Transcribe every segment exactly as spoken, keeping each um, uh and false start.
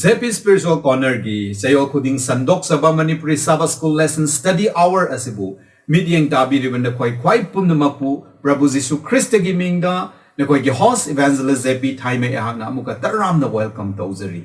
J P Spiritual Corner ꯒꯤ ꯆꯌꯣꯜ ꯈꯨꯗꯤꯡ ꯁꯟꯗꯣꯛꯆꯕ Manipuri Sabbath School Lesson Study Hour ꯑꯁꯤꯕꯨ ꯃꯤꯠꯌꯦꯡ ꯇꯥꯕꯤꯔꯤꯕ ꯅꯈꯣꯏ ꯈ꯭ꯋꯥꯏ ꯄꯨꯝꯅꯃꯛꯄꯨ ꯄ꯭ꯔꯚꯨ ꯖꯤꯁꯨ ꯈ꯭ꯔꯤꯁꯇꯒꯤ ꯃꯤꯡꯗ ꯅꯈꯣꯏꯒꯤ host evangelist J P ꯊꯥꯏꯃꯩ ꯑꯩꯍꯥꯛꯅ ꯑꯃꯨꯛꯀ ꯇꯔꯥꯝꯅ welcome ꯇꯧꯖꯔꯤ꯫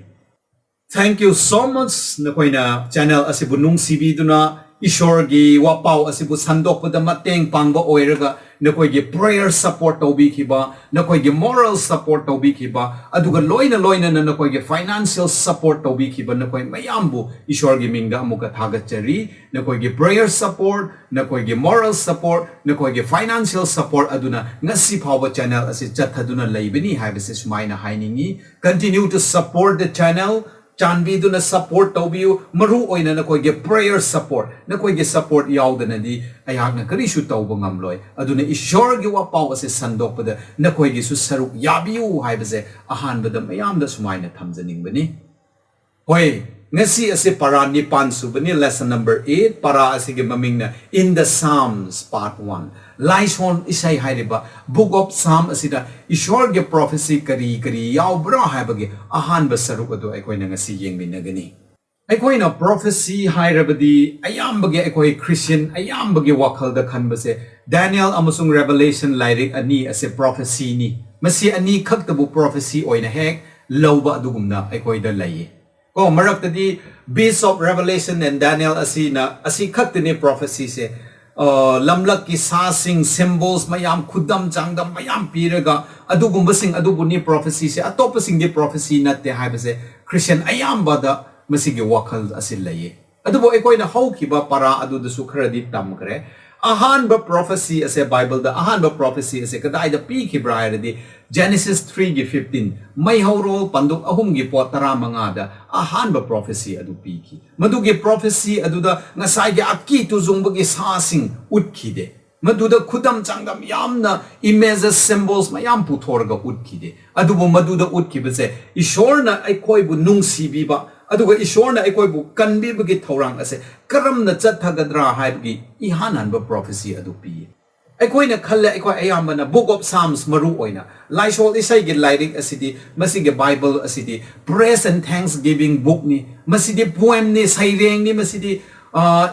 Thank you so much ꯅꯈꯣꯏꯅ channel ꯑꯁꯤꯕꯨ ꯅꯨꯡꯁꯤꯕꯤꯗꯨꯅ ꯏꯁꯣꯔꯒꯤ ꯋꯥꯄꯥꯎ ꯑꯁꯤꯕꯨ ꯁꯟꯗꯣꯛꯄꯗ ꯃꯇꯦꯡ ꯄꯥꯡꯕ ꯑꯣꯏꯔꯒ ꯅꯈꯣꯏꯒꯤ prayer support ꯇꯧꯕꯤꯈꯤꯕ, ꯅꯈꯣꯏꯒꯤ moral support ꯇꯧꯕꯤꯈꯤꯕ, ꯑꯗꯨꯒ ꯂꯣꯏꯅ ꯂꯣꯏꯅꯅ ꯅꯈꯣꯏꯒꯤ financial support ꯇꯧꯕꯤꯈꯤꯕ ꯅꯈꯣꯏ ꯃꯌꯥꯝꯕꯨ ꯏꯁꯣꯔꯒꯤ ꯃꯤꯡꯗ ꯑꯃꯨꯛꯀ ꯊꯥꯒꯠꯆꯔꯤ꯫ ꯅꯈꯣꯏꯒꯤ prayer support, ꯅꯈꯣꯏꯒꯤ moral support, ꯅꯈꯣꯏꯒꯤ financial support ꯑꯗꯨꯅ ꯉꯁꯤ ꯐꯥꯎꯕ channel ꯑꯁꯤ ꯆꯠꯊꯗꯨꯅ ꯂꯩꯕꯅꯤ ꯍꯥꯏꯕꯁꯤ ꯁꯨꯃꯥꯏꯅ ꯍꯥꯏꯅꯤꯡꯏ꯫ Continue to support the channel. ꯆꯥꯟꯕꯤꯗꯨꯅ support ꯇꯧꯕꯤꯌꯨ꯫ ꯃꯔꯨ ꯑꯣꯏꯅ ꯅꯈꯣꯏꯒꯤ prayer support, ꯅꯈꯣꯏꯒꯤ support ꯌꯥꯎꯗꯅꯗꯤ ꯑꯩꯍꯥꯛꯅ ꯀꯔꯤꯁꯨ ꯇꯧꯕ ꯉꯝꯂꯣꯏ꯫ ꯑꯗꯨꯅ ꯏꯁꯣꯔꯒꯤ ꯋꯥꯄꯥꯎ ꯑꯁꯤ ꯁꯟꯗꯣꯛꯄꯗ ꯅꯈꯣꯏꯒꯤꯁꯨ ꯁꯔꯨꯛ ꯌꯥꯕꯤꯌꯨ ꯍꯥꯏꯕꯁꯦ ꯑꯍꯥꯟꯕꯗ ꯃꯌꯥꯝꯗ ꯁꯨꯃꯥꯏꯅ ꯊꯝꯖꯅꯤꯡꯕꯅꯤ꯫ ꯍꯣꯏ, ꯉꯁꯤ ꯑꯁꯤ ꯄꯔꯥ ꯅꯤꯄꯥꯟ ꯁꯨꯕꯅꯤ, lesson number eight꯫ ꯄꯔꯥ ꯑꯁꯤꯒꯤ ꯃꯃꯤꯡꯅ In the Psalms Part One꯫ ꯂꯥꯏꯁꯣꯟ ꯏꯁꯩ ꯍꯥꯏꯔꯤꯕ Book of Psalm ꯑꯁꯤꯗ ꯏꯁꯣꯔꯒꯤ prophecy ꯀꯔꯤ ꯀꯔꯤ ꯌꯥꯎꯕ꯭ꯔꯥ ꯍꯥꯏꯕꯒꯤ ꯑꯍꯥꯟꯕ ꯁꯔꯨꯛ ꯑꯗꯨ ꯑꯩꯈꯣꯏꯅ ꯉꯁꯤ ꯌꯦꯡꯃꯤꯟꯅꯒꯅꯤ꯫ ꯑꯩꯈꯣꯏꯅ prophecy ꯍꯥꯏꯔꯕꯗꯤ ꯑꯌꯥꯝꯕꯒꯤ ꯑꯩꯈꯣꯏ Christian ꯑꯌꯥꯝꯕꯒꯤ ꯋꯥꯈꯜꯗ ꯈꯟꯕꯁꯦ Daniel ꯑꯃꯁꯨꯡ Revelation ꯂꯥꯏꯔꯤꯛ ꯑꯅꯤ ꯑꯁꯦ prophecyꯅꯤ꯫ ꯃꯁꯤ ꯑꯅꯤ ꯈꯛꯇꯕꯨ prophecy ꯑꯣꯏꯅ ꯍꯦꯛ ꯂꯧꯕ ꯑꯗꯨꯒꯨꯝꯅ ꯑꯩꯈꯣꯏꯗ ꯂꯩꯌꯦ꯫ ꯀꯣ, ꯃꯔꯛꯇꯗꯤ Beast of Revelation and Daniel ꯑꯁꯤꯅ, ꯑꯁꯤ ꯈꯛꯇꯅꯤ prophecyꯁꯦ꯫ ꯑ, ꯂꯝꯂꯛꯀꯤ ꯁꯥꯁꯤꯡ, symbols ꯃꯌꯥꯝ, ꯈꯨꯗꯝ ꯆꯥꯡꯗꯝ ꯃꯌꯥꯝ ꯄꯤꯔꯒ ꯑꯗꯨꯒꯨꯝꯕꯁꯤꯡ ꯑꯗꯨꯕꯨꯅꯤ prophecyꯁꯦ, ꯑꯇꯣꯞꯄꯁꯤꯡꯗꯤ prophecy ꯅꯠꯇꯦ ꯍꯥꯏꯕꯁꯦ Christian ꯑꯌꯥꯝꯕꯗ ꯃꯁꯤꯒꯤ ꯋꯥꯈꯜ ꯑꯁꯤ ꯂꯩꯌꯦ꯫ ꯑꯗꯨꯕꯨ ꯑꯩꯈꯣꯏꯅ ꯍꯧꯈꯤꯕ ꯄꯔꯥ ꯑꯗꯨꯗꯁꯨ ꯈꯔꯗꯤ ꯇꯝꯈ꯭ꯔꯦ꯫ ꯑꯍꯥꯟꯕ prophecy ꯑꯁꯦ, Bibleꯗ ꯑꯍꯥꯟꯕ prophecy ꯑꯁꯦ ꯀꯗꯥꯏꯗ ꯄꯤꯈꯤꯕ꯭ꯔꯥ ꯍꯥꯏꯔꯗꯤ, Genesis threeꯒꯤ fifteen, ꯃꯩꯍꯧꯔꯣꯜ ꯄꯟꯗꯨꯞ ꯑꯍꯨꯝꯒꯤ ꯄꯣꯠ ꯇꯔꯥꯃꯉꯥꯗ ꯑꯍꯥꯟꯕ prophecy ꯑꯗꯨ ꯄꯤꯈꯤ꯫ ꯃꯗꯨꯒꯤ prophecy ꯑꯗꯨꯗ ꯉꯁꯥꯏꯒꯤ ꯑꯀꯤ ꯇꯨꯖꯨꯡꯕꯒꯤ ꯁꯥꯁꯤꯡ ꯎꯠꯈꯤꯗꯦ꯫ ꯃꯗꯨꯗ ꯈꯨꯗꯝ ꯆꯥꯡꯗꯝ ꯌꯥꯝꯅ images, symbols ꯃꯌꯥꯝ ꯄꯨꯊꯣꯔꯒ ꯎꯠꯈꯤꯗꯦ꯫ ꯑꯗꯨꯕꯨ ꯃꯗꯨꯗ ꯎꯠꯈꯤꯕꯁꯦ ꯏꯁꯣꯔꯅ ꯑꯩꯈꯣꯏꯕꯨ ꯅꯨꯡꯁꯤꯕꯤꯕ, ꯑꯗꯨꯒ ꯏꯁꯣꯔꯅ ꯑꯩꯈꯣꯏꯕꯨ ꯀꯟꯕꯤꯕꯒꯤ ꯊꯧꯔꯥꯡ ꯑꯁꯦ ꯀꯔꯝꯅ ꯆꯠꯊꯒꯗ꯭ꯔꯥ ꯍꯥꯏꯕꯒꯤ ꯏꯍꯥꯟ ꯍꯥꯟꯕ prophecy ꯑꯗꯨ ꯄꯤꯌꯦ꯫ ꯑꯩꯈꯣꯏꯅ ꯈꯜꯂꯦ, ꯑꯩꯈꯣꯏ ꯑꯌꯥꯝꯕꯅ Book of Psalms, ꯃꯔꯨ ꯑꯣꯏꯅ ꯂꯥꯏꯁꯣꯜ ꯏꯁꯩꯒꯤ ꯂꯥꯏꯔꯤꯛ ꯑꯁꯤꯗꯤ, ꯃꯁꯤꯒꯤ Bible ꯑꯁꯤꯗꯤ praise and thanksgiving bookꯅꯤ, ꯃꯁꯤꯗꯤ poemꯅꯤ, ꯁꯩꯔꯦꯡꯅꯤ, ꯃꯁꯤꯗꯤ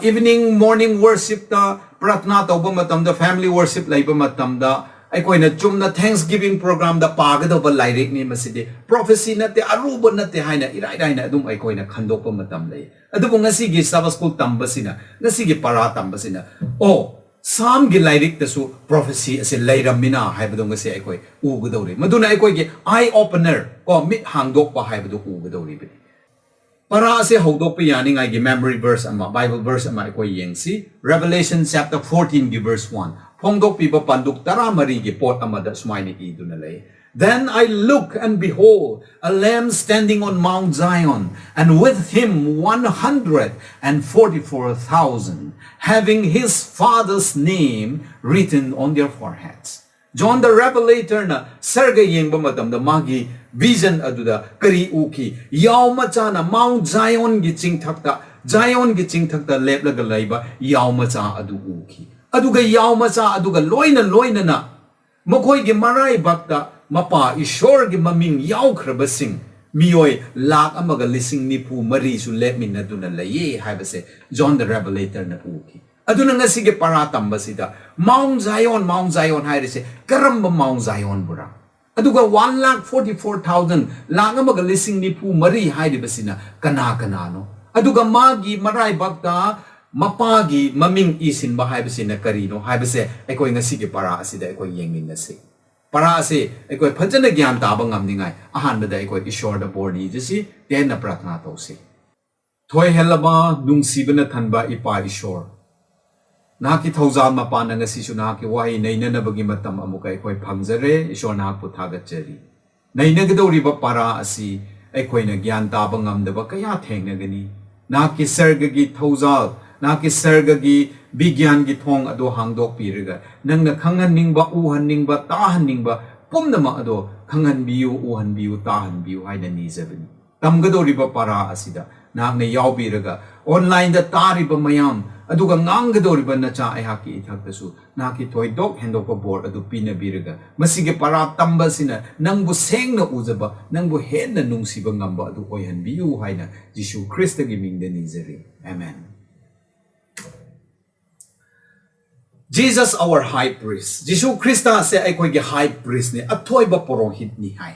evening morning worshipꯇ ꯄ꯭ꯔꯊꯅꯥ ꯇꯧꯕ ꯃꯇꯝꯗ, family worship ꯂꯩꯕ ꯃꯇꯝꯗ ꯑꯩꯈꯣꯏꯅ ꯆꯨꯝꯅ Thanksgiving programꯗ ꯄꯥꯒꯗꯧꯕ ꯂꯥꯏꯔꯤꯛꯅꯤ, ꯃꯁꯤꯗꯤ prophecy ꯅꯠꯇꯦ, ꯑꯔꯨꯕ ꯅꯠꯇꯦ ꯍꯥꯏꯅ ꯏꯔꯥꯏ ꯂꯥꯏꯅ ꯑꯗꯨꯝ ꯑꯩꯈꯣꯏꯅ ꯈꯟꯗꯣꯛꯄ ꯃꯇꯝ ꯂꯩ꯫ ꯑꯗꯨꯕꯨ ꯉꯁꯤꯒꯤ Sabbath School ꯇꯝꯕꯁꯤꯅ, ꯉꯁꯤꯒꯤ ꯄꯔꯥ ꯇꯝꯕꯁꯤꯅ, ꯑꯣ, ꯁꯥꯝꯒꯤ ꯂꯥꯏꯔꯤꯛꯇꯁꯨ prophecy ꯑꯁꯤ ꯂꯩꯔꯝꯃꯤꯅ ꯍꯥꯏꯕꯗꯣ ꯉꯁꯤ ꯑꯩꯈꯣꯏ ꯎꯒꯗꯧꯔꯤ꯫ ꯃꯗꯨꯅ ꯑꯩꯈꯣꯏꯒꯤ eye opener, ꯀꯣ, ꯃꯤꯠ ꯍꯥꯡꯗꯣꯛꯄ ꯍꯥꯏꯕꯗꯨ ꯎꯒꯗꯧꯔꯤꯕꯅꯤ꯫ ꯄꯔꯥ ꯑꯁꯤ ꯍꯧꯗꯣꯛꯄ ꯌꯥꯅꯤꯡꯉꯥꯏꯒꯤ memory verse ꯑꯃ, Bible verse ꯑꯃ ꯑꯩꯈꯣꯏ ꯌꯦꯡꯁꯤ꯫ Revelation chapter fourteenꯒꯤ verse one꯫ ꯐꯣꯡꯗꯣꯛꯄꯤꯕ ꯄꯥꯟꯗꯨꯛ ꯇꯔꯥꯃꯔꯤꯒꯤ ꯄꯣꯠ ꯑꯃꯗ ꯁꯨꯃꯥꯏꯅ ꯏꯗꯨꯅ ꯂꯩ, "Then I look, and behold, a lamb standing on Mount Zion, and with him one hundred and forty-four thousand, having his father's name written on their foreheads." John the Revelatorꯅ ꯁꯔꯒ ꯌꯦꯡꯕ ꯃꯇꯝꯗ ꯃꯥꯒꯤ vision ꯑꯗꯨꯗ ꯀꯔꯤ ꯎꯈꯤ? ꯌꯥꯎ ꯃꯆꯥꯅ Mount Zionꯒꯤ ꯆꯤꯡꯊꯛꯇ, Zionꯒꯤ ꯆꯤꯡꯊꯛꯇ ꯂꯦꯞꯂꯒ ꯂꯩꯕ ꯌꯥꯎ ꯃꯆꯥ ꯑꯗꯨ ꯎꯈꯤ꯫ ꯑꯗꯨꯒ ꯌꯥꯎ ꯃꯆꯥ ꯑꯗꯨꯒ ꯂꯣꯏꯅ ꯂꯣꯏꯅꯅ ꯃꯈꯣꯏꯒꯤ ꯃꯔꯥꯏꯕꯛꯇ ꯃꯄꯥ ꯏꯁꯣꯔꯒꯤ ꯃꯃꯤꯡ ꯌꯥꯎꯈ꯭ꯔꯕꯁꯤꯡ ꯃꯤꯑꯣꯏ ꯂꯥꯈ ꯑꯃꯒ ꯂꯤꯁꯤꯡ ꯅꯤꯐꯨ ꯃꯔꯤꯁꯨ ꯂꯦꯞꯃꯤꯟꯅꯗꯨꯅ ꯂꯩꯌꯦ ꯍꯥꯏꯕꯁꯦ John the Revelatorꯅ ꯎꯈꯤ꯫ ꯑꯗꯨꯅ ꯉꯁꯤꯒꯤ ꯄꯔꯥ ꯇꯝꯕꯁꯤꯗ Mount Zion, Mount Zion ꯍꯥꯏꯔꯤꯁꯦ ꯀꯔꯝꯕ Mount Zionꯕꯨꯔꯥ? ꯑꯗꯨꯒ one lakh forty-four thousand, lakh ꯑꯃꯒ ꯂꯤꯁꯤꯡ ꯅꯤꯐꯨ ꯃꯔꯤ ꯍꯥꯏꯔꯤꯕꯁꯤꯅ ꯀꯅꯥ ꯀꯅꯥꯅꯣ? ꯑꯗꯨꯒ ꯃꯥꯒꯤ ꯃꯔꯥꯏꯕꯛꯇ ꯃꯄꯥꯒꯤ ꯃꯃꯤꯡ ꯏꯁꯤꯟꯕ ꯍꯥꯏꯕꯁꯤꯅ ꯀꯔꯤꯅꯣ ꯍꯥꯏꯕꯁꯦ ꯑꯩꯈꯣꯏ ꯉꯁꯤꯒꯤ ꯄꯔꯥ ꯑꯁꯤꯗ ꯑꯩꯈꯣꯏ ꯌꯦꯡꯃꯤꯟꯅꯁꯤ꯫ ꯄꯔꯥ ꯑꯁꯤ ꯑꯩꯈꯣꯏ ꯐꯖꯅ ꯒ꯭ꯌꯥꯟ ꯇꯥꯕ ꯉꯝꯅꯤꯡꯉꯥꯏ ꯑꯍꯥꯟꯕꯗ ꯑꯩꯈꯣꯏ ꯏꯁꯣꯔꯗ ꯕꯣꯔ ꯅꯤꯖꯁꯤ, ꯇꯦꯟꯅ ꯄ꯭ꯔꯥꯊꯅꯥ ꯇꯧꯁꯤ꯫ ꯊꯣꯏꯍꯦꯜꯂꯕ ꯅꯨꯡꯁꯤꯕꯅ ꯊꯟꯕ ꯏꯄꯥ ꯏꯁꯣꯔ, ꯅꯍꯥꯛꯀꯤ ꯊꯧꯖꯥꯜ ꯃꯄꯥꯟꯅ ꯉꯁꯤꯁꯨ ꯅꯍꯥꯛꯀꯤ ꯋꯥꯍꯩ ꯅꯩꯅꯅꯕꯒꯤ ꯃꯇꯝ ꯑꯃꯨꯛꯀ ꯑꯩꯈꯣꯏ ꯐꯪꯖꯔꯦ꯫ ꯏꯁꯣꯔ, ꯅꯍꯥꯛꯄꯨ ꯊꯥꯒꯠꯆꯔꯤ꯫ ꯅꯩꯅꯒꯗꯧꯔꯤꯕ ꯄꯔꯥ ꯑꯁꯤ ꯑꯩꯈꯣꯏꯅ ꯒ꯭ꯌꯥꯟ ꯇꯥꯕ ꯉꯝꯗꯕ ꯀꯌꯥ ꯊꯦꯡꯅꯒꯅꯤ꯫ ꯅꯍꯥꯛꯀꯤ ꯁꯔꯒꯒꯤ ꯊꯧꯖꯥꯜ, ꯅꯍꯥꯛꯀꯤ ꯁꯔꯒꯒꯤ ꯕꯤꯒ꯭ꯌꯥꯟꯒꯤ ꯊꯣꯡ ꯑꯗꯨ ꯍꯥꯡꯗꯣꯛꯄꯤꯔꯒ ꯅꯪꯅ ꯈꯪꯍꯟꯅꯤꯡꯕ, ꯎꯍꯟꯅꯤꯡꯕ, ꯇꯥꯍꯟꯅꯤꯡꯕ ꯄꯨꯝꯅꯃꯛ ꯑꯗꯨ ꯈꯪꯍꯟꯕꯤꯌꯨ, ꯎꯍꯟꯕꯤꯌꯨ, ꯇꯥꯍꯟꯕꯤꯌꯨ ꯍꯥꯏꯅ ꯅꯤꯖꯕꯅꯤ꯫ ꯇꯝꯒꯗꯧꯔꯤꯕ ꯄꯔꯥ ꯑꯁꯤꯗ ꯅꯍꯥꯛꯅ ꯌꯥꯎꯕꯤꯔꯒ online ꯗ ꯇꯥꯔꯤꯕ ꯃꯌꯥꯝ, ꯑꯗꯨꯒ ꯉꯥꯡꯒꯗꯧꯔꯤꯕ ꯅꯆꯥ ꯑꯩꯍꯥꯛꯀꯤ ꯏꯊꯛꯇꯁꯨ ꯅꯍꯥꯛꯀꯤ ꯊꯣꯏꯗꯣꯛ ꯍꯦꯟꯗꯣꯛꯄ ꯕꯣꯔ ꯑꯗꯨ ꯄꯤꯅꯕꯤꯔꯒ, ꯃꯁꯤꯒꯤ ꯄꯔꯥ ꯇꯝꯕ ꯑꯁꯤꯅ ꯅꯪꯕꯨ ꯁꯦꯡꯅ ꯎꯖꯕ, ꯅꯪꯕꯨ ꯍꯦꯟꯅ ꯅꯨꯡꯁꯤꯕ ꯉꯝꯕ ꯑꯗꯨ ꯑꯣꯏꯍꯟꯕꯤꯌꯨ ꯍꯥꯏꯅ ꯖꯤꯁꯨ ꯈ꯭ꯔꯤꯁꯇꯒꯤ ꯃꯤꯡꯗ ꯅꯤꯖꯔꯤ꯫ Amen꯫ Jesus our high priest, Jesus Christ ꯑꯁꯦ ꯑꯩꯈꯣꯏꯒꯤ ꯍꯥꯏ ꯄ꯭ꯔꯤꯁꯅꯤ, ꯑꯊꯣꯏꯕ ꯄꯨꯔꯣꯍꯤꯠꯅꯤ ꯍꯥꯏ꯫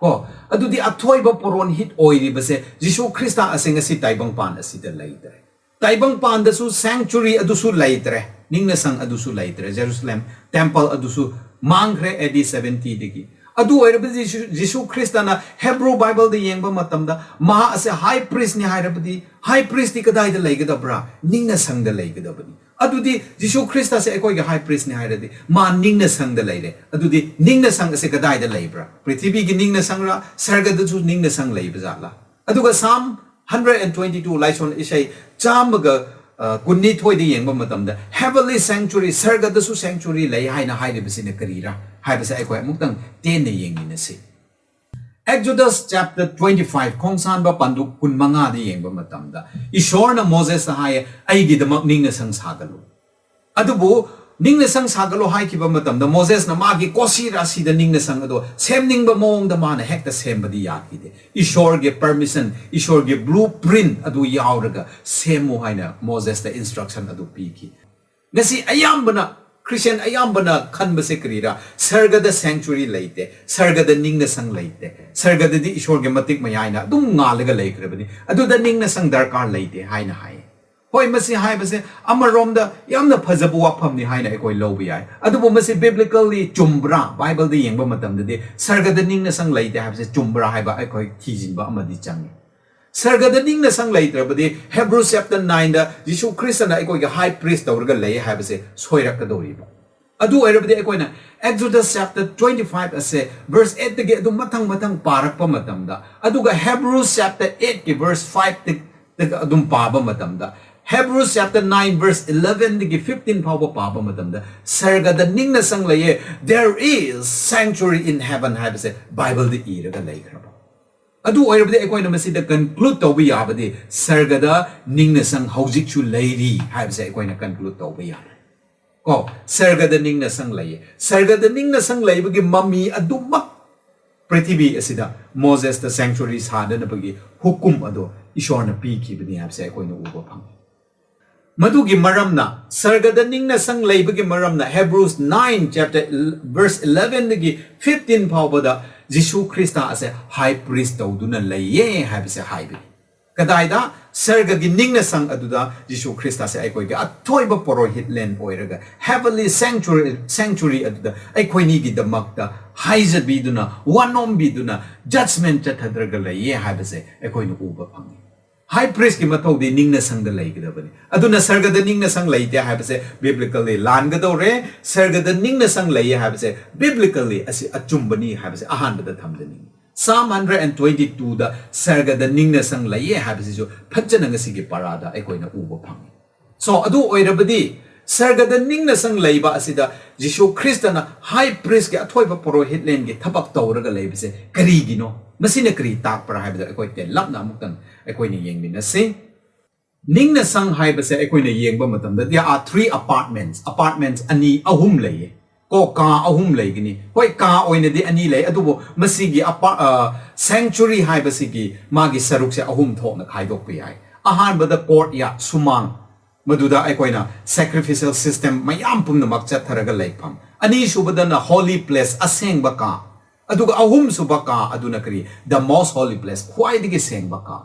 ꯀꯣ, ꯑꯗꯨꯗꯤ ꯑꯊꯣꯏꯕ ꯄꯨꯔꯣꯍꯤꯠ ꯑꯣꯏꯔꯤꯕꯁꯦ ꯖꯤꯁꯨ ꯈ꯭ꯔꯤꯁꯇ ꯑꯁꯦ ꯉꯁꯤ ꯇꯥꯏꯕꯪꯄꯥꯟ ꯑꯁꯤꯗ ꯂꯩꯇ꯭ꯔꯦ꯫ ꯇꯥꯏꯕꯪꯄꯥꯟꯗꯁꯨ sanctuary ꯑꯗꯨꯁꯨ ꯂꯩꯇ꯭ꯔꯦ, ꯅꯤꯡꯅꯁꯪ ꯑꯗꯨꯁꯨ ꯂꯩꯇ꯭ꯔꯦ, ꯖꯦꯔꯨꯁꯂꯦꯝ temple ꯑꯗꯨꯁꯨ ꯃꯥꯡꯈ꯭ꯔꯦ A D seventy ꯗꯒꯤ꯫ ꯑꯗꯨ ꯑꯣꯏꯔꯕꯗꯤ ꯖꯤꯁꯨ, ꯖꯤꯁꯨ ꯈ꯭ꯔꯤꯁꯇꯅ ꯍꯦꯕ꯭ꯔꯨ ꯕꯥꯏꯕꯜꯗ ꯌꯦꯡꯕ ꯃꯇꯝꯗ ꯃꯍꯥꯛ ꯑꯁꯦ ꯍꯥꯏ ꯄ꯭ꯔꯤꯁꯅꯤ ꯍꯥꯏꯔꯕꯗꯤ, ꯍꯥꯏ ꯄ꯭ꯔꯤꯁꯇꯤ ꯀꯗꯥꯏꯗ ꯂꯩꯒꯗꯕ꯭ꯔꯥ? ꯅꯤꯡꯅꯁꯪꯗ ꯂꯩꯒꯗꯕꯅꯤ꯫ ꯑꯗꯨꯗꯤ ꯖꯤꯁꯨ ꯈ꯭ꯔꯤꯁꯇꯁꯦ ꯑꯩꯈꯣꯏꯒꯤ ꯍꯥꯏ ꯄ꯭ꯔꯤꯁꯅꯤ ꯍꯥꯏꯔꯗꯤ ꯃꯥ ꯅꯤꯡꯅꯁꯪꯗ ꯂꯩꯔꯦ꯫ ꯑꯗꯨꯗꯤ ꯅꯤꯡꯅꯁꯪ ꯑꯁꯦ ꯀꯗꯥꯏꯗ ꯂꯩꯕ꯭ꯔꯥ? ꯄ꯭ꯔꯤꯊꯤꯕꯤꯒꯤ ꯅꯤꯡꯅꯁꯪꯔ? ꯁꯔꯒꯗꯁꯨ ꯅꯤꯡꯅꯁꯪ ꯂꯩꯕ ꯖꯥꯠꯂꯥ? ꯑꯗꯨꯒ Psalm hundred and twenty two, ꯂꯥꯏꯁꯣꯟ ꯏꯁꯩ ꯆꯥꯝꯃꯒ, ꯑ, ꯀꯨꯟꯅꯤꯊꯣꯏꯗ ꯌꯦꯡꯕ ꯃꯇꯝꯗ heavenly sanctuary, ꯁꯔꯒꯗꯁꯨ sanctuary ꯂꯩ ꯍꯥꯏꯅ ꯍꯥꯏꯔꯤꯕꯁꯤꯅ ꯀꯔꯤꯔꯥ ꯍꯥꯏꯕꯁꯦ ꯑꯩꯈꯣꯏ ꯑꯃꯨꯛꯇꯪ ꯇꯦꯟꯅ ꯌꯦꯡꯃꯤꯟꯅꯁꯤ꯫ Exodus chapter twenty five, ꯈꯣꯡꯁꯥꯟꯕ ꯄꯟꯗꯨ ꯀꯨꯟꯃꯉꯥꯗ ꯌꯦꯡꯕ ꯃꯇꯝꯗ ꯏꯁꯣꯔꯅ ꯃꯣꯖꯦꯁꯇ ꯍꯥꯏꯌꯦ, "ꯑꯩꯒꯤꯗꯃꯛ ꯅꯤꯡꯅꯁꯪ ꯁꯥꯒꯠꯂꯨ"꯫ ꯑꯗꯨꯕꯨ ꯅꯤꯡꯅꯁꯪ ꯁꯥꯒꯠꯂꯣ ꯍꯥꯏꯈꯤꯕ ꯃꯇꯝꯗ ꯃꯣꯖꯦꯁꯅ ꯃꯥꯒꯤ ꯀꯣꯁꯤ ꯔꯥꯁꯤꯗ ꯅꯤꯡꯅꯁꯪ ꯑꯗꯣ ꯁꯦꯝꯅꯤꯡꯕ ꯃꯑꯣꯡꯗ ꯃꯥꯅ ꯍꯦꯛꯇ ꯁꯦꯝꯕꯗꯤ ꯌꯥꯈꯤꯗꯦ꯫ ꯏꯁꯣꯔꯒꯤ permission, ꯏꯁꯣꯔꯒꯤ blue print ꯑꯗꯨ ꯌꯥꯎꯔꯒ ꯁꯦꯝꯃꯨ ꯍꯥꯏꯅ ꯃꯣꯖꯦꯁꯇ instruction ꯑꯗꯨ ꯄꯤꯈꯤ꯫ ꯉꯁꯤ ꯑꯌꯥꯝꯕꯅ, ꯈ꯭ꯔꯤꯁꯇꯤꯌꯥꯟ ꯑꯌꯥꯝꯕꯅ ꯈꯟꯕꯁꯦ ꯀꯔꯤꯔꯥ? ꯁꯔꯒꯗ sanctuary ꯂꯩꯇꯦ, ꯁꯔꯒꯗ ꯅꯤꯡꯅꯁꯪ ꯂꯩꯇꯦ, ꯁꯔꯒꯗꯗꯤ ꯏꯁꯣꯔꯒꯤ ꯃꯇꯤꯛ ꯃꯌꯥꯏꯅ ꯑꯗꯨꯝ ꯉꯥꯜꯂꯒ ꯂꯩꯈ꯭ꯔꯕꯅꯤ, ꯑꯗꯨꯗ ꯅꯤꯡꯅꯁꯪ ꯗꯔꯀꯥꯔ ꯂꯩꯇꯦ ꯍꯥꯏꯅ ꯍꯥꯏ꯫ ꯍꯣꯏ, ꯃꯁꯤ ꯍꯥꯏꯕꯁꯦ ꯑꯃꯔꯣꯝꯗ ꯌꯥꯝꯅ ꯐꯖꯕ ꯋꯥꯐꯝꯅꯤ ꯍꯥꯏꯅ ꯑꯩꯈꯣꯏ ꯂꯧꯕ ꯌꯥꯏ꯫ ꯑꯗꯨꯕꯨ ꯃꯁꯤ biblically ꯆꯨꯝꯕ꯭ꯔꯥ? ꯕꯥꯏꯕꯜꯗ ꯌꯦꯡꯕ ꯃꯇꯝꯗꯗꯤ ꯁꯔꯒꯗ ꯅꯤꯡꯅꯁꯪ ꯂꯩꯇꯦ ꯍꯥꯏꯕꯁꯦ ꯆꯨꯝꯕ꯭ꯔꯥ ꯍꯥꯏꯕ ꯑꯩꯈꯣꯏ ꯊꯤꯖꯤꯟꯕ ꯑꯃꯗꯤ ꯆꯪꯉꯤ꯫ ꯁꯔꯒꯗ ꯅꯤꯡꯅꯁꯪ ꯂꯩꯇ꯭ꯔꯕꯗꯤ Hebrews chapter nine ꯗ ꯖꯤꯁꯨ ꯈ꯭ꯔꯤꯁꯇꯅ ꯑꯩꯈꯣꯏꯒꯤ high priest ꯇꯧꯔꯒ ꯂꯩ ꯍꯥꯏꯕꯁꯦ ꯁꯣꯏꯔꯛꯀꯗꯧꯔꯤꯕ꯫ ꯑꯗꯨ ꯑꯣꯏꯔꯕꯗꯤ ꯑꯩꯈꯣꯏꯅ Exodus chapter twenty five ꯑꯁꯦ verse eight ꯇꯒꯤ ꯑꯗꯨꯝ ꯃꯊꯪ ꯃꯊꯪ ꯄꯥꯔꯛꯄ ꯃꯇꯝꯗ, ꯑꯗꯨꯒ Hebrews chapter eight ꯀꯤ verse five ꯇꯒꯤ ꯑꯗꯨꯝ ꯄꯥꯕ ꯃꯇꯝꯗ, Hebrews chapter nine verse eleven ꯗꯒꯤ fifteen ꯐꯥꯎꯕ ꯄꯥꯕ ꯃꯇꯝꯗ, ꯁꯔꯒꯗ ꯅꯤꯡꯅꯁꯪ ꯂꯩꯌꯦ, "There is sanctuary in heaven" ꯍꯥꯏꯕꯁꯦ ꯕꯥꯏꯕꯜꯗ ꯏꯔꯒ ꯂꯩꯈ꯭ꯔꯕ꯫ ꯑꯗꯨ ꯑꯣꯏꯔꯕꯗꯤ ꯑꯩꯈꯣꯏꯅ ꯃꯁꯤꯗ conclude ꯇꯧꯕ ꯌꯥꯕꯗꯤ ꯁꯔꯒꯗ ꯅꯤꯡꯅꯁꯪ ꯍꯧꯖꯤꯛꯁꯨ ꯂꯩꯔꯤ ꯍꯥꯏꯕꯁꯦ ꯑꯩꯈꯣꯏꯅ conclude ꯇꯧꯕ ꯌꯥꯔꯦ꯫ ꯀꯣ, ꯁꯔꯒꯗ ꯅꯤꯡꯅꯁꯪ ꯂꯩꯌꯦ꯫ ꯁꯔꯒꯗ ꯅꯤꯡꯅꯁꯪ ꯂꯩꯕꯒꯤ ꯃꯃꯤ ꯑꯗꯨꯃꯛ ꯄ꯭ꯔꯤꯊꯤꯕꯤ ꯑꯁꯤꯗ ꯃꯣꯖꯦꯁꯇ sanctuary ꯁꯥꯗꯅꯕꯒꯤ ꯍꯨꯀꯨꯝ ꯑꯗꯣ ꯏꯁꯣꯔꯅ ꯄꯤꯈꯤꯕꯅꯤ ꯍꯥꯏꯕꯁꯦ ꯑꯩꯈꯣꯏꯅ ꯎꯕ ꯐꯪꯉꯤ꯫ ꯃꯗꯨꯒꯤ ꯃꯔꯝꯅ, ꯁꯔꯒꯗ ꯅꯤꯡꯅꯁꯪ ꯂꯩꯕꯒꯤ ꯃꯔꯝꯅ Hebrews nine chapter verse eleven ꯗꯒꯤ fifteen ꯐꯥꯎꯕꯗ ꯖꯤꯁꯨ ꯈ꯭ꯔꯤꯁꯇ ꯑꯁꯦ high priest ꯇꯧꯗꯨꯅ ꯂꯩꯌꯦ ꯍꯥꯏꯕꯁꯦ ꯍꯥꯏꯕꯅꯤ꯫ ꯀꯗꯥꯏꯗ? ꯁꯔꯒꯒꯤ ꯅꯤꯡꯅꯁꯪ ꯑꯗꯨꯗ ꯖꯤꯁꯨ ꯈ꯭ꯔꯤꯁꯇꯁꯦ ꯑꯩꯈꯣꯏꯒꯤ ꯑꯊꯣꯏꯕ ꯄꯨꯔꯣꯍꯤꯠꯂꯦꯟ ꯑꯣꯏꯔꯒ heavenly sanctuary, sanctuary ꯑꯗꯨꯗ ꯑꯩꯈꯣꯏꯅꯤꯒꯤꯗꯃꯛꯇ ꯍꯥꯏꯖꯕꯤꯗꯨꯅ, ꯋꯥꯅꯣꯝꯕꯤꯗꯨꯅ, judgment ꯆꯠꯊꯗ꯭ꯔꯒ ꯂꯩꯌꯦ ꯍꯥꯏꯕꯁꯦ ꯑꯩꯈꯣꯏꯅ ꯎꯕ ꯐꯪꯉꯤ꯫ High priestꯀꯤ ꯃꯊꯧꯗꯤ ꯅꯤꯡꯅꯁꯪꯗ ꯂꯩꯒꯗꯕꯅꯤ꯫ ꯑꯗꯨꯅ ꯁꯔꯒꯗ ꯅꯤꯡꯅꯁꯪ ꯂꯩꯇꯦ ꯍꯥꯏꯕꯁꯦ biblically ꯂꯥꯟꯒꯗꯧꯔꯦ꯫ ꯁꯔꯒꯗ ꯅꯤꯡꯅꯁꯪ ꯂꯩꯌꯦ ꯍꯥꯏꯕꯁꯦ biblically ꯑꯁꯤ ꯑꯆꯨꯝꯕꯅꯤ ꯍꯥꯏꯕꯁꯦ ꯑꯍꯥꯟꯕꯗ ꯊꯝꯖꯅꯤꯡꯉꯤ꯫ Psalm hundred and twenty twoꯗ ꯁꯔꯒꯗ ꯅꯤꯡꯅꯁꯪ ꯂꯩꯌꯦ ꯍꯥꯏꯕꯁꯤꯁꯨ ꯐꯖꯅ ꯉꯁꯤꯒꯤ ꯄꯔꯥꯗ ꯑꯩꯈꯣꯏꯅ ꯎꯕ ꯐꯪꯉꯤ꯫ So, ꯑꯗꯨ ꯑꯣꯏꯔꯕꯗꯤ ꯁꯔꯒꯗ ꯅꯤꯡꯅꯁꯪ ꯂꯩꯕ ꯑꯁꯤꯗ ꯖꯤꯁꯨ ꯈ꯭ꯔꯤꯁꯇꯅ high priestꯀꯤ ꯑꯊꯣꯏꯕ ꯄꯨꯔꯣꯍꯤꯠꯂꯦꯟꯒꯤ ꯊꯕꯛ ꯇꯧꯔꯒ ꯂꯩꯕꯁꯦ ꯀꯔꯤꯒꯤꯅꯣ? ꯃꯁꯤꯅ ꯀꯔꯤ ꯇꯥꯛꯄ꯭ꯔꯥ ꯍꯥꯏꯕꯗ ꯑꯩꯈꯣꯏ ꯇꯦꯜꯂꯞꯅ ꯑꯃꯨꯛꯇꯪ ꯑꯩꯈꯣꯏꯅ ꯌꯦꯡꯃꯤꯟꯅꯁꯤ꯫ ꯅꯤꯡꯅꯁꯪ ꯍꯥꯏꯕꯁꯦ ꯑꯩꯈꯣꯏꯅ ꯌꯦꯡꯕ ꯃꯇꯝꯗ there are three apartments, apartments ꯑꯅꯤ ꯑꯍꯨꯝ ꯂꯩꯌꯦ꯫ ꯀꯣ, ꯀꯥ ꯑꯍꯨꯝ ꯂꯩꯒꯅꯤ꯫ ꯍꯣꯏ, ꯀꯥ ꯑꯣꯏꯅꯗꯤ ꯑꯅꯤ ꯂꯩ, ꯑꯗꯨꯕꯨ ꯃꯁꯤꯒꯤ ꯑꯄꯥ-, ꯑ, sanctuary ꯍꯥꯏꯕꯁꯤꯒꯤ ꯃꯥꯒꯤ ꯁꯔꯨꯛꯁꯦ ꯑꯍꯨꯝ ꯊꯣꯛꯅ ꯈꯥꯏꯗꯣꯛꯄ ꯌꯥꯏ꯫ ꯑꯍꯥꯟꯕꯗ courtyard, ꯁꯨꯃꯥꯡ, ꯃꯗꯨꯗ ꯑꯩꯈꯣꯏꯅ sacrificial system ꯃꯌꯥꯝ ꯄꯨꯝꯅꯃꯛ ꯆꯠꯊꯔꯒ ꯂꯩꯐꯝ꯫ ꯑꯅꯤꯁꯨꯕꯗꯅ holy place, ꯑꯁꯦꯡꯕ ꯀꯥ꯫ ꯑꯗꯨꯒ ꯑꯍꯨꯝꯁꯨꯕ ꯀꯥ ꯑꯗꯨꯅ ꯀꯔꯤ? The most holy place, ꯈ꯭ꯋꯥꯏꯗꯒꯤ ꯁꯦꯡꯕ ꯀꯥ꯫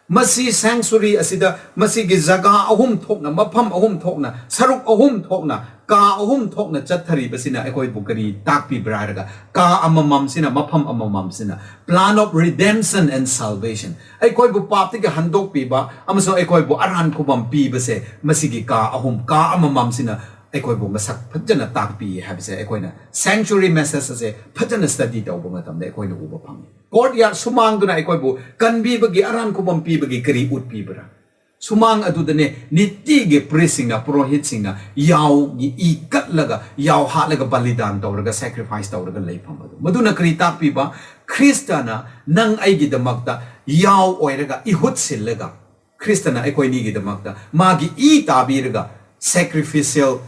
ꯃꯁꯤ sanctuary ꯑꯁꯤꯗ ꯃꯁꯤꯒꯤ ꯖꯒꯥ ꯑꯍꯨꯝ ꯊꯣꯛꯅ, ꯃꯐꯝ ꯑꯍꯨꯝ ꯊꯣꯛꯅ, ꯁꯔꯨꯛ ꯑꯍꯨꯝ ꯊꯣꯛꯅ, ꯀꯥ ꯑꯍꯨꯝ ꯊꯣꯛꯅ ꯆꯠꯊꯔꯤꯕꯁꯤꯅ ꯑꯩꯈꯣꯏꯕꯨ ꯀꯔꯤ ꯇꯥꯛꯄꯤꯕ꯭ꯔꯥ ꯍꯥꯏꯔꯒ, ꯀꯥ ꯑꯃꯃꯝꯁꯤꯅ, ꯃꯐꯝ ꯑꯃꯃꯝꯁꯤꯅ plan of redemption and salvation, ꯑꯩꯈꯣꯏꯕꯨ ꯄꯥꯞꯇꯒꯤ ꯍꯟꯗꯣꯛꯄꯤꯕ ꯑꯃꯁꯨꯡ ꯑꯩꯈꯣꯏꯕꯨ ꯑꯔꯥꯟ ꯈꯨꯕꯝ ꯄꯤꯕꯁꯦ, ꯃꯁꯤꯒꯤ ꯀꯥ ꯑꯍꯨꯝ, ꯀꯥ ꯑꯃꯃꯝꯁꯤꯅ ꯑꯩꯈꯣꯏꯕꯨ ꯃꯁꯛ ꯐꯖꯅ ꯇꯥꯛꯄꯤ ꯍꯥꯏꯕꯁꯦ ꯑꯩꯈꯣꯏꯅ sanctuary message ꯑꯁꯦ ꯐꯖꯅ study ꯇꯧꯕ ꯃꯇꯝꯗ ꯑꯩꯈꯣꯏꯅ ꯎꯕ ꯐꯪꯉꯤ꯫ Courtyard, ꯁꯨꯃꯥꯡꯗꯨꯅ ꯑꯩꯈꯣꯏꯕꯨ ꯀꯟꯕꯤꯕꯒꯤ, ꯑꯔꯥꯟ ꯈꯨꯕꯝ ꯄꯤꯕꯒꯤ ꯀꯔꯤ ꯎꯠꯄꯤꯕ꯭ꯔꯥ? ꯁꯨꯃꯥꯡ ꯑꯗꯨꯗꯅꯦ ꯅꯤꯇꯤꯒꯤ ꯄ꯭ꯔꯤꯁꯁꯤꯡꯅ, ꯄꯨꯔꯣꯍꯤꯠꯁꯤꯡꯅ ꯌꯥꯎꯒꯤ ꯏ ꯀꯠꯂꯒ, ꯌꯥꯎ ꯍꯥꯠꯂꯒ, ꯕꯂꯤꯗꯥꯟ ꯇꯧꯔꯒ, ꯁꯦꯀ꯭ꯔꯤꯐꯥꯏꯁ ꯇꯧꯔꯒ ꯂꯩꯐꯝ ꯑꯗꯨ꯫ ꯃꯗꯨꯅ ꯀꯔꯤ ꯇꯥꯛꯄꯤꯕ? ꯈ꯭ꯔꯤꯁꯇꯅ ꯅꯪ ꯑꯩꯒꯤꯗꯃꯛꯇ ꯌꯥꯎ ꯑꯣꯏꯔꯒ, ꯏꯍꯨꯠ ꯁꯤꯜꯂꯒ, ꯈ꯭ꯔꯤꯁꯇꯅ ꯑꯩꯈꯣꯏꯅꯤꯒꯤꯗꯃꯛꯇ ꯃꯥꯒꯤ ꯏ ꯇꯥꯕꯤꯔꯒ, ꯁꯦꯀ꯭ꯔꯤꯐꯤꯁꯤꯌꯦꯜ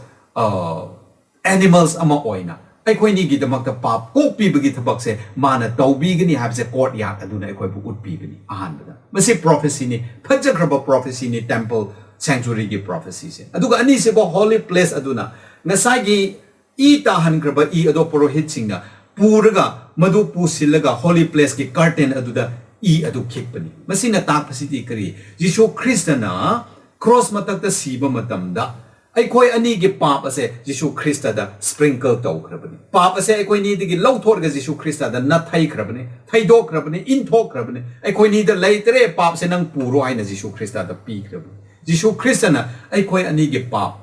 ꯑꯦꯅꯤꯃꯦꯜꯁ ꯑꯃ ꯑꯣꯏꯅ ꯑꯩꯈꯣꯏꯅꯤꯒꯤꯗꯃꯛꯇ ꯄꯥꯞ ꯀꯣꯛꯄꯤꯕꯒꯤ ꯊꯕꯛꯁꯦ ꯃꯥꯅ ꯇꯧꯕꯤꯒꯅꯤ ꯍꯥꯏꯕꯁꯦ ꯀꯣꯔꯠ ꯌꯥꯔꯗ ꯑꯗꯨꯅ ꯑꯩꯈꯣꯏꯕꯨ ꯎꯠꯄꯤꯕꯅꯤ꯫ ꯑꯍꯥꯟꯕꯗ, ꯃꯁꯤ ꯄ꯭ꯔꯣꯐꯦꯁꯤꯅꯤ, ꯐꯖꯈ꯭ꯔꯕ ꯄ꯭ꯔꯣꯐꯦꯁꯤꯅꯤ, ꯇꯦꯝꯄꯜ ꯁꯦꯡꯆꯨꯔꯤꯒꯤ ꯄ꯭ꯔꯣꯐꯦꯁꯤꯁꯦ꯫ ꯑꯗꯨꯒ ꯑꯅꯤꯁꯤꯕꯨ ꯍꯣꯂꯤ ꯄ꯭ꯂꯦꯁ ꯑꯗꯨꯅ ꯉꯁꯥꯏꯒꯤ ꯏ ꯇꯥꯍꯟꯈ꯭ꯔꯕ ꯏ ꯑꯗꯣ ꯄꯨꯔꯣꯍꯤꯠꯁꯤꯡꯅ ꯄꯨꯔꯒ, ꯃꯗꯨ ꯄꯨꯁꯤꯜꯂꯒ ꯍꯣꯂꯤ ꯄ꯭ꯂꯦꯁꯀꯤ ꯀꯔꯇꯦꯟ ꯑꯗꯨꯗ ꯏ ꯑꯗꯨ ꯈꯤꯛꯄꯅꯤ꯫ ꯃꯁꯤꯅ ꯇꯥꯛꯄꯁꯤꯗꯤ ꯀꯔꯤ? ꯖꯤꯁꯨ ꯈ꯭ꯔꯤꯁꯇꯅ ꯀ꯭ꯔꯣꯁ ꯃꯊꯛꯇ ꯁꯤꯕ ꯃꯇꯝꯗ ꯑꯩꯈꯣꯏ ꯑꯅꯤꯒꯤ ꯄꯥꯞ ꯑꯁꯦ ꯖꯤꯁꯨ ꯈ꯭ꯔꯤꯁꯇꯗ ꯁ꯭ꯄ꯭ꯔꯤꯡꯀꯜ ꯇꯧꯈ꯭ꯔꯕꯅꯤ꯫ ꯄꯥꯞ ꯑꯁꯦ ꯑꯩꯈꯣꯏꯅꯤꯗꯒꯤ ꯂꯧꯊꯣꯛꯂꯒ ꯖꯤꯁꯨ ꯈ꯭ꯔꯤꯁꯇꯗ ꯅꯥꯊꯩꯈ꯭ꯔꯕꯅꯤ, ꯊꯩꯗꯣꯛꯈ꯭ꯔꯕꯅꯤ, ꯏꯟꯊꯣꯛꯈ꯭ꯔꯕꯅꯤ꯫ ꯑꯩꯈꯣꯏꯅꯤꯗ ꯂꯩꯇ꯭ꯔꯦ, ꯄꯥꯞꯁꯦ ꯅꯪ ꯄꯨꯔꯣ ꯍꯥꯏꯅ ꯖꯤꯁꯨ ꯈ꯭ꯔꯤꯁꯇꯗ ꯄꯤꯈ꯭ꯔꯕꯅꯤ꯫ ꯖꯤꯁꯨ ꯈ꯭ꯔꯤꯁꯇꯅ ꯑꯩꯈꯣꯏ ꯑꯅꯤꯒꯤ ꯄꯥꯞ,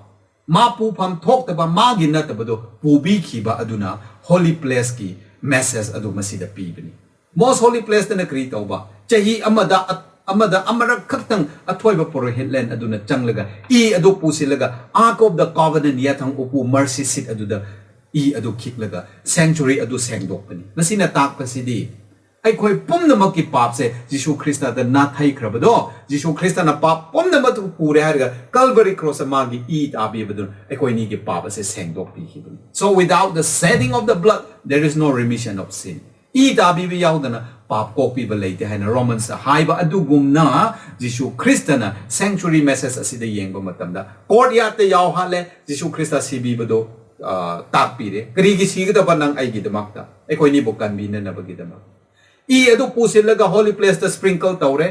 ꯃꯥ ꯄꯨꯐꯝ ꯊꯣꯛꯇꯕ, ꯃꯥꯒꯤ ꯅꯠꯇꯕꯗꯣ ꯄꯨꯕꯤꯈꯤꯕ ꯑꯗꯨꯅ ꯍꯣꯂꯤ ꯄ꯭ꯂꯦꯁꯀꯤ ꯃꯦꯁꯦꯖ ꯑꯗꯨ ꯃꯁꯤꯗ ꯄꯤꯕꯅꯤ꯫ ꯃꯣꯁ ꯍꯣꯂꯤ ꯄ꯭ꯂꯦꯁꯇꯅ ꯀꯔꯤ ꯇꯧꯕ? ꯆꯍꯤ ꯑꯃꯗ, ꯑꯃꯗ ꯑꯃꯔꯛ ꯈꯛꯇꯪ ꯑꯊꯣꯏꯕ ꯄꯨꯔꯣꯍꯤꯠꯂꯦꯟ ꯑꯗꯨꯅ ꯆꯪꯂꯒ ꯏ ꯑꯗꯨ ꯄꯨꯁꯤꯜꯂꯒ Ark of the Covenant, ꯌꯥꯊꯪ ꯎꯄꯨ, ꯃꯔꯁꯤ ꯁꯤꯠ ꯑꯗꯨꯗ ꯏ ꯑꯗꯨ ꯈꯤꯛꯂꯒ ꯁꯦꯡꯆꯨꯔꯤ ꯑꯗꯨ ꯁꯦꯡꯗꯣꯛꯄꯅꯤ꯫ ꯃꯁꯤꯅ ꯇꯥꯛꯄꯁꯤꯗꯤ ꯑꯩꯈꯣꯏ ꯄꯨꯝꯅꯃꯛꯀꯤ ꯄꯥꯞꯁꯦ ꯖꯤꯁꯨ ꯈ꯭ꯔꯤꯁꯇꯗ ꯅꯥꯊꯩꯈ꯭ꯔꯕꯗꯣ, ꯖꯤꯁꯨ ꯈ꯭ꯔꯤꯁꯇꯅ ꯄꯥꯞ ꯄꯨꯝꯅꯃꯛꯇꯨ ꯄꯨꯔꯦ ꯍꯥꯏꯔꯒ ꯀꯜꯚꯔꯤ ꯀ꯭ꯔꯣꯁꯇ ꯃꯥꯒꯤ ꯏ ꯇꯥꯕꯤꯕꯗꯨꯅ ꯑꯩꯈꯣꯏꯅꯤꯒꯤ ꯄꯥꯞ ꯑꯁꯦ ꯁꯦꯡꯗꯣꯛꯄꯤꯈꯤꯕꯅꯤ꯫ So without the shedding of the blood, there is no remission of sin. E ꯇꯥꯕꯤꯕ ꯌꯥꯎꯗꯅ ꯄꯥꯞ ꯀꯣꯛꯄꯤꯕ ꯂꯩꯇꯦ ꯍꯥꯏꯅ ꯔꯣꯃꯟꯁꯇ ꯍꯥꯏꯕ ꯑꯗꯨꯒꯨꯝꯅ, ꯖꯤꯁꯨ ꯈ꯭ꯔꯤꯁꯇꯅ ꯁꯦꯡꯆꯨꯔꯤ ꯃꯦꯁꯦꯖ ꯑꯁꯤꯗ ꯌꯦꯡꯕ ꯃꯇꯝꯗ ꯀꯣꯔꯠ ꯌꯥꯔꯗꯇ ꯌꯥꯎ ꯍꯥꯠꯂꯦ, ꯖꯤꯁꯨ ꯈ꯭ꯔꯤꯁꯇ ꯁꯤꯕꯤꯕꯗꯣ, ꯑ, ꯇꯥꯛꯄꯤꯔꯦ꯫ ꯀꯔꯤꯒꯤ ꯁꯤꯒꯗꯕ ꯅꯪ ꯑꯩꯒꯤꯗꯃꯛꯇ, ꯑꯩꯈꯣꯏꯅꯤꯕꯨ ꯀꯟꯕꯤꯅꯅꯕꯒꯤꯗꯃꯛ? ꯏ ꯑꯗꯨ ꯄꯨꯁꯤꯜꯂꯒ ꯍꯣꯂꯤ ꯄ꯭ꯂꯦꯁꯇ ꯁ꯭ꯄ꯭ꯔꯤꯡꯀꯜ ꯇꯧꯔꯦ꯫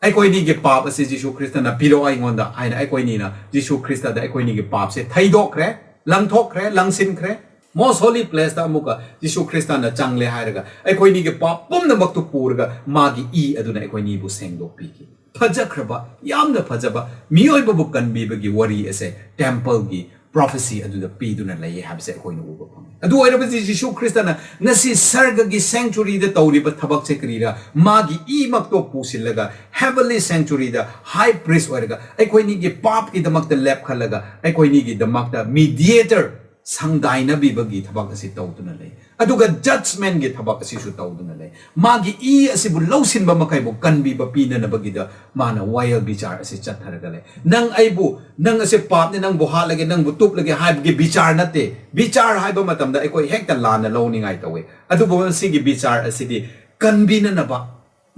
ꯑꯩꯈꯣꯏꯅꯤꯒꯤ ꯄꯥꯞ ꯑꯁꯤ ꯖꯤꯁꯨ ꯈ꯭ꯔꯤꯁꯇꯅ ꯄꯤꯔꯛꯑꯣ ꯑꯩꯉꯣꯟꯗ ꯍꯥꯏꯅ ꯑꯩꯈꯣꯏꯅꯤꯅ ꯖꯤꯁꯨ ꯈ꯭ꯔꯤꯁꯇꯗ ꯑꯩꯈꯣꯏꯅꯤꯒꯤ ꯄꯥꯞꯁꯦ ꯊꯩꯗꯣꯛꯈ꯭ꯔꯦ, ꯂꯪꯊꯣꯛꯈ꯭ꯔꯦ, ꯂꯪꯁꯤꯟꯈ꯭ꯔꯦ꯫ ꯃꯣꯁ ꯍꯣꯂꯤ ꯄ꯭ꯂꯦꯁꯇ ꯑꯃꯨꯛꯀ ꯖꯤꯁꯨ ꯈ꯭ꯔꯤꯁꯇꯅ ꯆꯪꯂꯦ ꯍꯥꯏꯔꯒ ꯑꯩꯈꯣꯏꯅꯤꯒꯤ ꯄꯥꯞ ꯄꯨꯝꯅꯃꯛꯇꯨ ꯄꯨꯔꯒ ꯃꯥꯒꯤ ꯏ ꯑꯗꯨꯅ ꯑꯩꯈꯣꯏꯅꯤꯕꯨ ꯁꯦꯡꯗꯣꯛꯄꯤꯈꯤ꯫ ꯐꯖꯈ꯭ꯔꯕ, ꯌꯥꯝꯅ ꯐꯖꯕ, ꯃꯤꯑꯣꯏꯕꯕꯨ ꯀꯟꯕꯤꯕꯒꯤ ꯋꯥꯔꯤ ꯑꯁꯦ ꯇꯦꯝꯄꯜꯒꯤ ꯄ꯭ꯔꯣꯐꯦꯁꯤ ꯑꯗꯨꯗ ꯄꯤꯗꯨꯅ ꯂꯩꯌꯦ ꯍꯥꯏꯕꯁꯦ ꯑꯩꯈꯣꯏꯅ ꯎꯕ ꯐꯪꯉꯤ꯫ ꯑꯗꯨ ꯑꯣꯏꯔꯕꯗꯤ ꯖꯤꯁꯨ ꯈ꯭ꯔꯤꯁꯇꯅ ꯉꯁꯤ ꯁꯔꯒꯒꯤ ꯁꯦꯡꯆꯨꯔꯤꯗ ꯇꯧꯔꯤꯕ ꯊꯕꯛꯁꯦ ꯀꯔꯤꯔꯥ? ꯃꯥꯒꯤ ꯏꯃꯛꯇꯣ ꯄꯨꯁꯤꯜꯂꯒ ꯍꯦꯕꯟꯂꯤ ꯁꯦꯡꯆꯨꯔꯤꯗ ꯍꯥꯏ ꯄ꯭ꯔꯤꯁ ꯑꯣꯏꯔꯒ ꯑꯩꯈꯣꯏꯅꯤꯒꯤ ꯄꯥꯞꯀꯤꯗꯃꯛꯇ ꯂꯦꯞꯈꯠꯂꯒ ꯑꯩꯈꯣꯏꯅꯤꯒꯤꯗꯃꯛꯇ ꯃꯤꯗꯤꯌꯦꯇꯔ ꯁꯪꯗꯥꯏꯅꯕꯤꯕꯒꯤ ꯊꯕꯛ ꯑꯁꯤ ꯇꯧꯗꯨꯅ ꯂꯩ꯫ ꯑꯗꯨꯒ ꯖꯖꯃꯦꯟꯒꯤ ꯊꯕꯛ ꯑꯁꯤꯁꯨ ꯇꯧꯗꯨꯅ ꯂꯩ꯫ ꯃꯥꯒꯤ ꯏ ꯑꯁꯤꯕꯨ ꯂꯧꯁꯤꯟꯕ ꯃꯈꯩꯕꯨ ꯀꯟꯕꯤꯕ ꯄꯤꯅꯅꯕꯒꯤꯗ ꯃꯥꯅ ꯋꯥꯌꯦꯜ ꯕꯤꯆꯥꯔ ꯑꯁꯤ ꯆꯠꯊꯔꯒ ꯂꯩ꯫ ꯅꯪ ꯑꯩꯕꯨ, ꯅꯪ ꯑꯁꯤ ꯄꯥꯞꯅꯤ, ꯅꯪꯕꯨ ꯍꯥꯠꯂꯒꯦ, ꯅꯪꯕꯨ ꯇꯨꯞꯂꯒꯦ ꯍꯥꯏꯕꯒꯤ ꯕꯤꯆꯥꯔ ꯅꯠꯇꯦ꯫ ꯕꯤꯆꯥꯔ ꯍꯥꯏꯕ ꯃꯇꯝꯗ ꯑꯩꯈꯣꯏ ꯍꯦꯛꯇ ꯂꯥꯟꯅ ꯂꯧꯅꯤꯡꯉꯥꯏ ꯇꯧꯋꯦ꯫ ꯑꯗꯨꯕꯨ ꯃꯁꯤꯒꯤ ꯕꯤꯆꯥꯔ ꯑꯁꯤꯗꯤ ꯀꯟꯕꯤꯅꯅꯕ,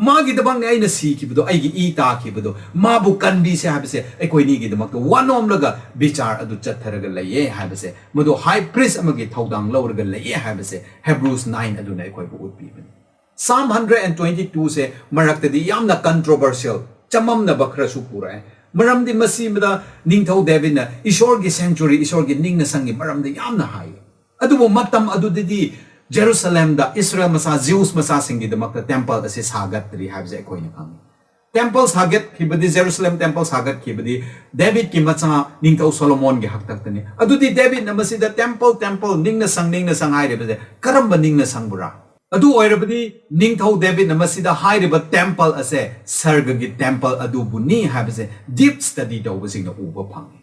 ꯃꯥꯒꯤꯗꯃꯛꯅꯦ ꯑꯩꯅ ꯁꯤꯈꯤꯕꯗꯣ, ꯑꯩꯒꯤ ꯏ ꯇꯥꯈꯤꯕꯗꯣ, ꯃꯥꯕꯨ ꯀꯟꯕꯤꯁꯦ ꯍꯥꯏꯕꯁꯦ ꯑꯩꯈꯣꯏꯅꯤꯒꯤꯗꯃꯛꯇ ꯋꯥꯅꯣꯝꯂꯒ ꯕꯤꯆꯥꯔ ꯑꯗꯨ ꯆꯠꯊꯔꯒ ꯂꯩꯌꯦ ꯍꯥꯏꯕꯁꯦ, ꯃꯗꯨ ꯍꯥꯏ ꯄ꯭ꯔꯤꯁ ꯑꯃꯒꯤ ꯊꯧꯗꯥꯡ ꯂꯧꯔꯒ ꯂꯩꯌꯦ ꯍꯥꯏꯕꯁꯦ ꯍꯦꯕ꯭ꯔꯨꯁ ꯅꯥꯏꯟ ꯑꯗꯨꯅ ꯑꯩꯈꯣꯏꯕꯨ ꯎꯠꯄꯤꯕꯅꯤ꯫ ꯁꯥꯝ ꯍꯟꯗ꯭ꯔꯦꯠ ꯑꯦꯟ ꯇ꯭ꯋꯦꯟꯇꯤ ꯇꯨꯁꯦ ꯃꯔꯛꯇꯗꯤ ꯌꯥꯝꯅ ꯀꯟꯇ꯭ꯔꯣꯚꯔꯁꯤꯌꯦꯜ, ꯆꯃꯝꯅꯕ ꯈꯔꯁꯨ ꯄꯨꯔꯛꯑꯦ꯫ ꯃꯔꯝꯗꯤ ꯃꯁꯤꯗ ꯅꯤꯡꯊꯧ ꯗꯦꯕꯤꯠꯅ ꯏꯁꯣꯔꯒꯤ ꯁꯦꯡꯆꯨꯔꯤ, ꯏꯁꯣꯔꯒꯤ ꯅꯤꯡꯅ ꯁꯪꯒꯤ ꯃꯔꯝꯗ ꯌꯥꯝꯅ ꯍꯥꯏꯌꯦ꯫ ꯑꯗꯨꯕꯨ ꯃꯇꯝ ꯑꯗꯨꯗꯗꯤ ꯖꯦꯔꯨꯁꯂꯦꯝꯗ ꯏꯁꯔꯥꯌꯦꯜ ꯃꯆꯥ, ꯖ꯭ꯌꯨꯁ ꯃꯆꯥꯁꯤꯡꯒꯤꯗꯃꯛꯇ ꯇꯦꯝꯄꯜ ꯑꯁꯤ ꯁꯥꯒꯠꯇ꯭ꯔꯤ ꯍꯥꯏꯕꯁꯦ ꯑꯩꯈꯣꯏꯅ ꯈꯪꯉꯤ꯫ ꯇꯦꯝꯄꯜ ꯁꯥꯒꯠꯈꯤꯕꯗꯤ, ꯖꯦꯔꯨꯁꯂꯦꯝ ꯇꯦꯝꯄꯜ ꯁꯥꯒꯠꯈꯤꯕꯗꯤ ꯗꯦꯕꯤꯠꯀꯤ ꯃꯆꯥ ꯅꯤꯡꯊꯧ ꯁꯣꯂꯣꯃꯣꯟꯒꯤ ꯍꯥꯛꯇꯛꯇꯅꯤ꯫ ꯑꯗꯨꯗꯤ ꯗꯦꯕꯤꯠꯅ ꯃꯁꯤꯗ ꯇꯦꯝꯄꯜ, ꯇꯦꯝꯄꯜ, ꯅꯤꯡꯅ ꯁꯪ, ꯅꯤꯡꯅ ꯁꯪ ꯍꯥꯏꯔꯤꯕꯁꯦ ꯀꯔꯝꯕ ꯅꯤꯡꯅ ꯁꯪꯕꯨꯔꯥ? ꯑꯗꯨ ꯑꯣꯏꯔꯕꯗꯤ ꯅꯤꯡꯊꯧ ꯗꯦꯕꯤꯠꯅ ꯃꯁꯤꯗ ꯍꯥꯏꯔꯤꯕ ꯇꯦꯝꯄꯜ ꯑꯁꯦ ꯁꯔꯒꯒꯤ ꯇꯦꯝꯄꯜ ꯑꯗꯨꯕꯨꯅꯤ ꯍꯥꯏꯕꯁꯦ ꯗꯤꯞ ꯁ꯭ꯇꯗꯤ ꯇꯧꯕꯁꯤꯡꯅ ꯎꯕ ꯐꯪꯉꯤ꯫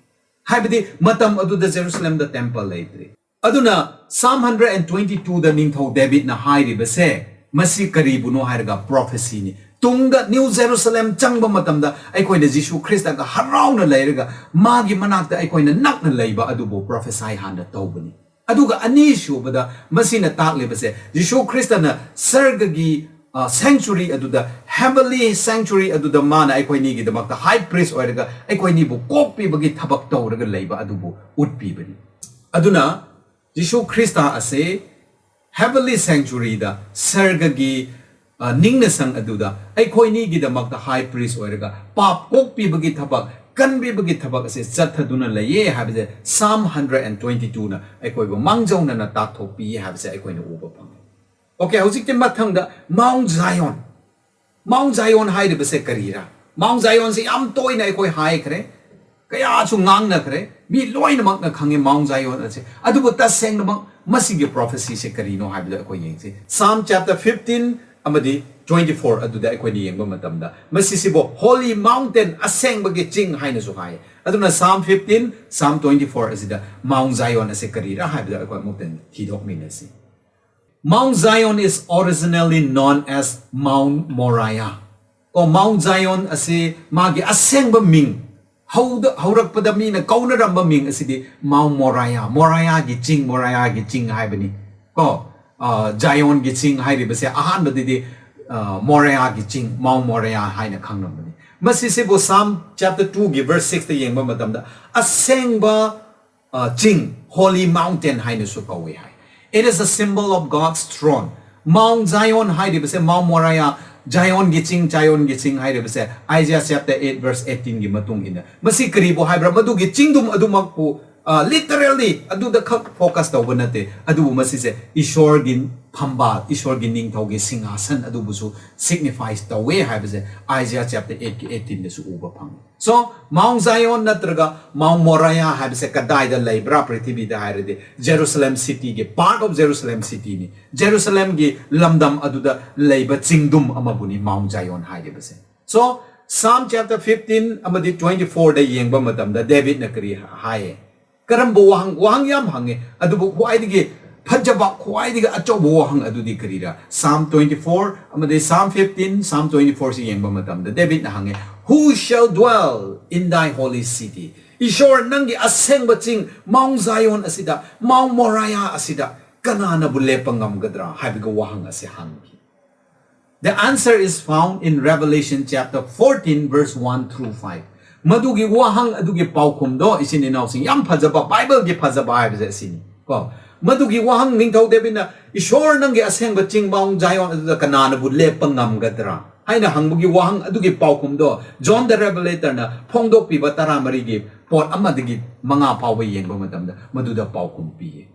ꯍꯥꯏꯕꯗꯤ ꯃꯇꯝ ꯑꯗꯨꯗ ꯖꯦꯔꯨꯁꯂꯦꯝꯗ ꯇꯦꯝꯄꯜ ꯂꯩꯇ꯭ꯔꯤ꯫ ꯑꯗꯨꯅ ꯁꯥꯝ ꯍꯟꯗ꯭ꯔꯦꯠ ꯑꯦꯟ ꯇ꯭ꯋꯦꯟꯇꯤ ꯇꯨꯗ ꯅꯤꯡꯊꯧ ꯗꯦꯕꯤꯠꯅ ꯍꯥꯏꯔꯤꯕꯁꯦ ꯃꯁꯤ ꯀꯔꯤꯕꯨꯅꯣ ꯍꯥꯏꯔꯒ ꯄ꯭ꯔꯣꯐꯦꯁꯤꯅꯤ꯫ ꯇꯨꯡꯗ ꯅ꯭ꯌꯨ ꯖꯦꯔꯨꯁꯂꯦꯝ ꯆꯪꯕ ꯃꯇꯝꯗ ꯑꯩꯈꯣꯏꯅ ꯖꯤꯁꯨ ꯈ꯭ꯔꯤꯁꯇꯒ ꯍꯔꯥꯎꯅ ꯂꯩꯔꯒ ꯃꯥꯒꯤ ꯃꯅꯥꯛꯇ ꯑꯩꯈꯣꯏꯅ ꯅꯛꯅ ꯂꯩꯕ ꯑꯗꯨꯕꯨ ꯄ꯭ꯔꯣꯐꯦꯁꯥꯏ ꯍꯥꯟꯅ ꯇꯧꯕꯅꯤ꯫ ꯑꯗꯨꯒ ꯑꯅꯤꯁꯨꯕꯗ ꯃꯁꯤꯅ ꯇꯥꯛꯂꯤꯕꯁꯦ ꯖꯤꯁꯨ ꯈ꯭ꯔꯤꯁꯇꯅ ꯁꯔꯒꯒꯤ ꯁꯦꯡꯆꯨꯔꯤ ꯑꯗꯨꯗ, ꯍꯦꯕꯟꯂꯤ ꯁꯦꯡꯆꯨꯔꯤ ꯑꯗꯨꯗ ꯃꯥꯅ ꯑꯩꯈꯣꯏꯅꯤꯒꯤꯗꯃꯛꯇ ꯍꯥꯏ ꯄ꯭ꯔꯤꯁ ꯑꯣꯏꯔꯒ ꯑꯩꯈꯣꯏꯅꯤꯕꯨ ꯀꯣꯛꯄꯤꯕꯒꯤ ꯊꯕꯛ ꯇꯧꯔꯒ ꯂꯩꯕ ꯑꯗꯨꯕꯨ ꯎꯠꯄꯤꯕꯅꯤ꯫ ꯑꯗꯨꯅ ꯖꯤꯁꯨ ꯈ꯭ꯔꯤꯁꯇ ꯑꯁꯦ ꯍꯦꯕꯟꯂꯤ ꯁꯦꯡꯆꯨꯔꯤꯗ, ꯁꯔꯒꯒꯤ ꯑ, ꯅꯤꯡꯅ ꯁꯪ ꯑꯗꯨꯗ ꯑꯩꯈꯣꯏꯅꯤꯒꯤꯗꯃꯛꯇ ꯍꯥꯏ ꯄ꯭ꯔꯤꯁ ꯑꯣꯏꯔꯒ ꯄꯥꯞ ꯀꯣꯛꯄꯤꯕꯒꯤ ꯊꯕꯛ, ꯀꯟꯕꯤꯕꯒꯤ ꯊꯕꯛ ꯑꯁꯦ ꯆꯠꯊꯗꯨꯅ ꯂꯩꯌꯦ ꯍꯥꯏꯕꯁꯦ ꯁꯥꯝ ꯍꯟꯗ꯭ꯔꯦꯠ ꯑꯦꯟ ꯇ꯭ꯋꯦꯟꯇꯤ ꯇꯨꯅ ꯑꯩꯈꯣꯏꯕꯨ ꯃꯥꯡꯖꯧꯅꯅ ꯇꯥꯛꯊꯣꯛꯄꯤ ꯍꯥꯏꯕꯁꯦ ꯑꯩꯈꯣꯏꯅ ꯎꯕ ꯐꯪꯉꯤ꯫ ꯑꯣꯀꯦ, ꯍꯧꯖꯤꯛꯇꯤ ꯃꯊꯪꯗ ꯃꯥꯎꯟ ꯖꯥꯏꯌꯣꯟ꯫ ꯃꯥꯎꯟ ꯖꯥꯏꯌꯣꯟ ꯍꯥꯏꯔꯤꯕꯁꯦ ꯀꯔꯤꯔꯥ? ꯃꯥꯎꯟ ꯖꯥꯏꯌꯣꯟꯁꯦ ꯌꯥꯝ ꯇꯣꯏꯅ ꯑꯩꯈꯣꯏ ꯍꯥꯏꯈ꯭ꯔꯦ꯫ ꯀꯌꯥꯁꯨ ꯉꯥꯡꯅꯈ꯭ꯔꯦ, ꯃꯤ ꯂꯣꯏꯅꯃꯛꯅ ꯈꯪꯉꯦ Mount Zion ꯑꯁꯦ꯫ ꯑꯗꯨꯕꯨ ꯇꯁꯦꯡꯅꯃꯛ ꯃꯁꯤꯒꯤ prophecy ꯁꯦ ꯀꯔꯤꯅꯣ ꯍꯥꯏꯕꯗꯣ ꯑꯩꯈꯣꯏ ꯌꯦꯡꯁꯤ꯫ Psalm chapter fifteen ꯑꯃꯗꯤ twenty-four ꯑꯗꯨꯗ ꯑꯩꯈꯣꯏꯅ ꯌꯦꯡꯕ ꯃꯇꯝꯗ, ꯃꯁꯤꯁꯤꯕꯨ holy mountain, ꯑꯁꯦꯡꯕꯒꯤ ꯆꯤꯡ ꯍꯥꯏꯅꯁꯨ ꯍꯥꯏ꯫ ꯑꯗꯨꯅ Psalm fifteen, Psalm twenty-four ꯑꯁꯤꯗ Mount Zion ꯑꯁꯦ ꯀꯔꯤꯔꯥ ꯍꯥꯏꯕꯗꯣ ꯑꯩꯈꯣꯏ ꯑꯃꯨꯛꯇꯪ ꯊꯤꯗꯣꯛꯃꯤꯟꯅꯁꯤ꯫ Mount Zion is originally known as Mount Moriah. ꯀꯣ, Mount Zion ꯑꯁꯤ ꯃꯥꯒꯤ ꯑꯁꯦꯡꯕ ꯃꯤꯡ, ꯍꯧꯗ-, ꯍꯧꯔꯛꯄꯗ ꯃꯤꯅ ꯀꯧꯅꯔꯝꯕ ꯃꯤꯡ ꯑꯁꯤꯗꯤ Mount Moriah, ꯃꯣꯔꯥꯌꯥꯒꯤ ꯆꯤꯡ, ꯃꯣꯔꯥꯌꯥꯒꯤ ꯆꯤꯡ ꯍꯥꯏꯕꯅꯤ꯫ ꯀꯣ, ꯑ, ꯖꯥꯌꯣꯟꯒꯤ ꯆꯤꯡ ꯍꯥꯏꯔꯤꯕꯁꯦ ꯑꯍꯥꯟꯕꯗꯗꯤ, ꯑ, ꯃꯣꯔꯥꯌꯥꯒꯤ ꯆꯤꯡ, Mount Moriah ꯍꯥꯏꯅ ꯈꯪꯅꯕꯅꯤ꯫ ꯃꯁꯤꯁꯤꯕꯨ Psalm chapter two ꯒꯤ verse six ꯇ ꯌꯦꯡꯕ ꯃꯇꯝꯗ ꯑꯁꯦꯡꯕ, ꯑ, ꯆꯤꯡ, holy mountain ꯍꯥꯏꯅꯁꯨ ꯀꯧꯏ ꯍꯥꯏ꯫ It is a symbol of God's throne. Mount Zion ꯍꯥꯏꯔꯤꯕꯁꯦ, Mount Moriah, ꯖꯥꯌꯣꯟꯒꯤ ꯆꯤꯡ, ꯖꯥꯌꯣꯟꯒꯤ ꯆꯤꯡ ꯍꯥꯏꯔꯤꯕꯁꯦ Isaiah chapter eight verse eighteen ꯒꯤ ꯃꯇꯨꯡ ꯏꯟꯅ ꯃꯁꯤ ꯀꯔꯤꯕꯨ ꯍꯥꯏꯕ꯭ꯔꯥ? ꯃꯗꯨꯒꯤ ꯆꯤꯡꯗꯨꯝ ꯑꯗꯨꯃꯛꯄꯨ, ꯑ, literally ꯑꯗꯨꯗ ꯈꯛ focus ꯇꯧꯕ ꯅꯠꯇꯦ, ꯑꯗꯨꯕꯨ ꯃꯁꯤꯁꯦ ꯏꯁꯣꯔꯒꯤ ꯐꯝꯕꯥꯜ, ꯏꯁꯣꯔꯒꯤ ꯅꯤꯡꯊꯧꯒꯤ ꯁꯤꯡꯍꯥꯁꯟ ꯑꯗꯨꯕꯨꯁꯨ signifies ꯇꯧꯋꯦ ꯍꯥꯏꯕꯁꯦ Isaiah chapter eight ꯀꯤ eighteen ꯗꯁꯨ ꯎꯕ ꯐꯪꯉꯤ꯫ So, Mount Zion ꯅꯠꯇ꯭ꯔꯒ Mount Moriah ꯍꯥꯏꯕꯁꯦ ꯀꯗꯥꯏꯗ ꯂꯩꯕ꯭ꯔꯥ ꯄ꯭ꯔꯤꯊꯤꯕꯤꯗ ꯍꯥꯏꯔꯗꯤ? Jerusalem city ꯒꯤ, part of Jerusalem city ꯅꯤ꯫ ꯖꯦꯔꯨꯁꯂꯦꯝꯒꯤ ꯂꯝꯗꯝ ꯑꯗꯨꯗ ꯂꯩꯕ ꯆꯤꯡꯗꯨꯝ ꯑꯃꯕꯨꯅꯤ Mount Zion ꯍꯥꯏꯔꯤꯕꯁꯦ꯫ So, Psalm chapter fifteen ꯑꯃꯗꯤ twenty-four ꯗ ꯌꯦꯡꯕ ꯃꯇꯝꯗ ꯗꯦꯕꯤꯠꯅ ꯀꯔꯤ ꯍꯥꯏꯌꯦ? ꯀꯔꯝꯕ ꯋꯥꯍꯪ, ꯋꯥꯍꯪ ꯌꯥꯝ ꯍꯪꯉꯦ, ꯑꯗꯨꯕꯨ ꯈ꯭ꯋꯥꯏꯗꯒꯤ ꯐꯖꯕ, ꯈ꯭ꯋꯥꯏꯗꯒꯤ ꯑꯆꯧꯕ ꯋꯥꯍꯪ ꯑꯗꯨꯗꯤ ꯀꯔꯤꯔꯥ? Psalm twenty-four ꯑꯃꯗꯤ Psalm fifteen, Psalm twenty-four ꯁꯤ ꯌꯦꯡꯕ ꯃꯇꯝꯗ ꯗꯦꯕꯤꯠꯅ ꯍꯪꯉꯦ, "Who shall dwell in thy holy city?" ꯏꯁꯣꯔ, ꯅꯪꯒꯤ ꯑꯁꯦꯡꯕ ꯆꯤꯡ Mount Zion ꯑꯁꯤꯗ, Mount Moriah ꯑꯁꯤꯗ ꯀꯅꯥꯅꯕꯨ ꯂꯦꯞꯄ ꯉꯝꯒꯗ꯭ꯔꯥ ꯍꯥꯏꯕꯒꯤ ꯋꯥꯍꯪ ꯑꯁꯤ ꯍꯪꯈꯤ꯫ The answer is found in Revelation chapter fourteen verse one through five. ꯃꯗꯨꯒꯤ ꯋꯥꯍꯪ ꯑꯗꯨꯒꯤ ꯄꯥꯎꯈꯨꯝꯗꯣ, ꯏꯆꯤꯟ ꯏꯅꯥꯎꯁꯤꯡ, ꯌꯥꯝ ꯐꯖꯕ, ꯕꯥꯏꯕꯜꯒꯤ ꯐꯖꯕ ꯍꯥꯏꯕꯁꯦ ꯑꯁꯤꯅꯤ ꯀꯣ꯫ ꯃꯗꯨꯒꯤ ꯋꯥꯍꯪ, ꯅꯤꯡꯊꯧ ꯗꯦꯕꯤꯠꯅ, "ꯏꯁꯣꯔ, ꯅꯪꯒꯤ ꯑꯁꯦꯡꯕ ꯆꯤꯡ Mount Zion ꯑꯗꯨꯗ ꯀꯅꯥꯅꯕꯨ ꯂꯦꯞꯄ ꯉꯝꯒꯗ꯭ꯔꯥ?" ꯍꯥꯏꯅ ꯍꯪꯕꯒꯤ ꯋꯥꯍꯪ ꯑꯗꯨꯒꯤ ꯄꯥꯎꯈꯨꯝꯗꯣ John the Revelator ꯅ ꯐꯣꯡꯗꯣꯛꯄꯤꯕ ꯇꯔꯥꯃꯔꯤꯒꯤ ꯄꯣꯠ ꯑꯃꯗꯒꯤ ꯃꯉꯥ ꯐꯥꯎꯕ ꯌꯦꯡꯕ ꯃꯇꯝꯗ ꯃꯗꯨꯗ ꯄꯥꯎꯈꯨꯝ ꯄꯤꯌꯦ꯫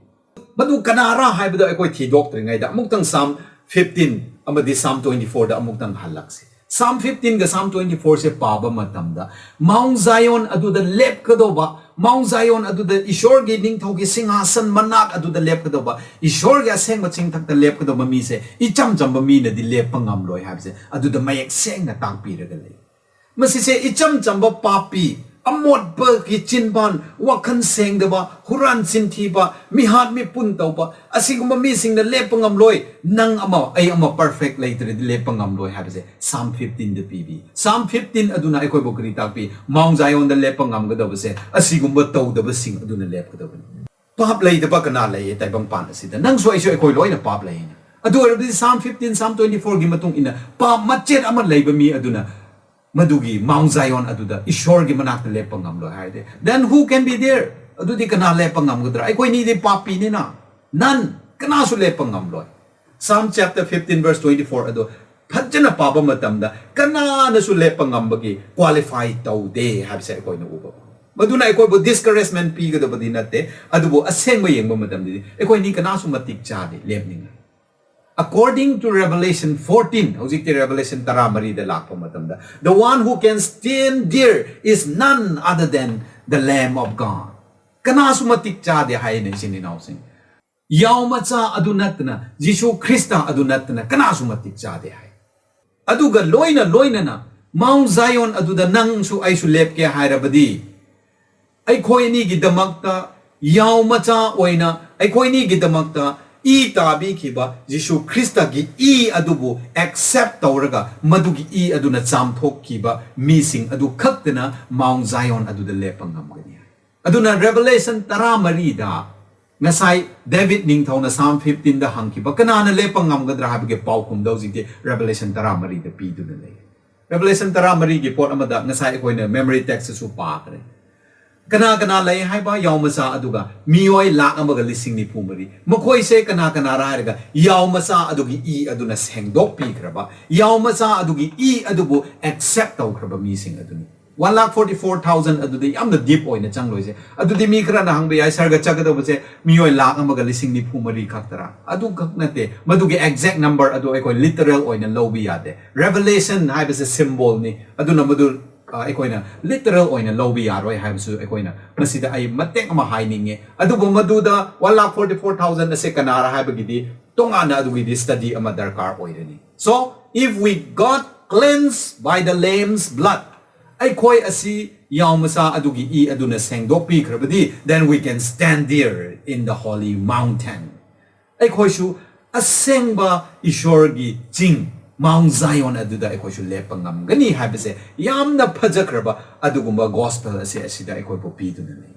ꯃꯗꯨ ꯀꯅꯥꯔꯥ ꯍꯥꯏꯕꯗꯣ ꯑꯩꯈꯣꯏ ꯊꯤꯗꯣꯛꯇ꯭ꯔꯤꯉꯩꯗ ꯑꯃꯨꯛꯇꯪ Psalm fifteen ꯑꯃꯗꯤ Psalm twenty-four ꯗ ꯑꯃꯨꯛꯇꯪ ꯍꯜꯂꯛꯁꯤ꯫ Psalm fifteen ꯒ Psalm twenty four ꯁꯦ ꯄꯥꯕ ꯃꯇꯝꯗ, Mount Zion ꯑꯗꯨꯗ ꯂꯦꯞꯀꯗꯧꯕ, Mount Zion ꯑꯗꯨꯗ ꯏꯁꯣꯔꯒꯤ ꯅꯤꯡꯊꯧꯒꯤ ꯁꯤꯡꯍꯥꯁꯟ ꯃꯅꯥꯛ ꯑꯗꯨꯗ ꯂꯦꯞꯀꯗꯧꯕ, ꯏꯁꯣꯔꯒꯤ ꯑꯁꯦꯡꯕ ꯆꯤꯡꯊꯛꯇ ꯂꯦꯞꯀꯗꯧꯕ ꯃꯤꯁꯦ ꯏꯆꯝ ꯆꯝꯕ ꯃꯤꯅꯗꯤ ꯂꯦꯞꯄ ꯉꯝꯂꯣꯏ ꯍꯥꯏꯕꯁꯦ ꯑꯗꯨꯗ ꯃꯌꯦꯛ ꯁꯦꯡꯅ ꯇꯥꯛꯄꯤꯔꯒ ꯂꯩ꯫ ꯃꯁꯤꯁꯦ ꯏꯆꯝ ꯆꯝꯕ ꯄꯥꯄꯤ, ꯑꯃꯣꯠꯄꯒꯤ ꯆꯤꯟꯕꯥꯟ, ꯋꯥꯈꯜ ꯁꯦꯡꯗꯕ, ꯍꯨꯔꯥꯟ ꯆꯤꯟꯊꯤꯕ, ꯃꯤꯍꯥꯠ ꯃꯤꯄꯨꯟ ꯇꯧꯕ, ꯑꯁꯤꯒꯨꯝꯕ ꯃꯤꯁꯤꯡꯅ ꯂꯦꯞꯄ ꯉꯝꯂꯣꯏ꯫ ꯅꯪ ꯑꯃ, ꯑꯩ ꯑꯃ perfect ꯂꯩꯇ꯭ꯔꯗꯤ ꯂꯦꯞꯄ ꯉꯝꯂꯣꯏ ꯍꯥꯏꯕꯁꯦ Psalm fifteen ꯗ ꯄꯤꯕꯤ꯫ Psalm fifteen ꯑꯗꯨꯅ ꯑꯩꯈꯣꯏꯕꯨ ꯀꯔꯤ ꯇꯥꯛꯄꯤ? Mount Zion ꯗ ꯂꯦꯞꯄ ꯉꯝꯒꯗꯕꯁꯦ ꯑꯁꯤꯒꯨꯝꯕ ꯇꯧꯗꯕꯁꯤꯡ ꯑꯗꯨꯅ ꯂꯦꯞꯀꯗꯕꯅꯤ꯫ ꯄꯥꯞ ꯂꯩꯇꯕ ꯀꯅꯥ ꯂꯩꯌꯦ ꯇꯥꯏꯕꯪꯄꯥꯟ ꯑꯁꯤꯗ? ꯅꯪꯁꯨ ꯑꯩꯁꯨ, ꯑꯩꯈꯣꯏ ꯂꯣꯏꯅ ꯄꯥꯞ ꯂꯩꯌꯦꯅ꯫ ꯑꯗꯨ ꯑꯣꯏꯔꯕꯗꯤ Psalm fifteen, Psalm twenty four ꯒꯤ ꯃꯇꯨꯡ ꯏꯟꯅ ꯄꯥꯞ ꯃꯆꯦꯠ ꯑꯃ ꯂꯩꯕ ꯃꯤ ꯑꯗꯨꯅ ꯃꯗꯨꯒꯤ Mount Zion ꯑꯗꯨꯗ ꯏꯁꯣꯔꯒꯤ ꯃꯅꯥꯛꯇ ꯂꯦꯞꯄ ꯉꯝꯂꯣꯏ ꯍꯥꯏꯔꯗꯤ, then who can be there? ꯑꯗꯨꯗꯤ ꯀꯅꯥ ꯂꯦꯞꯄ ꯉꯝꯒꯗ꯭ꯔꯥ? ꯑꯩꯈꯣꯏꯅꯤꯗꯤ ꯄꯥꯄꯤꯅꯤꯅ, none, ꯀꯅꯥꯁꯨ ꯂꯦꯞꯄ ꯉꯝꯂꯣꯏ꯫ Psalm chapter fifteen verse twenty four ꯑꯗꯨ ꯐꯖꯅ ꯄꯥꯕ ꯃꯇꯝꯗ ꯀꯅꯥꯅꯁꯨ ꯂꯦꯞꯄ ꯉꯝꯕꯒꯤ qualify ꯇꯧꯗꯦ ꯍꯥꯏꯕꯁꯦ ꯑꯩꯈꯣꯏꯅ ꯎꯕ ꯐꯪꯉꯤ꯫ ꯃꯗꯨꯅ ꯑꯩꯈꯣꯏꯕꯨ discouragement ꯄꯤꯒꯗꯕꯗꯤ ꯅꯠꯇꯦ, ꯑꯗꯨꯕꯨ ꯑꯁꯦꯡꯕ ꯌꯦꯡꯕ ꯃꯇꯝꯗꯗꯤ ꯑꯩꯈꯣꯏꯅꯤ ꯀꯅꯥꯁꯨ ꯃꯇꯤꯛ ꯆꯥꯗꯦ ꯂꯦꯞꯅꯤꯡꯉꯥꯏ꯫ According to Revelation fourteen, ꯍꯧꯖꯤꯛꯇꯤ Revelation ꯇꯔꯥꯃꯔꯤꯗ ꯂꯥꯛꯄ ꯃꯇꯝꯗ, the one who can stand there is none other than the Lamb of God. ꯀꯅꯥꯁꯨ ꯃꯇꯤꯛ ꯆꯥꯗꯦ ꯍꯥꯏꯅ, ꯏꯆꯤꯟ ꯏꯅꯥꯎꯁꯤꯡ꯫ ꯌꯥꯎ ꯃꯆꯥ ꯑꯗꯨ ꯅꯠꯇꯅ, ꯖꯤꯁꯨ ꯈ꯭ꯔꯤꯁꯇ ꯑꯗꯨ ꯅꯠꯇꯅ ꯀꯅꯥꯁꯨ ꯃꯇꯤꯛ ꯆꯥꯗꯦ ꯍꯥꯏ꯫ ꯑꯗꯨꯒ ꯂꯣꯏꯅ ꯂꯣꯏꯅꯅ Mount Zion ꯑꯗꯨꯗ ꯅꯪꯁꯨ ꯑꯩꯁꯨ ꯂꯦꯞꯀꯦ ꯍꯥꯏꯔꯕꯗꯤ, ꯑꯩꯈꯣꯏ ꯑꯅꯤꯒꯤꯗꯃꯛꯇ, ꯌꯥꯎ ꯃꯆꯥ ꯑꯣꯏꯅ ꯑꯩꯈꯣꯏ ꯑꯅꯤꯒꯤꯗꯃꯛꯇ ꯏ ꯇꯥꯕꯤꯈꯤꯕ ꯖꯤꯁꯨ ꯈ꯭ꯔꯤꯁꯇꯒꯤ ꯏ ꯑꯗꯨꯕꯨ accept ꯇꯧꯔꯒ, ꯃꯗꯨꯒꯤ ꯏ ꯑꯗꯨꯅ ꯆꯥꯝꯊꯣꯛꯈꯤꯕ ꯃꯤꯁꯤꯡ ꯑꯗꯨ ꯈꯛꯇꯅ Mount Zion ꯑꯗꯨꯗ ꯂꯦꯞꯄ ꯉꯝꯒꯅꯤ꯫ ꯑꯗꯨꯅ Revelation ꯇꯔꯥꯃꯔꯤꯗ ꯉꯁꯥꯏ ꯗꯦꯕꯤꯠ ꯅꯤꯡꯊꯧꯅ Psalm fifteen ꯗ ꯍꯪꯈꯤꯕ, "ꯀꯅꯥꯅ ꯂꯦꯞꯄ ꯉꯝꯒꯗ꯭ꯔꯥ?" ꯍꯥꯏꯕꯒꯤ ꯄꯥꯎꯈꯨꯝꯗ ꯍꯧꯖꯤꯛꯇꯤ Revelation ꯇꯔꯥꯃꯔꯤꯗ ꯄꯤꯗꯨꯅ ꯂꯩ꯫ Revelation ꯇꯔꯥꯃꯔꯤꯒꯤ ꯄꯣꯠ ꯑꯃꯗ ꯉꯁꯥꯏ ꯑꯩꯈꯣꯏꯅ memory text ꯁꯨ ꯄꯥꯈ꯭ꯔꯦ꯫ ꯀꯅꯥ ꯀꯅꯥ ꯂꯩ ꯍꯥꯏꯕ? ꯌꯥꯎ ꯃꯆꯥ ꯑꯗꯨꯒ ꯃꯤꯑꯣꯏ ꯂꯥꯛ ꯑꯃꯒ ꯂꯤꯁꯤꯡ ꯅꯤꯐꯨ ꯃꯔꯤ꯫ ꯃꯈꯣꯏꯁꯦ ꯀꯅꯥ ꯀꯅꯥꯔ ꯍꯥꯏꯔꯒ, ꯌꯥꯎ ꯃꯆꯥ ꯑꯗꯨꯒꯤ ꯏ ꯑꯗꯨꯅ ꯁꯦꯡꯗꯣꯛꯄꯤꯈ꯭ꯔꯕ, ꯌꯥꯎ ꯃꯆꯥ ꯑꯗꯨꯒꯤ ꯏ ꯑꯗꯨꯕꯨ accept ꯇꯧꯈ꯭ꯔꯕ ꯃꯤꯁꯤꯡ ꯑꯗꯨꯅꯤ꯫ One lakh forty four thousand ꯑꯗꯨꯗꯤ ꯌꯥꯝꯅ ꯗꯤꯞ ꯑꯣꯏꯅ ꯆꯪꯂꯣꯏꯁꯦ꯫ ꯑꯗꯨꯗꯤ ꯃꯤ ꯈꯔꯅ ꯍꯪꯕ ꯌꯥꯏ, "ꯁꯔꯒ ꯆꯠꯀꯗꯧꯕꯁꯦ ꯃꯤꯑꯣꯏ ꯂꯥꯛ ꯑꯃꯒ ꯂꯤꯁꯤꯡ ꯅꯤꯐꯨ ꯃꯔꯤ ꯈꯛꯇꯔꯥ?" ꯑꯗꯨ ꯈꯛ ꯅꯠꯇꯦ꯫ ꯃꯗꯨꯒꯤ ꯑꯦꯛꯖꯦꯛ ꯅꯝꯕꯔ ꯑꯗꯨ ꯑꯩꯈꯣꯏ ꯂꯤꯇꯔꯦꯜ ꯑꯣꯏꯅ ꯂꯧꯕ ꯌꯥꯗꯦ꯫ ꯔꯦꯚꯦꯂꯦꯁꯟ ꯍꯥꯏꯕꯁꯦ ꯁꯤꯝꯕꯣꯜꯅꯤ꯫ ꯑꯗꯨꯅ ꯃꯗꯨ ꯑ, ꯑꯩꯈꯣꯏꯅ ꯂꯤꯇꯔꯦꯜ ꯑꯣꯏꯅ ꯂꯧꯕ ꯌꯥꯔꯣꯏ ꯍꯥꯏꯕꯁꯨ ꯑꯩꯈꯣꯏꯅ ꯃꯁꯤꯗ ꯑꯩ ꯃꯇꯦꯛ ꯑꯃ ꯍꯥꯏꯅꯤꯡꯉꯦ꯫ ꯑꯗꯨꯕꯨ ꯃꯗꯨꯗ one lakh forty four thousand ꯑꯁꯦ ꯀꯅꯥꯔ ꯍꯥꯏꯕꯒꯤꯗꯤ ꯇꯣꯉꯥꯟꯅ ꯑꯗꯨꯒꯤꯗꯤ ꯁ꯭ꯇꯗꯤ ꯑꯃ ꯗꯔꯀꯥꯔ ꯑꯣꯏꯔꯅꯤ꯫ So, if we got cleansed by the Lamb's blood, ꯑꯩꯈꯣꯏ ꯑꯁꯤ ꯌꯥꯎ ꯃꯆꯥ ꯑꯗꯨꯒꯤ ꯏ ꯑꯗꯨꯅ ꯁꯦꯡꯗꯣꯛꯄꯤꯈ꯭ꯔꯕꯗꯤ, then we can stand there in the holy mountain. ꯑꯩꯈꯣꯏꯁꯨ ꯑꯁꯦꯡꯕ ꯏꯁꯣꯔꯒꯤ ꯆꯤꯡ, ꯃꯥꯎꯟ ꯖꯥꯏꯑꯣꯟ ꯑꯗꯨꯗ ꯑꯩꯈꯣꯏꯁꯨ ꯂꯦꯞꯄ ꯉꯝꯒꯅꯤ ꯍꯥꯏꯕꯁꯦ ꯌꯥꯝꯅ ꯐꯖꯈ꯭ꯔꯕ ꯑꯗꯨꯒꯨꯝꯕ ꯒꯣꯁꯄꯦꯜ ꯑꯁꯦ ꯑꯁꯤꯗ ꯑꯩꯈꯣꯏꯕꯨ ꯄꯤꯗꯨꯅ ꯂꯩ꯫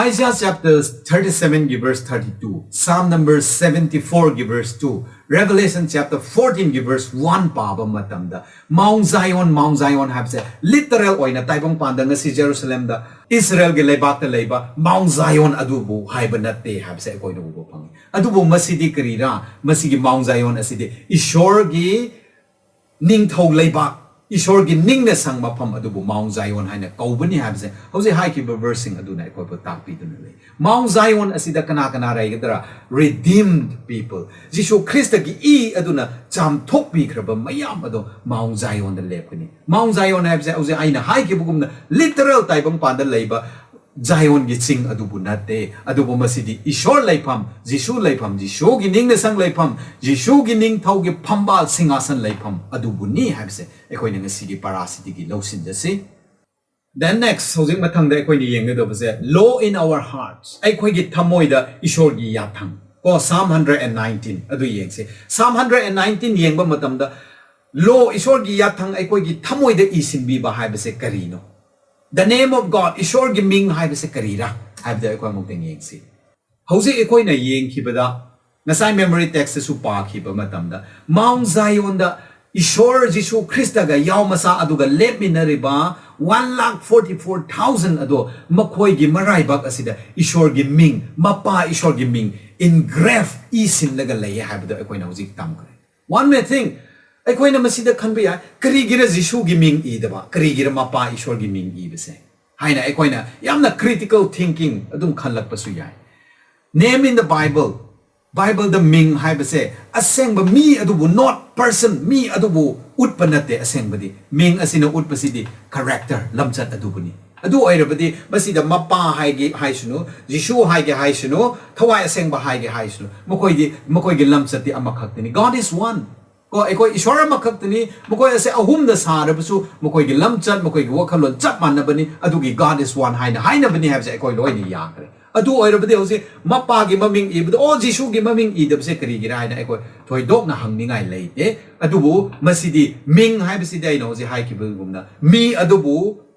Isaiah chapter thirty seven ꯒꯤ verse thirty two, Psalm number seventy four ꯒꯤ verse two, Revelation chapter fourteen ꯒꯤ verse one ꯄꯥꯕ ꯃꯇꯝꯗ, ꯃꯥꯎꯟ ꯖꯥꯏꯑꯣꯟ, ꯃꯥꯎꯟ ꯖꯥꯏꯑꯣꯟ ꯍꯥꯏꯕꯁꯦ ꯂꯤꯇꯔꯦꯜ ꯑꯣꯏꯅ ꯇꯥꯏꯕꯪꯄꯥꯟꯗ ꯉꯁꯤ ꯖꯦꯔꯨꯁꯂꯦꯝꯗ ꯏꯁꯔꯦꯜꯒꯤ ꯂꯩꯕꯥꯛꯇ ꯂꯩꯕ ꯃꯥꯎꯟ ꯖꯥꯏꯑꯣꯟ ꯑꯗꯨꯕꯨ ꯍꯥꯏꯕ ꯅꯠꯇꯦ ꯍꯥꯏꯕꯁꯦ ꯑꯩꯈꯣꯏꯅ ꯎꯕ ꯐꯪꯉꯤ꯫ ꯑꯗꯨꯕꯨ ꯃꯁꯤꯗꯤ ꯀꯔꯤꯔꯥ? ꯃꯁꯤꯒꯤ ꯃꯥꯎꯟ ꯖꯥꯏꯑꯣꯟ ꯑꯁꯤꯗꯤ ꯏꯁꯣꯔꯒꯤ ꯅꯤꯡꯊꯧ ꯂꯩꯕꯥꯛ, ꯏꯁꯣꯔꯒꯤ ꯅꯤꯡꯅ ꯁꯪ ꯃꯐꯝ ꯑꯗꯨꯕꯨ ꯃꯥꯎꯟ ꯖꯥꯏꯑꯣꯟ ꯍꯥꯏꯅ ꯀꯧꯕꯅꯤ ꯍꯥꯏꯕꯁꯦ ꯍꯧꯖꯤꯛ ꯍꯥꯏꯈꯤꯕ ꯚꯔꯁꯁꯤꯡ ꯑꯗꯨꯅ ꯑꯩꯈꯣꯏꯕꯨ ꯇꯥꯛꯄꯤꯗꯨꯅ ꯂꯩ꯫ ꯃꯥꯎꯟ ꯖꯥꯏꯑꯣꯟ ꯑꯁꯤꯗ ꯀꯅꯥ ꯀꯅꯥ ꯂꯩꯒꯗ꯭ꯔꯥ? Redeemed people, ꯖꯤꯁꯨ ꯈ꯭ꯔꯤꯁꯇꯒꯤ ꯏ ꯑꯗꯨꯅ ꯆꯥꯝꯊꯣꯛꯄꯤꯈ꯭ꯔꯕ ꯃꯌꯥꯝ ꯑꯗꯣ ꯃꯥꯎꯟ ꯖꯥꯏꯑꯣꯟꯗ ꯂꯦꯞꯀꯅꯤ꯫ ꯃꯥꯎꯟ ꯖꯥꯏꯑꯣꯟ ꯍꯥꯏꯕꯁꯦ ꯍꯧꯖꯤꯛ ꯑꯩꯅ ꯍꯥꯏꯈꯤꯕꯒꯨꯝꯅ ꯂꯤꯇꯔꯦꯜ ꯇꯥꯏꯕꯪꯄꯥꯟꯗ ꯂꯩꯕ ꯖꯥꯏꯑꯣꯟꯒꯤ ꯆꯤꯡ ꯑꯗꯨꯕꯨ ꯅꯠꯇꯦ, ꯑꯗꯨꯕꯨ ꯃꯁꯤꯗꯤ ꯏꯁꯣꯔ ꯂꯩꯐꯝ, ꯖꯤꯁꯨ ꯂꯩꯐꯝ, ꯖꯤꯁꯨꯒꯤ ꯅꯤꯡꯅꯁꯪ ꯂꯩꯐꯝ, ꯖꯤꯁꯨꯒꯤ ꯅꯤꯡꯊꯧꯒꯤ ꯐꯝꯕꯥꯜ ꯁꯤꯡꯍꯥꯁꯟ ꯂꯩꯐꯝ ꯑꯗꯨꯕꯨꯅꯤ ꯍꯥꯏꯕꯁꯦ ꯑꯩꯈꯣꯏꯅ ꯉꯁꯤꯒꯤ ꯄꯔꯥꯁꯤꯗꯒꯤ ꯂꯧꯁꯤꯟꯖꯁꯤ꯫ Then next, ꯍꯧꯖꯤꯛ ꯃꯊꯪꯗ ꯑꯩꯈꯣꯏꯅ ꯌꯦꯡꯒꯗꯧꯕꯁꯦ, law in our hearts, ꯑꯩꯈꯣꯏꯒꯤ ꯊꯃꯣꯏꯗ ꯏꯁꯣꯔꯒꯤ ꯌꯥꯊꯪ꯫ ꯀꯣ, Psalm hundred and nineteen ꯑꯗꯨ ꯌꯦꯡꯁꯤ꯫ Psalm hundred and nineteen ꯌꯦꯡꯕ ꯃꯇꯝꯗ, law, ꯏꯁꯣꯔꯒꯤ ꯌꯥꯊꯪ ꯑꯩꯈꯣꯏꯒꯤ ꯊꯃꯣꯏꯗ ꯏꯁꯤꯟꯕꯤꯕ ꯍꯥꯏꯕꯁꯦ ꯀꯔꯤꯅꯣ? The name of God, ꯏꯁꯣꯔꯒꯤ ꯃꯤꯡ ꯍꯥꯏꯕꯁꯦ ꯀꯔꯤꯔꯥ ꯍꯥꯏꯕꯗꯣ ꯑꯩꯈꯣꯏ ꯑꯃꯨꯛꯇꯪ ꯌꯦꯡꯁꯤ꯫ ꯍꯧꯖꯤꯛ ꯑꯩꯈꯣꯏꯅ ꯌꯦꯡꯈꯤꯕꯗ, ꯉꯁꯥꯏ memory text ꯇꯁꯨ ꯄꯥꯈꯤꯕ ꯃꯇꯝꯗ, ꯃꯥꯎꯟ ꯖꯥꯏꯑꯣꯟꯗ ꯏꯁꯣꯔ ꯖꯤꯁꯨ ꯈ꯭ꯔꯤꯁꯇꯒ ꯌꯥꯎ ꯃꯆꯥ ꯑꯗꯨꯒ ꯂꯦꯞꯃꯤꯟꯅꯔꯤꯕ one lakh forty four thousand ꯑꯗꯣ ꯃꯈꯣꯏꯒꯤ ꯃꯔꯥꯏꯕꯛ ꯑꯁꯤꯗ ꯏꯁꯣꯔꯒꯤ ꯃꯤꯡ, ꯃꯄꯥ ꯏꯁꯣꯔꯒꯤ ꯃꯤꯡ engrave, ꯏꯁꯤꯜꯂꯒ ꯂꯩꯌꯦ ꯍꯥꯏꯕꯗꯣ ꯑꯩꯈꯣꯏꯅ ꯍꯧꯖꯤꯛ ꯇꯝꯈ꯭ꯔꯦ꯫ One may think, ꯑꯩꯈꯣꯏꯅ ꯃꯁꯤꯗ ꯈꯟꯕ ꯌꯥꯏ, "ꯀꯔꯤꯒꯤꯔ ꯖꯤꯁꯨꯒꯤ ꯃꯤꯡ ꯏꯗꯕ? ꯀꯔꯤꯒꯤꯔ ꯃꯄꯥ ꯏꯁꯣꯔꯒꯤ ꯃꯤꯡ ꯏꯕꯁꯦ?" ꯍꯥꯏꯅ ꯑꯩꯈꯣꯏꯅ ꯌꯥꯝꯅ critical thinking ꯑꯗꯨꯝ ꯈꯜꯂꯛꯄꯁꯨ ꯌꯥꯏ꯫ Name in the Bible, Bibleꯗ ꯃꯤꯡ ꯍꯥꯏꯕꯁꯦ ꯑꯁꯦꯡꯕ ꯃꯤ ꯑꯗꯨꯕꯨ, not person, ꯃꯤ ꯑꯗꯨꯕꯨ ꯎꯠꯄ ꯅꯠꯇꯦ꯫ ꯑꯁꯦꯡꯕꯗꯤ ꯃꯤꯡ ꯑꯁꯤꯅ ꯎꯠꯄꯁꯤꯗꯤ character, ꯂꯝꯆꯠ ꯑꯗꯨꯕꯨꯅꯤ꯫ ꯑꯗꯨ ꯑꯣꯏꯔꯕꯗꯤ ꯃꯁꯤꯗ ꯃꯄꯥ ꯍꯥꯏꯒꯦ ꯍꯥꯏꯁꯅꯨ, ꯖꯤꯁꯨ ꯍꯥꯏꯒꯦ ꯍꯥꯏꯁꯅꯨ, ꯊꯋꯥꯏ ꯑꯁꯦꯡꯕ ꯍꯥꯏꯒꯦ ꯍꯥꯏꯁꯅꯨ, ꯃꯈꯣꯏꯗꯤ, ꯃꯈꯣꯏꯒꯤ ꯂꯝꯆꯠꯇꯤ ꯑꯃꯈꯛꯇꯅꯤ꯫ God is one꯫ ꯀꯣ, ꯑꯩꯈꯣꯏ ꯏꯁꯣꯔ ꯑꯃꯈꯛꯇꯅꯤ꯫ ꯃꯈꯣꯏ ꯑꯁꯦ ꯑꯍꯨꯝꯅ ꯁꯥꯔꯕꯁꯨ ꯃꯈꯣꯏꯒꯤ ꯂꯝꯆꯠ, ꯃꯈꯣꯏꯒꯤ ꯋꯥꯈꯜꯂꯣꯟ ꯆꯞ ꯃꯥꯟꯅꯕꯅꯤ꯫ ꯑꯗꯨꯒꯤ God is one ꯍꯥꯏꯅ ꯍꯥꯏꯅꯕꯅꯤ ꯍꯥꯏꯕꯁꯦ ꯑꯩꯈꯣꯏ ꯂꯣꯏꯅ ꯌꯥꯈ꯭ꯔꯦ꯫ ꯑꯗꯨ ꯑꯣꯏꯔꯕꯗꯤ ꯍꯧꯖꯤꯛ ꯃꯄꯥꯒꯤ ꯃꯃꯤꯡ ꯏꯕꯗ, "ꯑꯣ, ꯖꯤꯁꯨꯒꯤ ꯃꯃꯤꯡ ꯏꯗꯕꯁꯦ ꯀꯔꯤꯒꯤꯔꯥ?" ꯍꯥꯏꯅ ꯑꯩꯈꯣꯏ ꯊꯣꯏꯗꯣꯛꯅ ꯍꯪꯅꯤꯡꯉꯥꯏ ꯂꯩꯇꯦ꯫ ꯑꯗꯨꯕꯨ ꯃꯁꯤꯗꯤ ꯃꯤꯡ ꯍꯥꯏꯕꯁꯤꯗꯤ ꯑꯩꯅ ꯍꯧꯖꯤꯛ ꯍꯥꯏꯈꯤꯕꯒꯨꯝꯅ ꯃꯤ ꯑꯗꯨꯕꯨ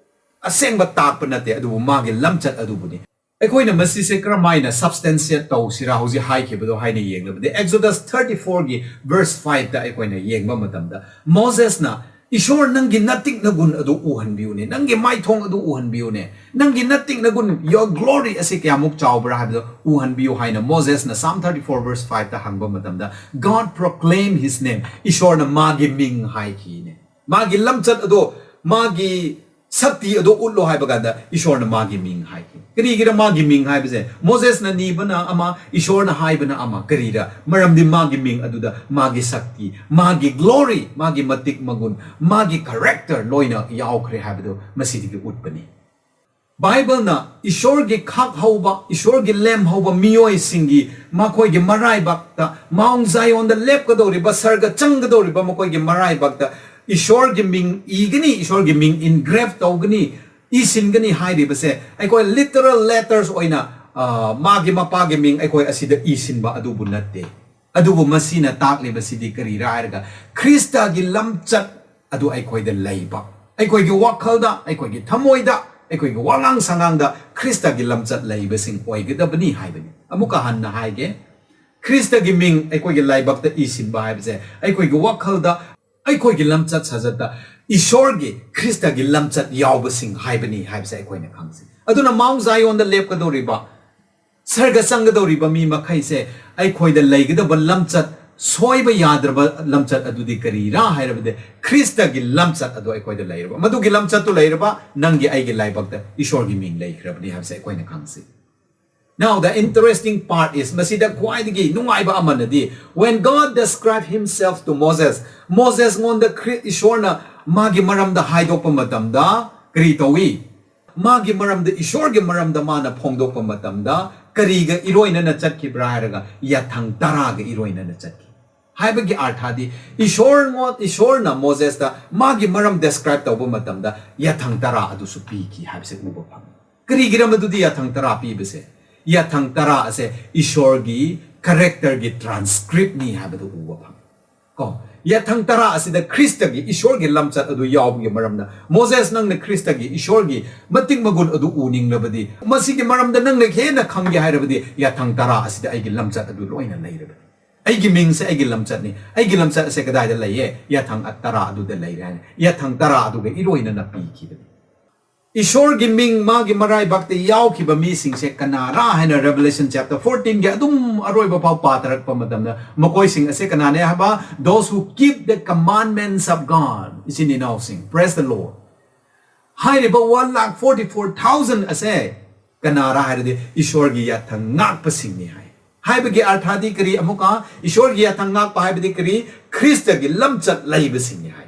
ꯑꯁꯦꯡꯕ ꯇꯥꯛꯄ ꯅꯠꯇꯦ, ꯑꯗꯨꯕꯨ ꯃꯥꯒꯤ ꯂꯝꯆꯠ ꯑꯗꯨꯕꯨꯅꯤ꯫ ꯑꯩꯈꯣꯏꯅ ꯃꯁꯤꯁꯦ ꯀꯔꯝꯍꯥꯏꯅ substantiate ꯇꯧꯁꯤꯔꯥ ꯍꯧꯖꯤꯛ ꯍꯥꯏꯈꯤꯕꯗꯣ ꯍꯥꯏꯅ ꯌꯦꯡꯂꯕꯗꯤ, Exodus thirty fourꯒꯤ verse fiveꯇ ꯑꯩꯈꯣꯏꯅ ꯌꯦꯡꯕ ꯃꯇꯝꯗ, ꯃꯣꯁꯦꯁꯅ, "ꯏꯁꯣꯔ, ꯅꯪꯒꯤ ꯅꯇꯤꯛ ꯅꯒꯨꯟ ꯑꯗꯨ ꯎꯍꯟꯕꯤꯌꯨꯅꯦ, ꯅꯪꯒꯤ ꯃꯥꯏꯊꯣꯡ ꯑꯗꯨ ꯎꯍꯟꯕꯤꯌꯨꯅꯦ, ꯅꯪꯒꯤ ꯅꯇꯤꯛ ꯅꯒꯨꯟ, your glory ꯑꯁꯤ ꯀꯌꯥꯃꯨꯛ ꯆꯥꯎꯕ꯭ꯔꯥ ꯍꯥꯏꯕꯗꯣ ꯎꯍꯟꯕꯤꯌꯨ" ꯍꯥꯏꯅ ꯃꯣꯁꯦꯁꯅ Psalm thirty four verse fiveꯇ ꯍꯪꯕ ꯃꯇꯝꯗ, God proclaim his name, ꯏꯁꯣꯔꯅ ꯃꯥꯒꯤ ꯃꯤꯡ ꯍꯥꯏꯈꯤꯅꯦ꯫ ꯃꯥꯒꯤ ꯂꯝꯆꯠ ꯑꯗꯣ, ꯃꯥꯒꯤ ꯁꯛꯇꯤ ꯑꯗꯣ ꯎꯠꯂꯣ ꯍꯥꯏꯕ ꯀꯥꯟꯗ ꯏꯁꯣꯔꯅ ꯃꯥꯒꯤ ꯃꯤꯡ ꯍꯥꯏꯈꯤ꯫ ꯀꯔꯤꯒꯤꯔ ꯃꯥꯒꯤ ꯃꯤꯡ ꯍꯥꯏꯕꯁꯦ? ꯃꯣꯁꯦꯁꯅ ꯅꯤꯕꯅ ꯑꯃ, ꯏꯁꯣꯔꯅ ꯍꯥꯏꯕꯅ ꯑꯃ꯫ ꯀꯔꯤꯔ? ꯃꯔꯝꯗꯤ ꯃꯥꯒꯤ ꯃꯤꯡ ꯑꯗꯨꯗ ꯃꯥꯒꯤ ꯁꯛꯇꯤ, ꯃꯥꯒꯤ glory, ꯃꯥꯒꯤ ꯃꯇꯤꯛ ꯃꯒꯨꯟ, ꯃꯥꯒꯤ character ꯂꯣꯏꯅ ꯌꯥꯎꯈ꯭ꯔꯦ ꯍꯥꯏꯕꯗꯨ ꯃꯁꯤꯗꯒꯤ ꯎꯠꯄꯅꯤ꯫ ꯕꯥꯏꯕꯜꯅ ꯏꯁꯣꯔꯒꯤ ꯈꯥꯛ ꯍꯧꯕ, ꯏꯁꯣꯔꯒꯤ ꯂꯦꯝ ꯍꯧꯕ ꯃꯤꯑꯣꯏꯁꯤꯡꯒꯤ, ꯃꯈꯣꯏꯒꯤ ꯃꯔꯥꯏꯕꯛꯇ, ꯃꯥꯎꯟ ꯖꯥꯏꯌꯣꯟꯗ ꯂꯦꯞꯀꯗꯧꯔꯤꯕ, ꯁꯔꯒ ꯆꯪꯒꯗꯧꯔꯤꯕ ꯃꯈꯣꯏꯒꯤ ꯃꯔꯥꯏꯕꯛꯇ ꯏꯁꯣꯔꯒꯤ ꯃꯤꯡ ꯏꯒꯅꯤ, ꯏꯁꯣꯔꯒꯤ ꯃꯤꯡ engrave ꯇꯧꯒꯅꯤ, ꯏꯁꯤꯟꯒꯅꯤ ꯍꯥꯏꯔꯤꯕꯁꯦ ꯑꯩꯈꯣꯏ literal letters ꯑꯣꯏꯅ, ꯑ, ꯃꯥꯒꯤ ꯃꯄꯥꯒꯤ ꯃꯤꯡ ꯑꯩꯈꯣꯏ ꯑꯁꯤꯗ ꯏꯁꯤꯟꯕ ꯑꯗꯨꯕꯨ ꯅꯠꯇꯦ꯫ ꯑꯗꯨꯕꯨ ꯃꯁꯤꯅ ꯇꯥꯛꯂꯤꯕꯁꯤꯗꯤ ꯀꯔꯤꯔꯥ ꯍꯥꯏꯔꯒ, ꯈ꯭ꯔꯤꯁꯇꯒꯤ ꯂꯝꯆꯠ ꯑꯗꯨ ꯑꯩꯈꯣꯏꯗ ꯂꯩꯕ, ꯑꯩꯈꯣꯏꯒꯤ ꯋꯥꯈꯜꯗ, ꯑꯩꯈꯣꯏꯒꯤ ꯊꯃꯣꯏꯗ, ꯑꯩꯈꯣꯏꯒꯤ ꯋꯥꯉꯥꯡ ꯁꯉꯥꯡꯗ ꯈ꯭ꯔꯤꯁꯇꯒꯤ ꯂꯝꯆꯠ ꯂꯩꯕꯁꯤꯡ ꯑꯣꯏꯒꯗꯕꯅꯤ ꯍꯥꯏꯕꯅꯤ꯫ ꯑꯃꯨꯛꯀ ꯍꯟꯅ ꯍꯥꯏꯒꯦ, ꯈ꯭ꯔꯤꯁꯇꯒꯤ ꯃꯤꯡ ꯑꯩꯈꯣꯏꯒꯤ ꯂꯥꯏꯕꯛꯇ ꯏꯁꯤꯟꯕ ꯍꯥꯏꯕꯁꯦ ꯑꯩꯈꯣꯏꯒꯤ ꯋꯥꯈꯜꯗ, ꯑꯩꯈꯣꯏꯒꯤ ꯂꯝꯆꯠ ꯁꯥꯖꯠꯇ ꯏꯁꯣꯔꯒꯤ, ꯈ꯭ꯔꯤꯁꯇꯒꯤ ꯂꯝꯆꯠ ꯌꯥꯎꯕꯁꯤꯡ ꯍꯥꯏꯕꯅꯤ ꯍꯥꯏꯕꯁꯦ ꯑꯩꯈꯣꯏꯅ ꯈꯪꯁꯤ꯫ ꯑꯗꯨꯅ ꯃꯥꯎꯟ ꯖꯥꯏꯌꯣꯟꯗ ꯂꯦꯞꯀꯗꯧꯔꯤꯕ, ꯁꯔꯒ ꯆꯪꯒꯗꯧꯔꯤꯕ ꯃꯤ ꯃꯈꯩꯁꯦ ꯑꯩꯈꯣꯏꯗ ꯂꯩꯒꯗꯕ ꯂꯝꯆꯠ, ꯁꯣꯏꯕ ꯌꯥꯗ꯭ꯔꯕ ꯂꯝꯆꯠ ꯑꯗꯨꯗꯤ ꯀꯔꯤꯔꯥ ꯍꯥꯏꯔꯕꯗꯤ, ꯈ꯭ꯔꯤꯁꯇꯒꯤ ꯂꯝꯆꯠ ꯑꯗꯨ ꯑꯩꯈꯣꯏꯗ ꯂꯩꯔꯕ, ꯃꯗꯨꯒꯤ ꯂꯝꯆꯠꯇꯨ ꯂꯩꯔꯕ ꯅꯪꯒꯤ ꯑꯩꯒꯤ ꯂꯥꯏꯕꯛꯇ ꯏꯁꯣꯔꯒꯤ ꯃꯤꯡ ꯂꯩꯈ꯭ꯔꯕꯅꯤ ꯍꯥꯏꯕꯁꯦ ꯑꯩꯈꯣꯏꯅ ꯈꯪꯁꯤ꯫ Now, the interesting part is, ꯃꯁꯤꯗ ꯈ꯭ꯋꯥꯏꯗꯒꯤ ꯅꯨꯡꯉꯥꯏꯕ ꯑꯃꯅꯗꯤ, when God described himself to Moses, ꯃꯣꯁꯦꯁ ꯉꯣꯟꯗ ꯈ꯭ꯔꯤ-, ꯏꯁꯣꯔꯅ ꯃꯥꯒꯤ ꯃꯔꯝꯗ ꯍꯥꯏꯗꯣꯛꯄ ꯃꯇꯝꯗ ꯀꯔꯤ ꯇꯧꯏ? ꯃꯥꯒꯤ ꯃꯔꯝꯗ, ꯏꯁꯣꯔꯒꯤ ꯃꯔꯝꯗ ꯃꯥꯅ ꯐꯣꯡꯗꯣꯛꯄ ꯃꯇꯝꯗ ꯀꯔꯤꯒ ꯏꯔꯣꯏꯅꯅ ꯆꯠꯈꯤꯕ꯭ꯔꯥ ꯍꯥꯏꯔꯒ, ꯌꯥꯊꯪ ꯇꯔꯥꯒ ꯏꯔꯣꯏꯅꯅ ꯆꯠꯈꯤ꯫ ꯍꯥꯏꯕꯒꯤ ꯑꯥꯔꯊꯥꯗꯤ, ꯏꯁꯣꯔꯉꯣꯟ-, ꯏꯁꯣꯔꯅ ꯃꯣꯁꯦꯁꯇ ꯃꯥꯒꯤ ꯃꯔꯝ describe ꯇꯧꯕ ꯃꯇꯝꯗ ꯌꯥꯊꯪ ꯇꯔꯥ ꯑꯗꯨꯁꯨ ꯄꯤꯈꯤ ꯍꯥꯏꯕꯁꯦ ꯎꯕ ꯐꯪꯉꯤ꯫ ꯀꯔꯤꯒꯤꯔ ꯃꯗꯨꯗꯤ ꯌꯥꯊꯪ ꯇꯔꯥ ꯄꯤꯕꯁꯦ? ꯌꯥꯊꯪ ꯇꯔꯥ ꯑꯁꯦ ꯏꯁꯣꯔꯒꯤ characterꯒꯤ transcriptꯅꯤ ꯍꯥꯏꯕꯗꯨ ꯎꯕ ꯐꯪꯉꯤ꯫ ꯀꯣ, ꯌꯥꯊꯪ ꯇꯔꯥ ꯑꯁꯤꯗ ꯈ꯭ꯔꯤꯁꯇꯒꯤ, ꯏꯁꯣꯔꯒꯤ ꯂꯝꯆꯠ ꯑꯗꯨ ꯌꯥꯎꯕꯒꯤ ꯃꯔꯝꯅ, ꯃꯣꯁꯦꯁ, ꯅꯪꯅ ꯈ꯭ꯔꯤꯁꯇꯒꯤ, ꯏꯁꯣꯔꯒꯤ ꯃꯇꯤꯛ ꯃꯒꯨꯟ ꯑꯗꯨ ꯎꯅꯤꯡꯂꯕꯗꯤ, ꯃꯁꯤꯒꯤ ꯃꯔꯝꯗ ꯅꯪꯅ ꯍꯦꯟꯅ ꯈꯪꯒꯦ ꯍꯥꯏꯔꯕꯗꯤ, ꯌꯥꯊꯪ ꯇꯔꯥ ꯑꯁꯤꯗ ꯑꯩꯒꯤ ꯂꯝꯆꯠ ꯑꯗꯨ ꯂꯣꯏꯅ ꯂꯩꯔꯕꯅꯤ꯫ ꯑꯩꯒꯤ ꯃꯤꯡꯁꯦ ꯑꯩꯒꯤ ꯂꯝꯆꯠꯅꯤ꯫ ꯑꯩꯒꯤ ꯂꯝꯆꯠ ꯑꯁꯦ ꯀꯗꯥꯏꯗ ꯂꯩꯌꯦ? ꯌꯥꯊꯪ ꯇꯔꯥ ꯑꯗꯨꯗ ꯂꯩꯔꯦ ꯍꯥꯏꯅ ꯌꯥꯊꯪ ꯇꯔꯥ ꯑꯗꯨꯒ ꯏꯔꯣꯏꯅꯅ ꯄꯤꯈꯤꯕꯅꯤ꯫ ꯏꯁꯣꯔꯒꯤ ꯃꯤꯡ ꯃꯥꯒꯤ ꯃꯔꯥꯏꯕꯥꯛꯇ ꯌꯥꯎꯈꯤꯕ ꯃꯤꯁꯤꯡꯁꯦ ꯀꯅꯥꯔꯥ ꯍꯥꯏꯅ Revelation chapter fourteenꯒꯤ ꯑꯗꯨꯝ ꯑꯔꯣꯏꯕ ꯐꯥꯎ ꯄꯥꯊꯔꯛꯄ ꯃꯇꯝꯗ, ꯃꯈꯣꯏꯁꯤꯡ ꯑꯁꯦ ꯀꯅꯥꯅꯦ ꯍꯥꯏꯕ? Those who keep the commandments of God, ꯏꯆꯤꯟ ꯏꯅꯥꯎꯁꯤꯡ꯫ Praise the Lord꯫ ꯍꯥꯏꯔꯤꯕ one lakh forty four thousand ꯑꯁꯦ ꯀꯅꯥꯔꯥ ꯍꯥꯏꯔꯗꯤ, ꯏꯁꯣꯔꯒꯤ ꯌꯥꯊꯪ ꯉꯥꯛꯄꯁꯤꯡꯅꯤ ꯍꯥꯏ꯫ ꯍꯥꯏꯕꯒꯤ ꯑꯥꯔꯊꯥꯗꯤ ꯀꯔꯤ? ꯑꯃꯨꯛꯀ, ꯏꯁꯣꯔꯒꯤ ꯌꯥꯊꯪ ꯉꯥꯛꯄ ꯍꯥꯏꯕꯗꯤ ꯀꯔꯤ? ꯈ꯭ꯔꯤꯁꯇꯒꯤ ꯂꯝꯆꯠ ꯂꯩꯕꯁꯤꯡꯅꯤ ꯍꯥꯏꯕꯅꯤ꯫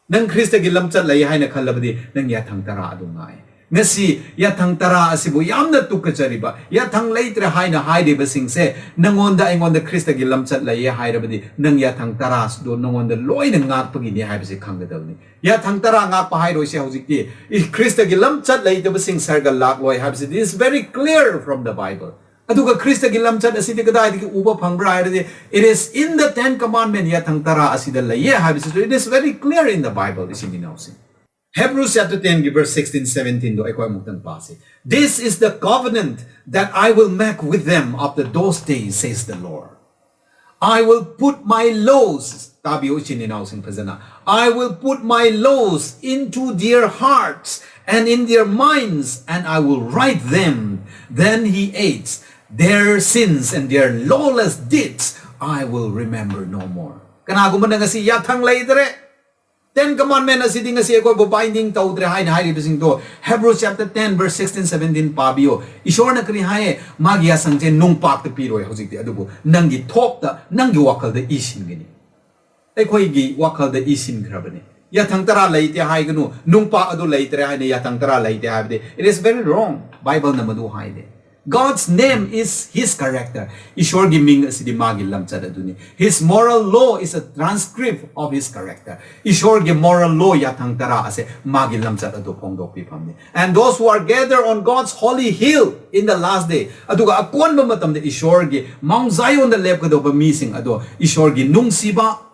ꯅꯪ ꯈ꯭ꯔꯤꯁꯇꯒꯤ ꯂꯝꯆꯠ ꯂꯩ ꯍꯥꯏꯅ ꯈꯜꯂꯕꯗꯤ, ꯅꯪ ꯌꯥꯊꯪ ꯇꯔꯥ ꯑꯗꯨ ꯉꯥꯛꯑꯦ꯫ ꯉꯁꯤ ꯌꯥꯊꯪ ꯇꯔꯥ ꯑꯁꯤꯕꯨ ꯌꯥꯝꯅ ꯇꯨꯀꯠꯆꯔꯤꯕ, ꯌꯥꯊꯪ ꯂꯩꯇ꯭ꯔꯦ ꯍꯥꯏꯅ ꯍꯥꯏꯔꯤꯕꯁꯤꯡꯁꯦ, ꯅꯉꯣꯟꯗ, ꯑꯩꯉꯣꯟꯗ ꯈ꯭ꯔꯤꯁꯇꯒꯤ ꯂꯝꯆꯠ ꯂꯩꯌꯦ ꯍꯥꯏꯔꯕꯗꯤ, ꯅꯪ ꯌꯥꯊꯪ ꯇꯔꯥ ꯑꯗꯨ ꯅꯉꯣꯟꯗ ꯂꯣꯏꯅ ꯉꯥꯛꯄꯒꯤꯅꯤ ꯍꯥꯏꯕꯁꯤ ꯈꯪꯒꯗꯕꯅꯤ꯫ ꯌꯥꯊꯪ ꯇꯔꯥ ꯉꯥꯛꯄ ꯍꯥꯏꯔꯣꯏꯁꯦ ꯍꯧꯖꯤꯛꯇꯤ꯫ ꯏ-, ꯈ꯭ꯔꯤꯁꯇꯒꯤ ꯂꯝꯆꯠ ꯂꯩꯇꯕꯁꯤꯡ ꯁꯔꯒ ꯂꯥꯛꯂꯣꯏ ꯍꯥꯏꯕꯁꯤꯗꯤ is very clear from the Bible꯫ ꯑꯗꯨꯒ ꯈ꯭ꯔꯤꯁꯇꯒꯤ ꯂꯝꯆꯠ ꯑꯁꯤꯗꯤ ꯀꯗꯥꯏꯗꯒꯤ ꯎꯕ ꯐꯪꯕ꯭ꯔꯥ ꯍꯥꯏꯔꯗꯤ, it is in the Ten Commandment, ꯌꯥꯊꯪ ꯇꯔꯥ ꯑꯁꯤꯗ ꯂꯩꯌꯦ ꯍꯥꯏꯕꯁꯤꯁꯨ, it is very clear in the Bible, ꯏꯆꯤꯟ ꯏꯅꯥꯎꯁꯤꯡ꯫ Hebrews chapter tenꯒꯤ verse sixteen, seventeenꯗꯣ ꯑꯩꯈꯣꯏ ꯑꯃꯨꯛꯇꯪ ꯄꯥꯁꯤ꯫ "This is the covenant that I will make with them after those days, says the Lord. I will put my laws," ꯇꯥꯕꯤꯌꯨ, ꯏꯆꯤꯟ ꯏꯅꯥꯎꯁꯤꯡ, ꯐꯖꯅ꯫ "I will put my laws into their hearts and in their minds, and I will write them." Then he adds, "Their sins and their lawless deeds I will remember no more. ꯀꯅꯥꯒꯨꯝꯕꯅ ꯉꯁꯤ ꯌꯥꯊꯪ ꯂꯩꯇ꯭ꯔꯦ, Ten Commandment ꯑꯁꯤꯗꯤ ꯉꯁꯤ ꯑꯩꯈꯣꯏꯕꯨ binding ꯇꯧꯗ꯭ꯔꯦ ꯍꯥꯏꯅ ꯍꯥꯏꯔꯤꯕꯁꯤꯡꯗꯣ, Hebrews chapter ten verse sixteen seventeen ꯄꯥꯕꯤꯌꯣ꯫ ꯏꯁꯣꯔꯅ ꯀꯔꯤ ꯍꯥꯏꯌꯦ? ꯃꯥꯒꯤ ꯌꯥꯁꯪꯁꯦ ꯅꯨꯡꯄꯥꯛꯇ ꯄꯤꯔꯣꯏ ꯍꯧꯖꯤꯛꯇꯤ, ꯑꯗꯨꯕꯨ ꯅꯪꯒꯤ ꯊꯣꯞꯇ, ꯅꯪꯒꯤ ꯋꯥꯈꯜꯗ ꯏꯁꯤꯟꯒꯅꯤ꯫ ꯑꯩꯈꯣꯏꯒꯤ ꯋꯥꯈꯜꯗ ꯏꯁꯤꯟꯈ꯭ꯔꯕꯅꯤ꯫ ꯌꯥꯊꯪ ꯇꯔꯥ ꯂꯩꯇꯦ ꯍꯥꯏꯒꯅꯨ, ꯅꯨꯡꯄꯥꯛ ꯑꯗꯨ ꯂꯩꯇ꯭ꯔꯦ ꯍꯥꯏꯅ ꯌꯥꯊꯪ ꯇꯔꯥ ꯂꯩꯇꯦ ꯍꯥꯏꯕꯗꯤ, it is very wrong. ꯕꯥꯏꯕꯜꯅ ꯃꯗꯨ ꯍꯥꯏꯗꯦ꯫ God's name is his character. ꯏꯁꯣꯔꯒꯤ ꯃꯤꯡ ꯑꯁꯤꯗꯤ ꯃꯥꯒꯤ ꯂꯝꯆꯠ ꯑꯗꯨꯅꯤ꯫ His moral law is a transcript of his character. ꯏꯁꯣꯔꯒꯤ moral law, ꯌꯥꯊꯪ ꯇꯔꯥ ꯑꯁꯦ ꯃꯥꯒꯤ ꯂꯝꯆꯠ ꯑꯗꯨ ꯐꯣꯡꯗꯣꯛꯄꯤꯐꯝꯅꯤ꯫ And those who are gathered on God's holy hill in the last day, ꯑꯗꯨꯒ ꯑꯀꯣꯟꯕ ꯃꯇꯝꯗ ꯏꯁꯣꯔꯒꯤ Mount Zionꯗ ꯂꯦꯞꯀꯗꯧꯕ ꯃꯤꯁꯤꯡ ꯑꯗꯣ ꯏꯁꯣꯔꯒꯤ ꯅꯨꯡꯁꯤꯕ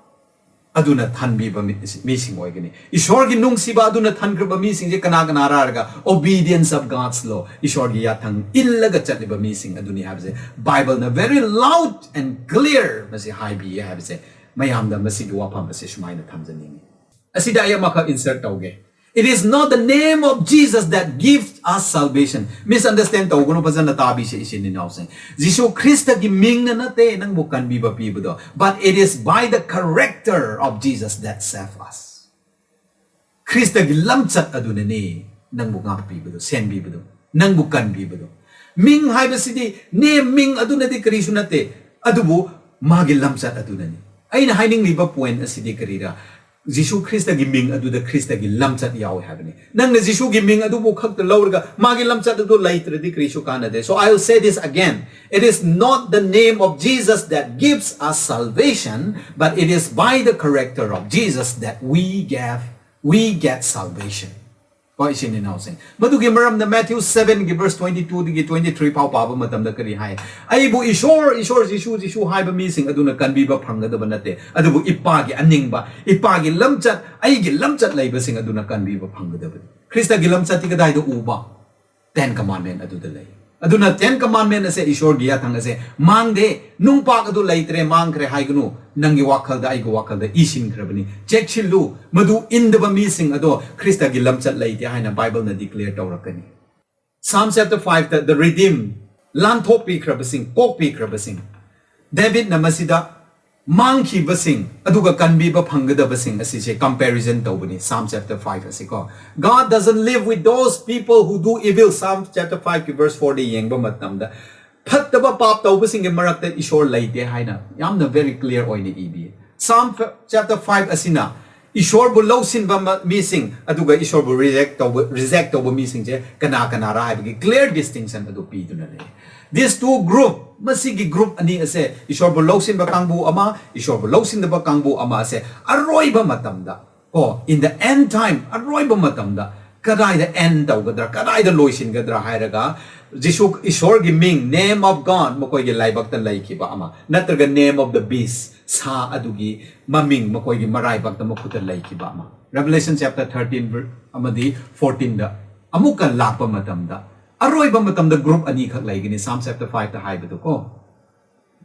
ꯑꯗꯨꯅ ꯊꯟꯕꯤꯕ ꯃꯤ-, ꯃꯤꯁꯤꯡ ꯑꯣꯏꯒꯅꯤ꯫ ꯏꯁꯣꯔꯒꯤ ꯅꯨꯡꯁꯤꯕ ꯑꯗꯨꯅ ꯊꯟꯈ꯭ꯔꯕ ꯃꯤꯁꯤꯡꯁꯦ ꯀꯅꯥ ꯀꯅꯥꯔ ꯍꯥꯏꯔꯒ, obedience of God's law, ꯏꯁꯣꯔꯒꯤ ꯌꯥꯊꯪ ꯏꯜꯂꯒ ꯆꯠꯂꯤꯕ ꯃꯤꯁꯤꯡ ꯑꯗꯨꯅꯤ ꯍꯥꯏꯕꯁꯦ ꯕꯥꯏꯕꯜꯅ very loud and clear ꯃꯁꯤ ꯍꯥꯏꯕꯤꯌꯦ ꯍꯥꯏꯕꯁꯦ, ꯃꯌꯥꯝꯗ ꯃꯁꯤꯒꯤ ꯋꯥꯐꯝ ꯑꯁꯤ ꯁꯨꯃꯥꯏꯅ ꯊꯝꯖꯅꯤꯡꯉꯤ꯫ ꯑꯁꯤꯗ ꯑꯩ ꯑꯃꯈꯛ insert ꯇꯧꯒꯦ꯫ It is not the name of Jesus that gives us salvation. Misunderstand ꯇꯧꯒꯅꯨ, ꯐꯖꯅ ꯇꯥꯕꯤꯁꯦ ꯏꯆꯤꯟ ꯏꯅꯥꯎꯁꯤꯡ꯫ ꯖꯤꯁꯨ ꯈ꯭ꯔꯤꯁꯇꯒꯤ ꯃꯤꯡꯅ ꯅꯠꯇꯦ ꯅꯪꯕꯨ ꯀꯟꯕꯤꯕ ꯄꯤꯕꯗꯣ, but it is by the character of Jesus that save us. ꯈ꯭ꯔꯤꯁꯇꯒꯤ ꯂꯝꯆꯠ ꯑꯗꯨꯅꯅꯤ ꯅꯪꯕꯨ ꯉꯥꯛꯄꯤꯕꯗꯣ, ꯁꯦꯝꯕꯤꯕꯗꯣ, ꯅꯪꯕꯨ ꯀꯟꯕꯤꯕꯗꯣ꯫ ꯃꯤꯡ ꯍꯥꯏꯕꯁꯤꯗꯤ, name, ꯃꯤꯡ ꯑꯗꯨꯅꯗꯤ ꯀꯔꯤꯁꯨ ꯅꯠꯇꯦ, ꯑꯗꯨꯕꯨ ꯃꯥꯒꯤ ꯂꯝꯆꯠ ꯑꯗꯨꯅꯅꯤ꯫ ꯑꯩꯅ ꯍꯥꯏꯅꯤꯡꯂꯤꯕ point ꯑꯁꯤꯗꯤ ꯀꯔꯤꯔꯥ? ꯖꯤꯁꯨ ꯈ꯭ꯔꯤꯁꯇꯒꯤ ꯃꯤꯡ ꯑꯗꯨꯗ ꯈ꯭ꯔꯤꯁꯇꯒꯤ ꯂꯝꯆꯠ ꯌꯥꯎꯋꯦ ꯍꯥꯏꯕꯅꯤ꯫ ꯅꯪꯅ ꯖꯤꯁꯨꯒꯤ ꯃꯤꯡ ꯑꯗꯨꯕꯨ ꯈꯛꯇ ꯂꯧꯔꯒ ꯃꯥꯒꯤ ꯂꯝꯆꯠ ꯑꯗꯨ ꯂꯩꯇ꯭ꯔꯗꯤ ꯀꯔꯤꯁꯨ ꯀꯥꯟꯅꯗꯦ꯫ So I will say this again. It is not the name of Jesus that gives us salvation, but it is by the character of Jesus that we get, we get salvation. ꯀꯣ, ꯏꯆꯤꯟ ꯏꯅꯥꯎꯁꯤꯡ, ꯃꯗꯨꯒꯤ ꯃꯔꯝꯗ Matthew sevenꯒꯤ verse twenty twoꯗꯒꯤ twenty three ꯐꯥꯎ ꯄꯥꯕ ꯃꯇꯝꯗ ꯀꯔꯤ ꯍꯥꯏ? "ꯑꯩꯕꯨ ꯏꯁꯣꯔ, ꯏꯁꯣꯔ, ꯖꯤꯁꯨ, ꯖꯤꯁꯨ ꯍꯥꯏꯕ ꯃꯤꯁꯤꯡ ꯑꯗꯨꯅ ꯀꯟꯕꯤꯕ ꯐꯪꯒꯗꯕ ꯅꯠꯇꯦ, ꯑꯗꯨꯕꯨ ꯏꯄꯥꯒꯤ ꯑꯅꯤꯡꯕ, ꯏꯄꯥꯒꯤ ꯂꯝꯆꯠ, ꯑꯩꯒꯤ ꯂꯝꯆꯠ ꯂꯩꯕꯁꯤꯡ ꯑꯗꯨꯅ ꯀꯟꯕꯤꯕ ꯐꯪꯒꯗꯕꯅꯤ꯫" ꯈ꯭ꯔꯤꯁꯇꯒꯤ ꯂꯝꯆꯠꯇꯤ ꯀꯗꯥꯏꯗ ꯎꯕ? Ten Commandment ꯑꯗꯨꯗ ꯂꯩ꯫ ꯑꯗꯨꯅ Ten Commandment ꯑꯁꯦ, ꯏꯁꯣꯔꯒꯤ ꯌꯥꯊꯪ ꯑꯁꯦ ꯃꯥꯡꯗꯦ, ꯅꯨꯡꯄꯥꯛ ꯑꯗꯨ ꯂꯩꯇ꯭ꯔꯦ, ꯃꯥꯡꯈ꯭ꯔꯦ ꯍꯥꯏꯒꯅꯨ꯫ ꯅꯪꯒꯤ ꯋꯥꯈꯜꯗ, ꯑꯩꯒꯤ ꯋꯥꯈꯜꯗ ꯏꯁꯤꯟꯈ꯭ꯔꯕꯅꯤ꯫ ꯆꯦꯛꯁꯤꯜꯂꯨ, ꯃꯗꯨ ꯏꯟꯗꯕ ꯃꯤꯁꯤꯡ ꯑꯗꯣ ꯈ꯭ꯔꯤꯁꯇꯒꯤ ꯂꯝꯆꯠ ꯂꯩꯇꯦ ꯍꯥꯏꯅ ꯕꯥꯏꯕꯜꯅ declare ꯇꯧꯔꯛꯀꯅꯤ꯫ Psalm chapter fiveꯇ, "The redeemed", ꯂꯥꯟꯊꯣꯛꯄꯤꯈ꯭ꯔꯕꯁꯤꯡ, ꯀꯣꯛꯄꯤꯈ꯭ꯔꯕꯁꯤꯡ꯫ ꯗꯦꯕꯤꯠꯅ ꯃꯁꯤꯗ ꯃꯥꯡꯈꯤꯕꯁꯤꯡ ꯑꯗꯨꯒ ꯀꯟꯕꯤꯕ ꯐꯪꯒꯗꯕꯁꯤꯡ ꯑꯁꯤꯁꯦ comparison ꯇꯧꯕꯅꯤ꯫ Psalm chapter five ꯑꯁꯤꯀꯣ, God doesn't live with those people who do evil. Psalm chapter five verse fourꯗ ꯌꯦꯡꯕ ꯃꯇꯝꯗ ꯐꯠꯇꯕ ꯄꯥꯞ ꯇꯧꯕꯁꯤꯡꯒꯤ ꯃꯔꯛꯇ ꯏꯁꯣꯔ ꯂꯩꯇꯦ ꯍꯥꯏꯅ ꯌꯥꯝꯅ very clear ꯑꯣꯏꯅ ꯏꯕꯤ꯫ Psalm chapter five ꯑꯁꯤꯅ ꯏꯁꯣꯔꯕꯨ ꯂꯧꯁꯤꯟꯕ ꯃ- ꯃꯤꯁꯤꯡ ꯑꯗꯨꯒ ꯏꯁꯣꯔꯕꯨ reject ꯇꯧꯕ reject ꯇꯧꯕ ꯃꯤꯁꯤꯡꯁꯦ ꯀꯅꯥ ꯀꯅꯥꯔꯥ ꯍꯥꯏꯕꯒꯤ clear distinction ꯑꯗꯨ ꯄꯤꯗꯨꯅ ꯂꯩ꯫ This two group, ꯃꯁꯤꯒꯤ group ꯑꯅꯤ ꯑꯁꯦ, ꯏꯁꯣꯔꯕꯨ ꯂꯧꯁꯤꯟꯕ ꯀꯥꯡꯕꯨ ꯑꯃ, ꯏꯁꯣꯔꯕꯨ ꯂꯧꯁꯤꯟꯗꯕ ꯀꯥꯡꯕꯨ ꯑꯃ ꯑꯁꯦ, ꯑꯔꯣꯏꯕ ꯃꯇꯝꯗ ꯀꯣ, in the end time, ꯑꯔꯣꯏꯕ ꯃꯇꯝꯗ ꯀꯗꯥꯏꯗ end ꯇꯧꯒꯗ꯭ꯔꯥ, ꯀꯗꯥꯏꯗ ꯂꯣꯏꯁꯤꯟꯒꯗ꯭ꯔꯥ ꯍꯥꯏꯔꯒ, ꯖꯤꯁꯨ, ꯏꯁꯣꯔꯒꯤ ꯃꯤꯡ, name of God, ꯃꯈꯣꯏꯒꯤ ꯂꯥꯏꯕꯛꯇ ꯂꯩꯈꯤꯕ ꯑꯃ, ꯅꯠꯇ꯭ꯔꯒ name of the beast, ꯁꯥ ꯑꯗꯨꯒꯤ ꯃꯃꯤꯡ ꯃꯈꯣꯏꯒꯤ ꯃꯔꯥꯏꯕꯛꯇ ꯃꯈꯨꯠꯇ ꯂꯩꯈꯤꯕ ꯑꯃ꯫ Revelation chapter thirteen ver- ꯑꯃꯗꯤ fourteenꯗ ꯑꯃꯨꯛꯀ ꯂꯥꯛꯄ ꯃꯇꯝꯗ, ꯑꯔꯣꯏꯕ ꯃꯇꯝꯗ group ꯑꯅꯤꯈꯛ ꯂꯩꯒꯅꯤ, Psalm chapter fiveꯇ ꯍꯥꯏꯕꯗꯨ ꯀꯣ꯫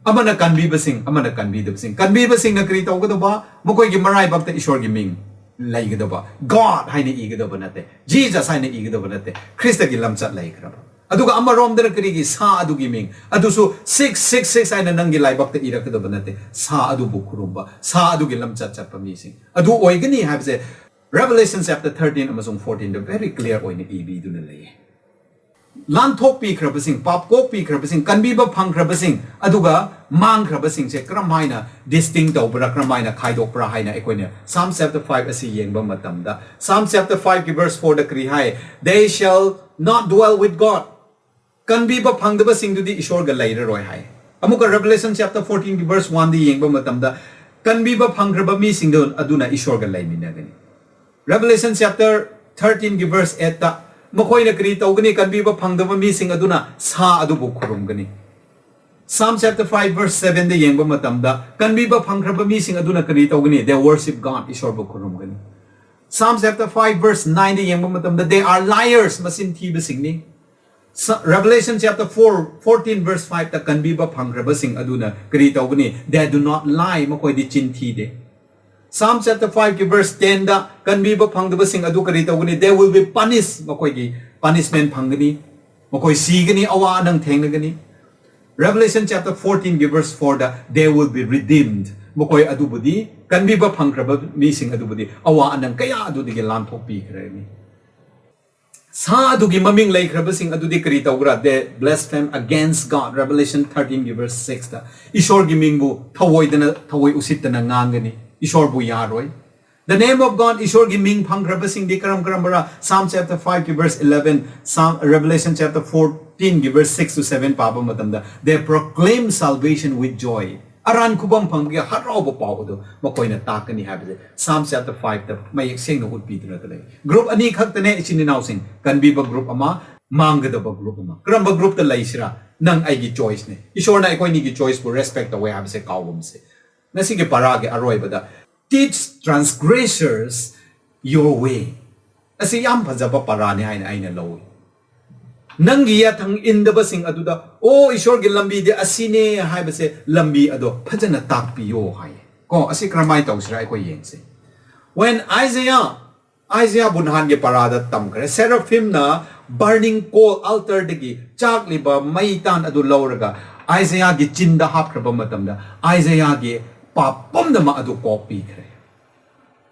ꯑꯃꯅ ꯀꯟꯕꯤꯕꯁꯤꯡ, ꯑꯃꯅ ꯀꯟꯕꯤꯗꯕꯁꯤꯡ꯫ ꯀꯟꯕꯤꯕꯁꯤꯡꯅ ꯀꯔꯤ ꯇꯧꯒꯗꯕ? ꯃꯈꯣꯏꯒꯤ ꯃꯔꯥꯏꯕꯛꯇ ꯏꯁꯣꯔꯒꯤ ꯃꯤꯡ ꯂꯩꯒꯗꯕ꯫ God ꯍꯥꯏꯅ ꯏꯒꯗꯕ ꯅꯠꯇꯦ, Jesus ꯍꯥꯏꯅ ꯏꯒꯗꯕ ꯅꯠꯇꯦ, ꯈ꯭ꯔꯤꯁꯇꯒꯤ ꯂꯝꯆꯠ ꯂꯩꯈ꯭ꯔꯕ꯫ ꯑꯗꯨꯒ ꯑꯃꯔꯣꯝꯗꯅ ꯀꯔꯤꯒꯤ? ꯁꯥ ꯑꯗꯨꯒꯤ ꯃꯤꯡ ꯑꯗꯨꯁꯨ six six six ꯍꯥꯏꯅ ꯅꯪꯒꯤ ꯂꯥꯏꯕꯛꯇ ꯏꯔꯛꯀꯗꯕ ꯅꯠꯇꯦ꯫ ꯁꯥ ꯑꯗꯨꯕꯨ ꯈꯨꯔꯨꯝꯕ, ꯁꯥ ꯑꯗꯨꯒꯤ ꯂꯝꯆꯠ ꯆꯠꯄ ꯃꯤꯁꯤꯡ ꯑꯗꯨ ꯑꯣꯏꯒꯅꯤ ꯍꯥꯏꯕꯁꯦ Revelation chapter thirteen ꯑꯃꯁꯨꯡ fourteenꯗ very clear ꯑꯣꯏꯅ ꯏꯕꯤꯗꯨꯅ ꯂꯩꯌꯦ꯫ ꯂꯥꯟꯊꯣꯛꯄꯤꯈ꯭ꯔꯕꯁꯤꯡ, ꯄꯥꯞ ꯀꯣꯛꯄꯤꯈ꯭ꯔꯕꯁꯤꯡ, ꯀꯟꯕꯤꯕ ꯐꯪꯈ꯭ꯔꯕꯁꯤꯡ, ꯑꯗꯨꯒ ꯃꯥꯡꯈ꯭ꯔꯕꯁꯤꯡꯁꯦ ꯀꯔꯝ ꯍꯥꯏꯅ distinct ꯇꯧꯕ꯭ꯔꯥ, ꯀꯔꯝ ꯍꯥꯏꯅ ꯈꯥꯏꯗꯣꯛꯄ꯭ꯔꯥ ꯍꯥꯏꯅ ꯑꯩꯈꯣꯏꯅ Psalm chapter five ꯑꯁꯤ ꯌꯦꯡꯕ ꯃꯇꯝꯗ, Psalm chapter five verse fourꯗ ꯀꯔꯤ ꯍꯥꯏ? They shall not dwell with God. ꯀꯟꯕꯤꯕ ꯐꯪꯗꯕꯁꯤꯡꯗꯨꯗꯤ ꯏꯁꯣꯔꯒ ꯂꯩꯔꯔꯣꯏ ꯍꯥꯏ꯫ ꯑꯃꯨꯛꯀ Revelation chapter fourteen verse oneꯗ ꯌꯦꯡꯕ ꯃꯇꯝꯗ, ꯀꯟꯕꯤꯕ ꯐꯪꯈ꯭ꯔꯕ ꯃꯤꯁꯤꯡꯗꯨ ꯑꯗꯨꯅ ꯏꯁꯣꯔꯒ ꯂꯩꯃꯤꯟꯅꯒꯅꯤ꯫ Revelation chapter thirteen verse eightꯇ ꯃꯈꯣꯏꯅ ꯀꯔꯤ ꯇꯧꯒꯅꯤ? ꯀꯟꯕꯤꯕ ꯐꯪꯗꯕ ꯃꯤꯁꯤꯡ ꯑꯗꯨꯅ ꯁꯥ ꯑꯗꯨꯕꯨ ꯈꯨꯔꯨꯝꯒꯅꯤ꯫ Psalm chapter five verse sevenda ꯌꯦꯡꯕ ꯃꯇꯝꯗ, ꯀꯟꯕꯤꯕ ꯐꯪꯈ꯭ꯔꯕ ꯃꯤꯁꯤꯡ ꯑꯗꯨꯅ ꯀꯔꯤ ꯇꯧꯒꯅꯤ? They worship God, ꯏꯁꯣꯔꯕꯨ ꯈꯨꯔꯨꯝꯒꯅꯤ꯫ Psalm chapter five verse nineꯗ ꯌꯦꯡꯕ ꯃꯇꯝꯗ, they are liars, ꯃꯆꯤꯟ ꯊꯤꯕꯁꯤꯡꯅꯤ꯫ Sa- Revelation chapter four, fourteen verse fiveꯇ ꯀꯟꯕꯤꯕ ꯐꯪꯈ꯭ꯔꯕꯁꯤꯡ ꯑꯗꯨꯅ ꯀꯔꯤ ꯇꯧꯒꯅꯤ? They do not lie, ꯃꯈꯣꯏꯗꯤ ꯆꯤꯟ ꯊꯤꯗꯦ꯫ Psalm chapter five verse tenꯗ ꯀꯟꯕꯤꯕ ꯐꯪꯗꯕꯁꯤꯡ ꯑꯗꯨ ꯀꯔꯤ ꯇꯧꯒꯅꯤ? They will be punished, ꯃꯈꯣꯏꯒꯤ punishment ꯐꯪꯒꯅꯤ, ꯃꯈꯣꯏ ꯁꯤꯒꯅꯤ, ꯑꯋꯥ ꯑꯅꯪ ꯊꯦꯡꯅꯒꯅꯤ꯫ Revelation chapter fourteen verse four the they will be redeemed. ꯃꯈꯣꯏ ꯑꯗꯨꯕꯨꯗꯤ, ꯀꯟꯕꯤꯕ ꯐꯪꯈ꯭ꯔꯕ ꯃꯤꯁꯤꯡ ꯑꯗꯨꯕꯨꯗꯤ ꯑꯋꯥ ꯑꯅꯪ ꯀꯌꯥ ꯑꯗꯨꯗꯒꯤ ꯂꯥꯟꯊꯣꯛꯄꯤꯈ꯭ꯔꯅꯤ꯫ ꯁꯥ ꯑꯗꯨꯒꯤ ꯃꯃꯤꯡ ꯂꯩꯈ꯭ꯔꯕꯁꯤꯡ ꯑꯗꯨꯗꯤ ꯀꯔꯤ ꯇꯧꯕ꯭ꯔꯥ? They blaspheme against God. Revelation thirteen verse six ꯇ ꯏꯁꯣꯔꯒꯤ ꯃꯤꯡꯕꯨ ꯊꯧꯑꯣꯏꯗꯅ, ꯊꯧꯑꯣꯏ ꯎꯁꯤꯠꯇꯅ ꯉꯥꯡꯒꯅꯤ, ꯏꯁꯣꯔꯕꯨ ꯌꯥꯔꯣꯏ꯫ The name of God, ꯏꯁꯣꯔꯒꯤ ꯃꯤꯡ ꯐꯪꯈ꯭ꯔꯕꯁꯤꯡꯗꯤ ꯀꯔꯝ ꯀꯔꯝꯕꯔꯥ? Psalm chapter five verse eleven, Psalm, Revelation chapter fourteen verse six to seven ꯄꯥꯕ ꯃꯇꯝꯗ, they proclaim salvation with joy. ꯑꯔꯥꯟ ꯈꯨꯕꯝ ꯐꯪꯕꯒꯤ ꯍꯔꯥꯎꯕ ꯄꯥꯎ ꯑꯗꯨ ꯃꯈꯣꯏꯅ ꯇꯥꯛꯀꯅꯤ ꯍꯥꯏꯕꯁꯦ Psalm chapter five ꯇ ꯃꯌꯦꯛ ꯁꯦꯡꯅ ꯎꯠꯄꯤꯗꯨꯅ ꯂꯩ꯫ Group ꯑꯅꯤ ꯈꯛꯇꯅꯦ ꯏꯆꯤꯟ ꯏꯅꯥꯎꯁꯤꯡ, ꯀꯟꯕꯤꯕ group ꯑꯃ, ꯃꯥꯡꯒꯗꯕ group ꯑꯃ꯫ ꯀꯔꯝꯕ group ꯇ ꯂꯩꯁꯤꯔꯥ? ꯅꯪ ꯑꯩꯒꯤ choice ꯅꯦ꯫ ꯏꯁꯣꯔꯅ ꯑꯩꯈꯣꯏꯅꯤꯒꯤ choice ꯄꯨ respect ꯇꯧꯋꯦ ꯍꯥꯏꯕꯁꯦ ꯀꯥꯎꯒꯨꯝꯁꯦ꯫ ꯉꯁꯤꯒꯤ ꯄꯔꯥꯒꯤ ꯑꯔꯣꯏꯕꯗ, "Teach transgressors your way." ꯑꯁꯤ ꯌꯥꯝ ꯐꯖꯕ ꯄꯔꯥꯅꯤ ꯍꯥꯏꯅ ꯑꯩꯅ ꯂꯧꯏ꯫ ꯅꯪꯒꯤ ꯌꯥꯊꯪ ꯏꯟꯗꯕꯁꯤꯡ ꯑꯗꯨꯗ, "ꯑꯣ, ꯏꯁꯣꯔꯒꯤ ꯂꯝꯕꯤꯗꯤ ꯑꯁꯤꯅꯦ" ꯍꯥꯏꯕꯁꯦ, ꯂꯝꯕꯤ ꯑꯗꯣ ꯐꯖꯅ ꯇꯥꯛꯄꯤꯌꯣ ꯍꯥꯏ꯫ ꯀꯣ, ꯑꯁꯤ ꯀꯔꯝꯍꯥꯏꯅ ꯇꯧꯁꯤꯔꯥ ꯑꯩꯈꯣꯏ ꯌꯦꯡꯁꯦ꯫ When Isaiah, Isaiah ꯕꯨ ꯅꯍꯥꯟꯒꯤ ꯄꯔꯥꯗ ꯇꯝꯈ꯭ꯔꯦ, ꯁꯦꯔꯥꯐꯤꯝꯅ burning coal altar ꯗꯒꯤ ꯆꯥꯛꯂꯤꯕ ꯃꯩ ꯇꯥꯟ ꯑꯗꯨ ꯂꯧꯔꯒ Isaiah ꯒꯤ ꯆꯤꯟꯗ ꯍꯥꯞꯈ꯭ꯔꯕ ꯃꯇꯝꯗ, Isaiah ꯒꯤ ꯄꯥꯞ ꯄꯨꯝꯅꯃꯛ ꯑꯗꯨ ꯀꯣꯛꯄꯤꯈ꯭ꯔꯦ꯫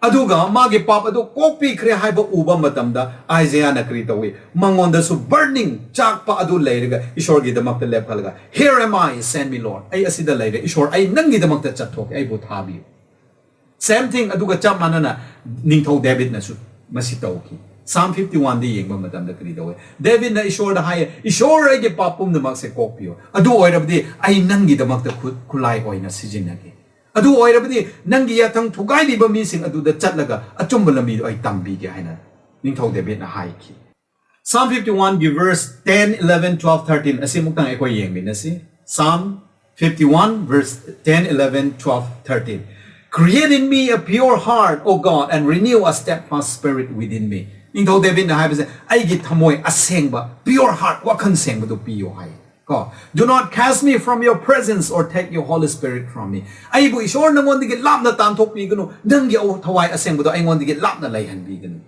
ꯑꯗꯨꯒ ꯃꯥꯒꯤ ꯄꯥꯞ ꯑꯗꯨ ꯀꯣꯛꯄꯤꯈ꯭ꯔꯦ ꯍꯥꯏꯕ ꯎꯕ ꯃꯇꯝꯗ Isaiah ꯅ ꯀꯔꯤ ꯇꯧꯏ? ꯃꯉꯣꯟꯗꯁꯨ burning, ꯆꯥꯛꯄ ꯑꯗꯨ ꯂꯩꯔꯒ ꯏꯁꯣꯔꯒꯤꯗꯃꯛꯇ ꯂꯦꯞꯈꯠꯂꯒ, "Here am I, send me, Lord." ꯑꯩ ꯑꯁꯤꯗ ꯂꯩꯔꯦ, ꯏꯁꯣꯔ, ꯑꯩ ꯅꯪꯒꯤꯗꯃꯛꯇ ꯆꯠꯊꯣꯛꯀꯦ, ꯑꯩꯕꯨ ꯊꯥꯕꯤꯌꯨ꯫ Same thing, ꯑꯗꯨꯒ ꯆꯞ ꯃꯥꯟꯅꯅ ꯅꯤꯡꯊꯧ ꯗꯦꯕꯤꯠꯅꯁꯨ ꯃꯁꯤ ꯇꯧꯈꯤ꯫ Psalm fifty one ꯗ ꯌꯦꯡꯕ ꯃꯇꯝꯗ ꯀꯔꯤ ꯇꯧꯏ? ꯗꯦꯕꯤꯠꯅ ꯏꯁꯣꯔꯗ ꯍꯥꯏꯌꯦ, "ꯏꯁꯣꯔ, ꯑꯩꯒꯤ ꯄꯥꯞ ꯄꯨꯝꯅꯃꯛꯁꯦ ꯀꯣꯛꯄꯤꯌꯣ꯫ ꯑꯗꯨ ꯑꯣꯏꯔꯕꯗꯤ ꯑꯩ ꯅꯪꯒꯤꯗꯃꯛꯇ ꯈꯨ-, ꯈꯨꯠꯂꯥꯏ ꯑꯣꯏꯅ ꯁꯤꯖꯤꯟꯅꯒꯦ꯫ ꯑꯗꯨ ꯑꯣꯏꯔꯕꯗꯤ ꯅꯪꯒꯤ ꯌꯥꯊꯪ ꯊꯨꯒꯥꯏꯔꯤꯕ ꯃꯤꯁꯤꯡ ꯑꯗꯨꯗ ꯆꯠꯂꯒ ꯑꯆꯨꯝꯕ ꯂꯝꯕꯤꯗꯣ ꯑꯩ ꯇꯝꯕꯤꯒꯦ" ꯍꯥꯏꯅ ꯅꯤꯡꯊꯧ ꯗꯦꯕꯤꯠꯅ ꯍꯥꯏꯈꯤ꯫ Psalm fifty one ꯒꯤ verse ten, eleven, twelve, thirteen ꯑꯁꯤꯃꯨꯛꯇꯪ ꯑꯩꯈꯣꯏ ꯌꯦꯡꯃꯤꯟꯅꯁꯤ꯫ Psalm fifty one verse ten, eleven, twelve, thirteen. "Create in me a pure heart, O God, and renew a steadfast spirit within me." ꯅꯤꯡꯊꯧ ꯗꯦꯕꯤꯠꯅ ꯍꯥꯏꯕꯁꯦ, "ꯑꯩꯒꯤ ꯊꯃꯣꯏ ꯑꯁꯦꯡꯕ, pure heart, ꯋꯥꯈꯜ ꯁꯦꯡꯕꯗꯨ ꯄꯤꯌꯣ" ꯍꯥꯏ꯫ ꯀꯣ, "Do not cast me from your presence or take your Holy Spirit from me." ꯑꯩꯕꯨ ꯏꯁꯣꯔ ꯅꯉꯣꯟꯗꯒꯤ ꯂꯥꯞꯅ ꯇꯥꯟꯊꯣꯛꯄꯤꯒꯅꯨ, ꯅꯪꯒꯤ ꯑꯧ-, ꯊꯋꯥꯏ ꯑꯁꯦꯡꯕꯗꯣ ꯑꯩꯉꯣꯟꯗꯒꯤ ꯂꯥꯞꯅ ꯂꯩꯍꯟꯕꯤꯒꯅꯨ꯫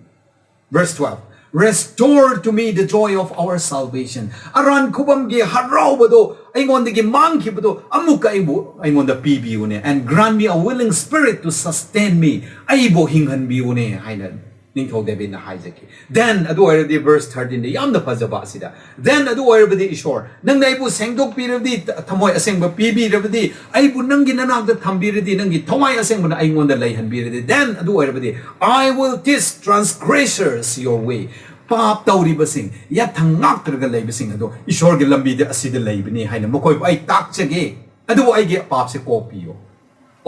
Verse twelve, "Restore to me the joy of our salvation." ꯑꯔꯥꯟ ꯈꯨꯕꯝꯒꯤ ꯍꯔꯥꯎꯕꯗꯣ ꯑꯩꯉꯣꯟꯗꯒꯤ ꯃꯥꯡꯈꯤꯕꯗꯣ ꯑꯃꯨꯛꯀ ꯑꯩꯕꯨ ꯑꯩꯉꯣꯟꯗ ꯄꯤꯕꯤꯌꯨꯅꯦ, and grant me a willing spirit to sustain me, ꯑꯩꯕꯨ ꯍꯤꯡꯍꯟꯕꯤꯌꯨꯅꯦ ꯍꯥꯏꯅ ꯅꯤꯡꯊꯧ ꯗꯦꯕꯤꯠꯅ ꯍꯥꯏꯖꯈꯤ꯫ Then ꯑꯗꯨ ꯑꯣꯏꯔꯗꯤ verse thirteen ꯗ ꯌꯥꯝꯅ ꯐꯖꯕ ꯑꯁꯤꯗ, then ꯑꯗꯨ ꯑꯣꯏꯔꯕꯗꯤ ꯏꯁꯣꯔ, ꯅꯪꯅ ꯑꯩꯕꯨ ꯁꯦꯡꯗꯣꯛꯄꯤꯔꯕꯗꯤ, ꯊꯃꯣꯏ ꯑꯁꯦꯡꯕ ꯄꯤꯕꯤꯔꯕꯗꯤ, ꯑꯩꯕꯨ ꯅꯪꯒꯤ ꯅꯅꯥꯛꯇ ꯊꯝꯕꯤꯔꯗꯤ, ꯅꯪꯒꯤ ꯊꯋꯥꯏ ꯑꯁꯦꯡꯕꯅ ꯑꯩꯉꯣꯟꯗ ꯂꯩꯍꯟꯕꯤꯔꯗꯤ, then ꯑꯗꯨ ꯑꯣꯏꯔꯕꯗꯤ I will teach transgressors your way. ꯄꯥꯞ ꯇꯧꯔꯤꯕꯁꯤꯡ, ꯌꯥꯊꯪ ꯉꯥꯛꯇ꯭ꯔꯒ ꯂꯩꯕꯁꯤꯡ ꯑꯗꯣ ꯏꯁꯣꯔꯒꯤ ꯂꯝꯕꯤꯗ ꯑꯁꯤꯗ ꯂꯩꯕꯅꯤ ꯍꯥꯏꯅ ꯃꯈꯣꯏꯕꯨ ꯑꯩ ꯇꯥꯛꯆꯒꯦ꯫ ꯑꯗꯨꯕꯨ ꯑꯩꯒꯤ ꯄꯥꯞꯁꯦ ꯀꯣꯛꯄꯤꯌꯣ꯫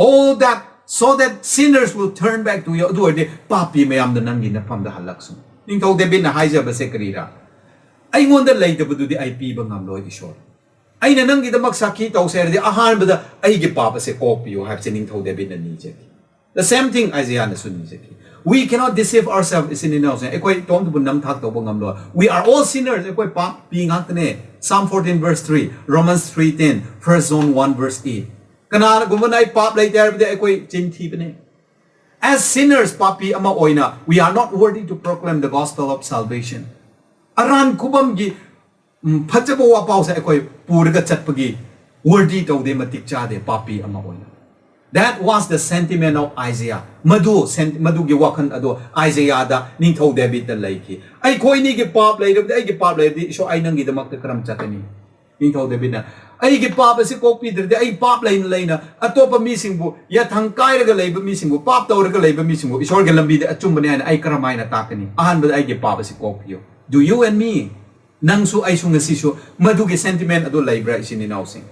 All that, so that sinners will turn back to you. ꯑꯗꯨ ꯑꯣꯏꯔꯗꯤ ꯄꯥꯄꯤ ꯃꯌꯥꯝꯗ ꯅꯪꯒꯤ ꯅꯐꯝꯗ ꯍꯜꯂꯛꯁꯅꯨ꯫ ꯅꯤꯡꯊꯧ ꯗꯦꯕꯤꯠꯅ ꯍꯥꯏꯖꯕꯁꯦ ꯀꯔꯤꯔꯥ? ꯑꯩꯉꯣꯟꯗ ꯂꯩꯇꯕꯗꯨꯗꯤ ꯑꯩ ꯄꯤꯕ ꯉꯝꯂꯣꯏ ꯏꯁꯣꯔ꯫ ꯑꯩꯅ ꯅꯪꯒꯤꯗꯃꯛ ꯁꯥꯈꯤ ꯇꯧꯁꯦ ꯍꯥꯏꯔꯗꯤ ꯑꯍꯥꯟꯕꯗ ꯑꯩꯒꯤ ꯄꯥꯞ ꯑꯁꯦ ꯀꯣꯛꯄꯤꯌꯨ ꯍꯥꯏꯕꯁꯦ ꯅꯤꯡꯊꯧ ꯗꯦꯕꯤꯠꯅ ꯅꯤꯖꯈꯤ꯫ The same thing Isaiahꯅꯁꯨ ꯅꯤꯖꯈꯤ꯫ We cannot deceive ourselves, ꯏꯆꯤꯟ ꯏꯅꯥꯎꯁꯤꯡ꯫ ꯑꯩꯈꯣꯏ ꯏꯇꯣꯝꯇꯕꯨ ꯅꯝꯊꯥꯛ ꯇꯧꯕ ꯉꯝꯂꯣꯏ꯫ We are all sinners. ꯑꯩꯈꯣꯏ ꯄꯥꯄꯤ ꯉꯥꯛꯇꯅꯦ꯫ Psalm fourteen verse three, Romans three ten, First John one verse eight. ꯀꯅꯥꯒꯨꯝꯕꯅ ꯑꯩ ꯄꯥꯞ ꯂꯩꯇꯦ ꯍꯥꯏꯔꯕꯗꯤ ꯑꯩꯈꯣꯏ ꯆꯤꯟ ꯊꯤꯕꯅꯦ꯫ As sinners, ꯄꯥꯄꯤ ꯑꯃ ꯑꯣꯏꯅ, we are not worthy to proclaim the gospel of salvation. ꯑꯔꯥꯟ ꯈꯨꯕꯝꯒꯤ ꯎꯝ, ꯐꯖꯕ ꯋꯥꯄꯥꯎꯁꯦ ꯑꯩꯈꯣꯏ ꯄꯨꯔꯒ ꯆꯠꯄꯒꯤ worthy ꯇꯧꯗꯦ, ꯃꯇꯤꯛ ꯆꯥꯗꯦ ꯄꯥꯄꯤ ꯑꯃ ꯑꯣꯏꯅ꯫ That was the sentiment of Isaiah. ꯃꯗꯨ sen- ꯃꯗꯨꯒꯤ ꯋꯥꯈꯜ ꯑꯗꯣ ꯑꯥꯏꯖꯌꯥꯗ, ꯅꯤꯡꯊꯧ ꯗꯦꯕꯤꯠꯇ ꯂꯩꯈꯤ꯫ ꯑꯩꯈꯣꯏꯅꯤꯒꯤ ꯄꯥꯞ ꯂꯩꯔꯕꯗꯤ, ꯑꯩꯒꯤ ꯄꯥꯞ ꯂꯩꯔꯕꯗꯤ ꯏꯁꯣꯔ ꯑꯩ ꯅꯪꯒꯤꯗꯃꯛꯇ ꯀꯔꯝ ꯆꯠꯀꯅꯤ? ꯅꯤꯡꯊꯧ ꯗꯦꯕꯤꯠꯅ, ꯑꯩꯒꯤ ꯄꯥꯞ ꯑꯁꯤ ꯀꯣꯛꯄꯤꯗ꯭ꯔꯗꯤ, ꯑꯩ ꯄꯥꯞ ꯂꯩꯅ ꯂꯩꯅ ꯑꯇꯣꯞꯄ ꯃꯤꯁꯤꯡꯕꯨ, ꯌꯥꯊꯪ ꯀꯥꯏꯔꯒ ꯂꯩꯕ ꯃꯤꯁꯤꯡꯕꯨ, ꯄꯥꯞ ꯇꯧꯔꯒ ꯂꯩꯕ ꯃꯤꯁꯤꯡꯕꯨ ꯏꯁꯣꯔꯒꯤ ꯂꯝꯕꯤꯗ ꯑꯆꯨꯝꯕꯅꯤ ꯍꯥꯏꯅ ꯑꯩ ꯀꯔꯝ ꯍꯥꯏꯅ ꯇꯥꯛꯀꯅꯤ? ꯑꯍꯥꯟꯕꯗ ꯑꯩꯒꯤ ꯄꯥꯞ ꯑꯁꯤ ꯀꯣꯛꯄꯤꯌꯨ꯫ Do you and me? ꯅꯪꯁꯨ ꯑꯩꯁꯨ ꯉꯁꯤꯁꯨ ꯃꯗꯨꯒꯤ sentiment ꯑꯗꯨ ꯂꯩꯕ꯭ꯔꯥ, ꯏꯆꯤꯟ ꯏꯅꯥꯎꯁꯤꯡ?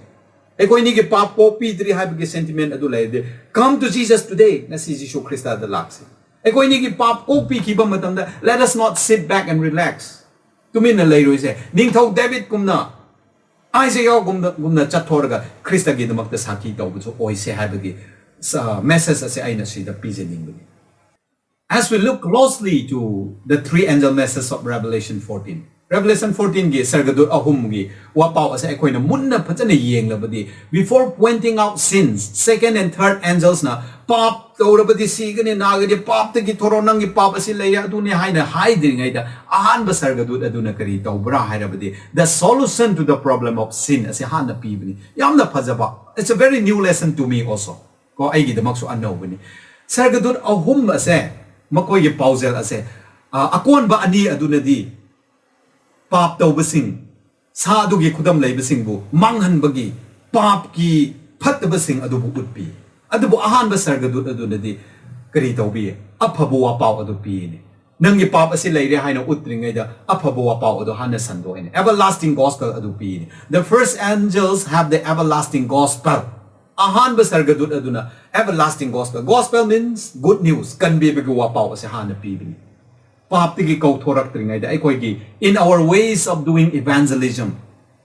ꯑꯩꯈꯣꯏꯅꯤꯒꯤ ꯄꯥꯞ ꯀꯣꯛꯄꯤꯗ꯭ꯔꯤ ꯍꯥꯏꯕꯒꯤ sentiment ꯑꯗꯨ ꯂꯩꯔꯗꯤ, come to Jesus today, ꯉꯁꯤ ꯖꯤꯁꯨ ꯈ꯭ꯔꯤꯁꯇꯗ ꯂꯥꯛꯁꯤ꯫ ꯑꯩꯈꯣꯏꯅꯤꯒꯤ ꯄꯥꯞ ꯀꯣꯛꯄꯤꯈꯤꯕ ꯃꯇꯝꯗ, let us not sit back and relax. ꯇꯨꯃꯤꯟꯅ ꯂꯩꯔꯣꯏꯁꯦ꯫ ꯅꯤꯡꯊꯧ ꯗꯦꯕꯤꯠꯀꯨꯝꯅ, ꯑꯥꯏꯖꯌꯥꯒꯨꯝꯅ, ꯒꯨꯝꯅ ꯆꯠꯊꯣꯔꯒ ꯈ꯭ꯔꯤꯁꯇꯒꯤꯗꯃꯛꯇ ꯁꯥꯈꯤ ꯇꯧꯕꯁꯨ ꯑꯣꯏꯁꯦ ꯍꯥꯏꯕꯒꯤ, ꯑ, message ꯑꯁꯦ ꯑꯩꯅ ꯁꯤꯗ ꯄꯤꯖꯅꯤꯡꯕꯅꯤ꯫ As we look closely to the three angel messages of Revelation fourteen, Revelation fourteen ꯒꯤ ꯁꯔꯒꯗꯨꯠ ꯑꯍꯨꯝꯒꯤ ꯋꯥꯄꯥꯎ ꯑꯁꯦ ꯑꯩꯈꯣꯏꯅ ꯃꯨꯟꯅ ꯐꯖꯅ ꯌꯦꯡꯂꯕꯗꯤ, before pointing out sins, second and third angels ꯅ ꯄꯥꯞ ꯇꯧꯔꯕꯗꯤ ꯁꯤꯒꯅꯤ, ꯅꯥꯒꯅꯤ, ꯄꯥꯞꯇꯒꯤ ꯊꯣꯔꯛꯑꯣ, ꯅꯪꯒꯤ ꯄꯥꯞ ꯑꯁꯤ ꯂꯩꯔꯦ, ꯑꯗꯨꯅꯤ ꯍꯥꯏꯅ ꯍꯥꯏꯗ꯭ꯔꯤꯉꯩꯗ ꯑꯍꯥꯟꯕ ꯁꯔꯒꯗꯨꯠ ꯑꯗꯨꯅ ꯀꯔꯤ ꯇꯧꯕ꯭ꯔꯥ ꯍꯥꯏꯔꯕꯗꯤ, the solution to the problem of sin ꯑꯁꯤ ꯍꯥꯟꯅ ꯄꯤꯕꯅꯤ꯫ ꯌꯥꯝꯅ ꯐꯖꯕ, it's a very new lesson to me also꯫ ꯀꯣ, ꯑꯩꯒꯤꯗꯃꯛꯁꯨ ꯑꯅꯧꯕꯅꯤ꯫ ꯁꯔꯒꯗꯨꯠ ꯑꯍꯨꯝ ꯑꯁꯦ, ꯃꯈꯣꯏꯒꯤ ꯄꯥꯎꯖꯦꯜ ꯑꯁꯦ, ꯑ, ꯑꯀꯣꯟꯕ ꯑꯅꯤ ꯑꯗꯨꯅꯗꯤ ꯄꯥꯞ ꯇꯧꯕꯁꯤꯡ, ꯁꯥ ꯑꯗꯨꯒꯤ ꯈꯨꯗꯝ ꯂꯩꯕꯁꯤꯡꯕꯨ ꯃꯥꯡꯍꯟꯕꯒꯤ ꯄꯥꯞꯀꯤ ꯐꯠꯇꯕꯁꯤꯡ ꯑꯗꯨꯕꯨ ꯎꯠꯄꯤ꯫ ꯑꯗꯨꯕꯨ ꯑꯍꯥꯟꯕ ꯁꯔꯒꯗꯨꯠ ꯑꯗꯨꯅꯗꯤ ꯀꯔꯤ ꯇꯧꯕꯤ? ꯑꯐꯕ ꯋꯥꯄꯥꯎ ꯑꯗꯨ ꯄꯤꯅꯤ꯫ ꯅꯪꯒꯤ ꯄꯥꯞ ꯑꯁꯤ ꯂꯩꯔꯦ ꯍꯥꯏꯅ ꯎꯠꯇ꯭ꯔꯤꯉꯩꯗ ꯑꯐꯕ ꯋꯥꯄꯥꯎ ꯑꯗꯨ ꯍꯥꯟꯅ ꯁꯟꯗꯣꯛꯏꯅꯦ꯫ Everlasting gospel ꯑꯗꯨ ꯄꯤꯅꯤ꯫ The first angels have the everlasting gospel. ꯑꯍꯥꯟꯕ ꯁꯔꯒꯗꯨꯠ ꯑꯗꯨꯅ everlasting gospel, gospel means good news, ꯀꯟꯕꯤꯕꯒꯤ ꯋꯥꯄꯥꯎ ꯑꯁꯤ ꯍꯥꯟꯅ ꯄꯤꯕꯅꯤ꯫ ꯄꯥꯞꯇꯒꯤ ꯀꯧꯊꯣꯔꯛꯇ꯭ꯔꯤꯉꯩꯗ ꯑꯩꯈꯣꯏꯒꯤ, in our ways of doing evangelism,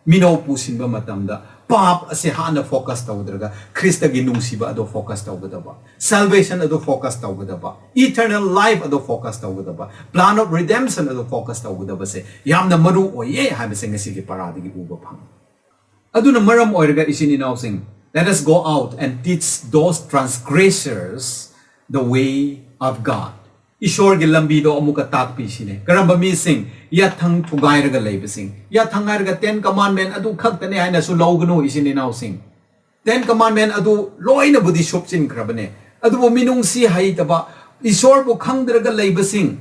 ꯃꯤꯅꯧ ꯄꯨꯁꯤꯟꯕ ꯃꯇꯝꯗ ꯄꯥꯞ ꯑꯁꯤ ꯍꯥꯟꯅ focus ꯇꯧꯗ꯭ꯔꯒ ꯈ꯭ꯔꯤꯁꯇꯒꯤ ꯅꯨꯡꯁꯤꯕ ꯑꯗꯨ focus ꯇꯧꯒꯗꯕ, salvation ꯑꯗꯨ focus ꯇꯧꯒꯗꯕ, eternal life ꯑꯗꯨ focus ꯇꯧꯒꯗꯕ, plan of redemption ꯑꯗꯨ focus ꯇꯧꯒꯗꯕꯁꯦ ꯌꯥꯝꯅ ꯃꯔꯨ ꯑꯣꯏꯌꯦ ꯍꯥꯏꯕꯁꯦ ꯉꯁꯤꯒꯤ ꯄꯔꯥꯗꯒꯤ ꯎꯕ ꯐꯪꯉꯤ꯫ ꯑꯗꯨꯅ ꯃꯔꯝ ꯑꯣꯏꯔꯒ ꯏꯆꯤꯟ ꯏꯅꯥꯎꯁꯤꯡ, let us go out and teach those transgressors the way of God. ꯏꯁꯣꯔꯒꯤ ꯂꯝꯕꯤꯗꯣ ꯑꯃꯨꯛꯀ ꯇꯥꯛꯄꯤꯁꯤꯅꯦ꯫ ꯀꯔꯝꯕ ꯃꯤꯁꯤꯡ? ꯌꯥꯊꯪ ꯊꯨꯒꯥꯏꯔꯒ ꯂꯩꯕꯁꯤꯡ꯫ ꯌꯥꯊꯪ ꯍꯥꯏꯔꯒ Ten Commandment ꯑꯗꯨ ꯈꯛꯇꯅꯦ ꯍꯥꯏꯅꯁꯨ ꯂꯧꯒꯅꯨ, ꯏꯆꯤꯟ ꯏꯅꯥꯎꯁꯤꯡ꯫ Ten Commandment ꯑꯗꯨ ꯂꯣꯏꯅꯕꯨꯗꯤ ꯁꯨꯞꯆꯤꯟꯈ꯭ꯔꯕꯅꯦ, ꯑꯗꯨꯕꯨ ꯃꯤꯅꯨꯡꯁꯤ ꯍꯩꯇꯕ, ꯏꯁꯣꯔꯕꯨ ꯈꯪꯗ꯭ꯔꯒ ꯂꯩꯕꯁꯤꯡ,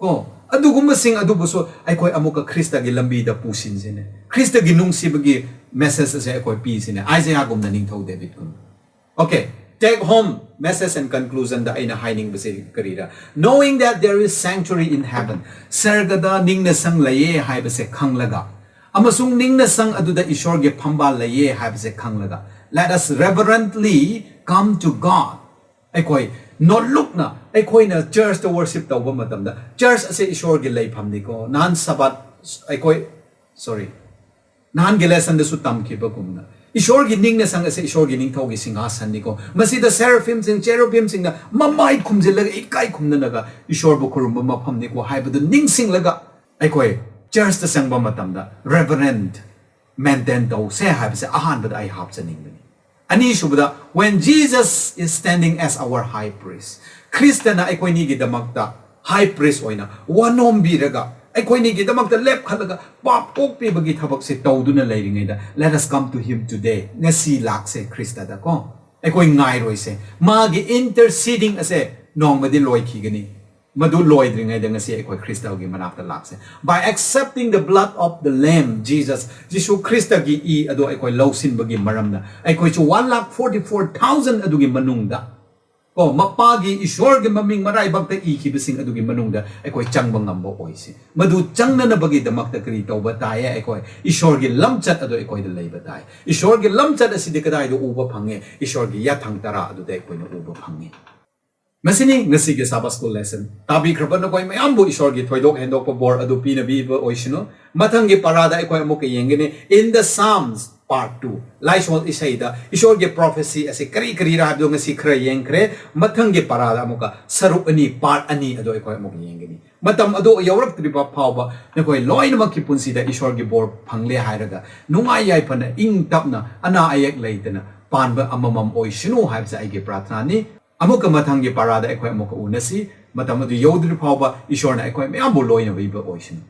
ꯀꯣ, ꯑꯗꯨꯒꯨꯝꯕꯁꯤꯡ ꯑꯗꯨꯕꯨꯁꯨ ꯑꯩꯈꯣꯏ ꯑꯃꯨꯛꯀ ꯈ꯭ꯔꯤꯁꯇꯒꯤ ꯂꯝꯕꯤꯗ ꯄꯨꯁꯤꯟꯁꯤꯅꯦ꯫ ꯈ꯭ꯔꯤꯁꯇꯒꯤ ꯅꯨꯡꯁꯤꯕꯒꯤ message ꯑꯁꯦ ꯑꯩꯈꯣꯏ ꯄꯤꯁꯤꯅꯦ, ꯑꯥꯏꯖꯌꯥꯒꯨꯝꯅ, ꯅꯤꯡꯊꯧ ꯗꯦꯕꯤꯠꯀꯨꯝꯅ꯫ Okay, take home message and conclusion ꯗ ꯑꯩꯅ ꯍꯥꯏꯅꯤꯡꯕꯁꯦ ꯀꯔꯤꯔ? Knowing that there is sanctuary in heaven, ꯁꯔꯒꯗ ꯅꯤꯡꯅꯁꯪ ꯂꯩꯌꯦ ꯍꯥꯏꯕꯁꯦ ꯈꯪꯂꯒ, ꯑꯃꯁꯨꯡ ꯅꯤꯡꯅꯁꯪ ꯑꯗꯨꯗ ꯏꯁꯣꯔꯒꯤ ꯐꯝꯕꯥꯜ ꯂꯩꯌꯦ ꯍꯥꯏꯕꯁꯦ ꯈꯪꯂꯒ, let us reverently come to God. ꯑꯩꯈꯣꯏ ꯅꯣꯠꯂꯨꯛꯅ ꯑꯩꯈꯣꯏꯅ church ꯇ worship ꯇꯧꯕ ꯃꯇꯝꯗ, church ꯑꯁꯦ ꯏꯁꯣꯔꯒꯤ ꯂꯩꯐꯝꯅꯤꯀꯣ꯫ ꯅꯍꯥꯟ ꯁꯕꯥꯠ ꯑꯩꯈꯣꯏ, sorry, ꯅꯍꯥꯟꯒꯤ lesson ꯗꯁꯨ ꯇꯝꯈꯤꯕꯒꯨꯝꯅ, ꯏꯁꯣꯔꯒꯤ ꯅꯤꯡꯅꯁꯪ ꯑꯁꯦ ꯏꯁꯣꯔꯒꯤ ꯅꯤꯡꯊꯧꯒꯤ ꯁꯤꯡꯍꯥꯁꯟꯅꯤꯀꯣ꯫ ꯃꯁꯤꯗ seraphim ꯁꯤꯡ, cherubim ꯁꯤꯡꯅ ꯃꯃꯥꯏ ꯈꯨꯝꯖꯤꯜꯂꯒ ꯏꯀꯥꯏ ꯈꯨꯝꯅꯅꯒ ꯏꯁꯣꯔꯕꯨ ꯈꯨꯔꯨꯝꯕ ꯃꯐꯝꯅꯤꯀꯣ ꯍꯥꯏꯕꯗꯨ ꯅꯤꯡꯁꯤꯡꯂꯒ, ꯑꯩꯈꯣꯏ church ꯇ ꯆꯪꯕ ꯃꯇꯝꯗ reverent maintain ꯇꯧꯁꯦ ꯍꯥꯏꯕꯁꯦ ꯑꯍꯥꯟꯕꯗ ꯑꯩ ꯍꯥꯞꯆꯅꯤꯡꯕꯅꯤ꯫ ꯑꯅꯤꯁꯨꯕꯗ, When Jesus is standing as our high priest, ꯈ꯭ꯔꯤꯁꯇꯅ ꯑꯩꯈꯣꯏꯅꯤꯒꯤꯗꯃꯛꯇ high priest ꯑꯣꯏꯅ ꯋꯥꯅꯣꯝꯕꯤꯔꯒ, ꯑꯩꯈꯣꯏꯅꯤꯒꯤꯗꯃꯛꯇ ꯂꯦꯞꯈꯠꯂꯒ ꯄꯥꯞ ꯀꯣꯛꯄꯤꯕꯒꯤ ꯊꯕꯛꯁꯦ ꯇꯧꯗꯨꯅ ꯂꯩꯔꯤꯉꯩꯗ, let us come to him today. ꯉꯁꯤ ꯂꯥꯛꯁꯦ ꯈ꯭ꯔꯤꯁꯇꯗ ꯀꯣ꯫ ꯑꯩꯈꯣꯏ ꯉꯥꯏꯔꯣꯏꯁꯦ꯫ ꯃꯥꯒꯤ interceding ꯑꯁꯦ ꯅꯣꯡꯃꯗꯤ ꯂꯣꯏꯈꯤꯒꯅꯤ꯫ ꯃꯗꯨ ꯂꯣꯏꯗ꯭ꯔꯤꯉꯩꯗ ꯉꯁꯤ ꯑꯩꯈꯣꯏ ꯈ꯭ꯔꯤꯁꯇꯒꯤ ꯃꯅꯥꯛꯇ ꯂꯥꯛꯁꯦ꯫ By accepting the blood of the Lamb, Jesus, Jesus ꯈ꯭ꯔꯤꯁꯇꯒꯤ E ꯑꯗꯨ ꯑꯩꯈꯣꯏ ꯂꯧꯁꯤꯟꯕꯒꯤ ꯃꯔꯝꯅ ꯑꯩꯈꯣꯏꯁꯨ one lakh forty four thousand ꯑꯗꯨꯒꯤ ꯃꯅꯨꯡꯗ, ꯀꯣ, ꯃꯄꯥꯒꯤ ꯏꯁꯣꯔꯒꯤ ꯃꯃꯤꯡ ꯃꯔꯥꯏꯕꯛꯇ ꯏꯈꯤꯕꯁꯤꯡ ꯑꯗꯨꯒꯤ ꯃꯅꯨꯡꯗ ꯑꯩꯈꯣꯏ ꯆꯪꯕ ꯉꯝꯕ ꯑꯣꯏꯁꯤ꯫ ꯃꯗꯨ ꯆꯪꯅꯅꯕꯒꯤꯗꯃꯛꯇ ꯀꯔꯤ ꯇꯧꯕ ꯇꯥꯏꯌꯦ? ꯑꯩꯈꯣꯏ ꯏꯁꯣꯔꯒꯤ ꯂꯝꯆꯠ ꯑꯗꯨ ꯑꯩꯈꯣꯏꯗ ꯂꯩꯕ ꯇꯥꯏ꯫ ꯏꯁꯣꯔꯒꯤ ꯂꯝꯆꯠ ꯑꯁꯤꯗꯤ ꯀꯗꯥꯏꯗ ꯎꯕ ꯐꯪꯉꯦ? ꯏꯁꯣꯔꯒꯤ ꯌꯥꯊꯪ ꯇꯔꯥ ꯑꯗꯨꯗ ꯑꯩꯈꯣꯏꯅ ꯎꯕ ꯐꯪꯉꯤ꯫ ꯃꯁꯤꯅꯤ ꯉꯁꯤꯒꯤ Sabbath School lesson꯫ ꯇꯥꯕꯤꯈ꯭ꯔꯕ ꯅꯈꯣꯏ ꯃꯌꯥꯝꯕꯨ ꯏꯁꯣꯔꯒꯤ ꯊꯣꯏꯗꯣꯛ ꯍꯦꯟꯗꯣꯛꯄ ꯕꯣꯔ ꯑꯗꯨ ꯄꯤꯅꯕꯤꯕ ꯑꯣꯏꯁꯅꯨ꯫ ꯃꯊꯪꯒꯤ ꯄꯔꯥꯗ ꯑꯩꯈꯣꯏ ꯑꯃꯨꯛꯀ ꯌꯦꯡꯒꯅꯤ꯫ In the Psalms, part two꯫ ꯂꯥꯏꯁꯣꯟ ꯏꯁꯩꯗ ꯏꯁꯣꯔꯒꯤ prophecy ꯑꯁꯤ ꯀꯔꯤ ꯀꯔꯤꯔꯥ ꯍꯥꯏꯕꯗꯨ ꯉꯁꯤ ꯈꯔ ꯌꯦꯡꯈ꯭ꯔꯦ꯫ ꯃꯊꯪꯒꯤ ꯄꯔꯥꯗ ꯑꯃꯨꯛꯀ ꯁꯔꯨꯛ ꯑꯅꯤ, part ꯑꯅꯤ ꯑꯗꯨ ꯑꯩꯈꯣꯏ ꯑꯃꯨꯛ ꯌꯦꯡꯒꯅꯤ꯫ ꯃꯇꯝ ꯑꯗꯨ ꯌꯧꯔꯛꯇ꯭ꯔꯤꯕ ꯐꯥꯎꯕ ꯅꯈꯣꯏ ꯂꯣꯏꯅꯃꯛꯀꯤ ꯄꯨꯟꯁꯤꯗ ꯏꯁꯣꯔꯒꯤ ꯕꯣꯔ ꯐꯪꯂꯦ ꯍꯥꯏꯔꯒ ꯅꯨꯡꯉꯥꯏ ꯌꯥꯏꯐꯅ ꯏꯪ ꯇꯞꯅ ꯑꯅꯥ ꯑꯌꯦꯛ ꯂꯩꯇꯅ ꯄꯥꯟꯕ ꯑꯃꯃꯝ ꯑꯣꯏꯁꯅꯨ ꯍꯥꯏꯕꯁꯦ ꯑꯩꯒꯤ ꯄ꯭ꯔꯥꯊꯅꯥꯅꯤ꯫ ꯑꯃꯨꯛꯀ ꯃꯊꯪꯒꯤ ꯄꯔꯥꯗ ꯑꯩꯈꯣꯏ ꯑꯃꯨꯛꯀ ꯎꯅꯁꯤ꯫ ꯃꯇꯝ ꯑꯗꯨ ꯌꯧꯗ꯭ꯔꯤ ꯐꯥꯎꯕ ꯏꯁꯣꯔꯅ ꯑꯩꯈꯣꯏ ꯃꯌꯥꯝꯕꯨ ꯂꯣꯏꯅꯕꯤꯕ ꯑꯣꯏꯁꯅꯨ꯫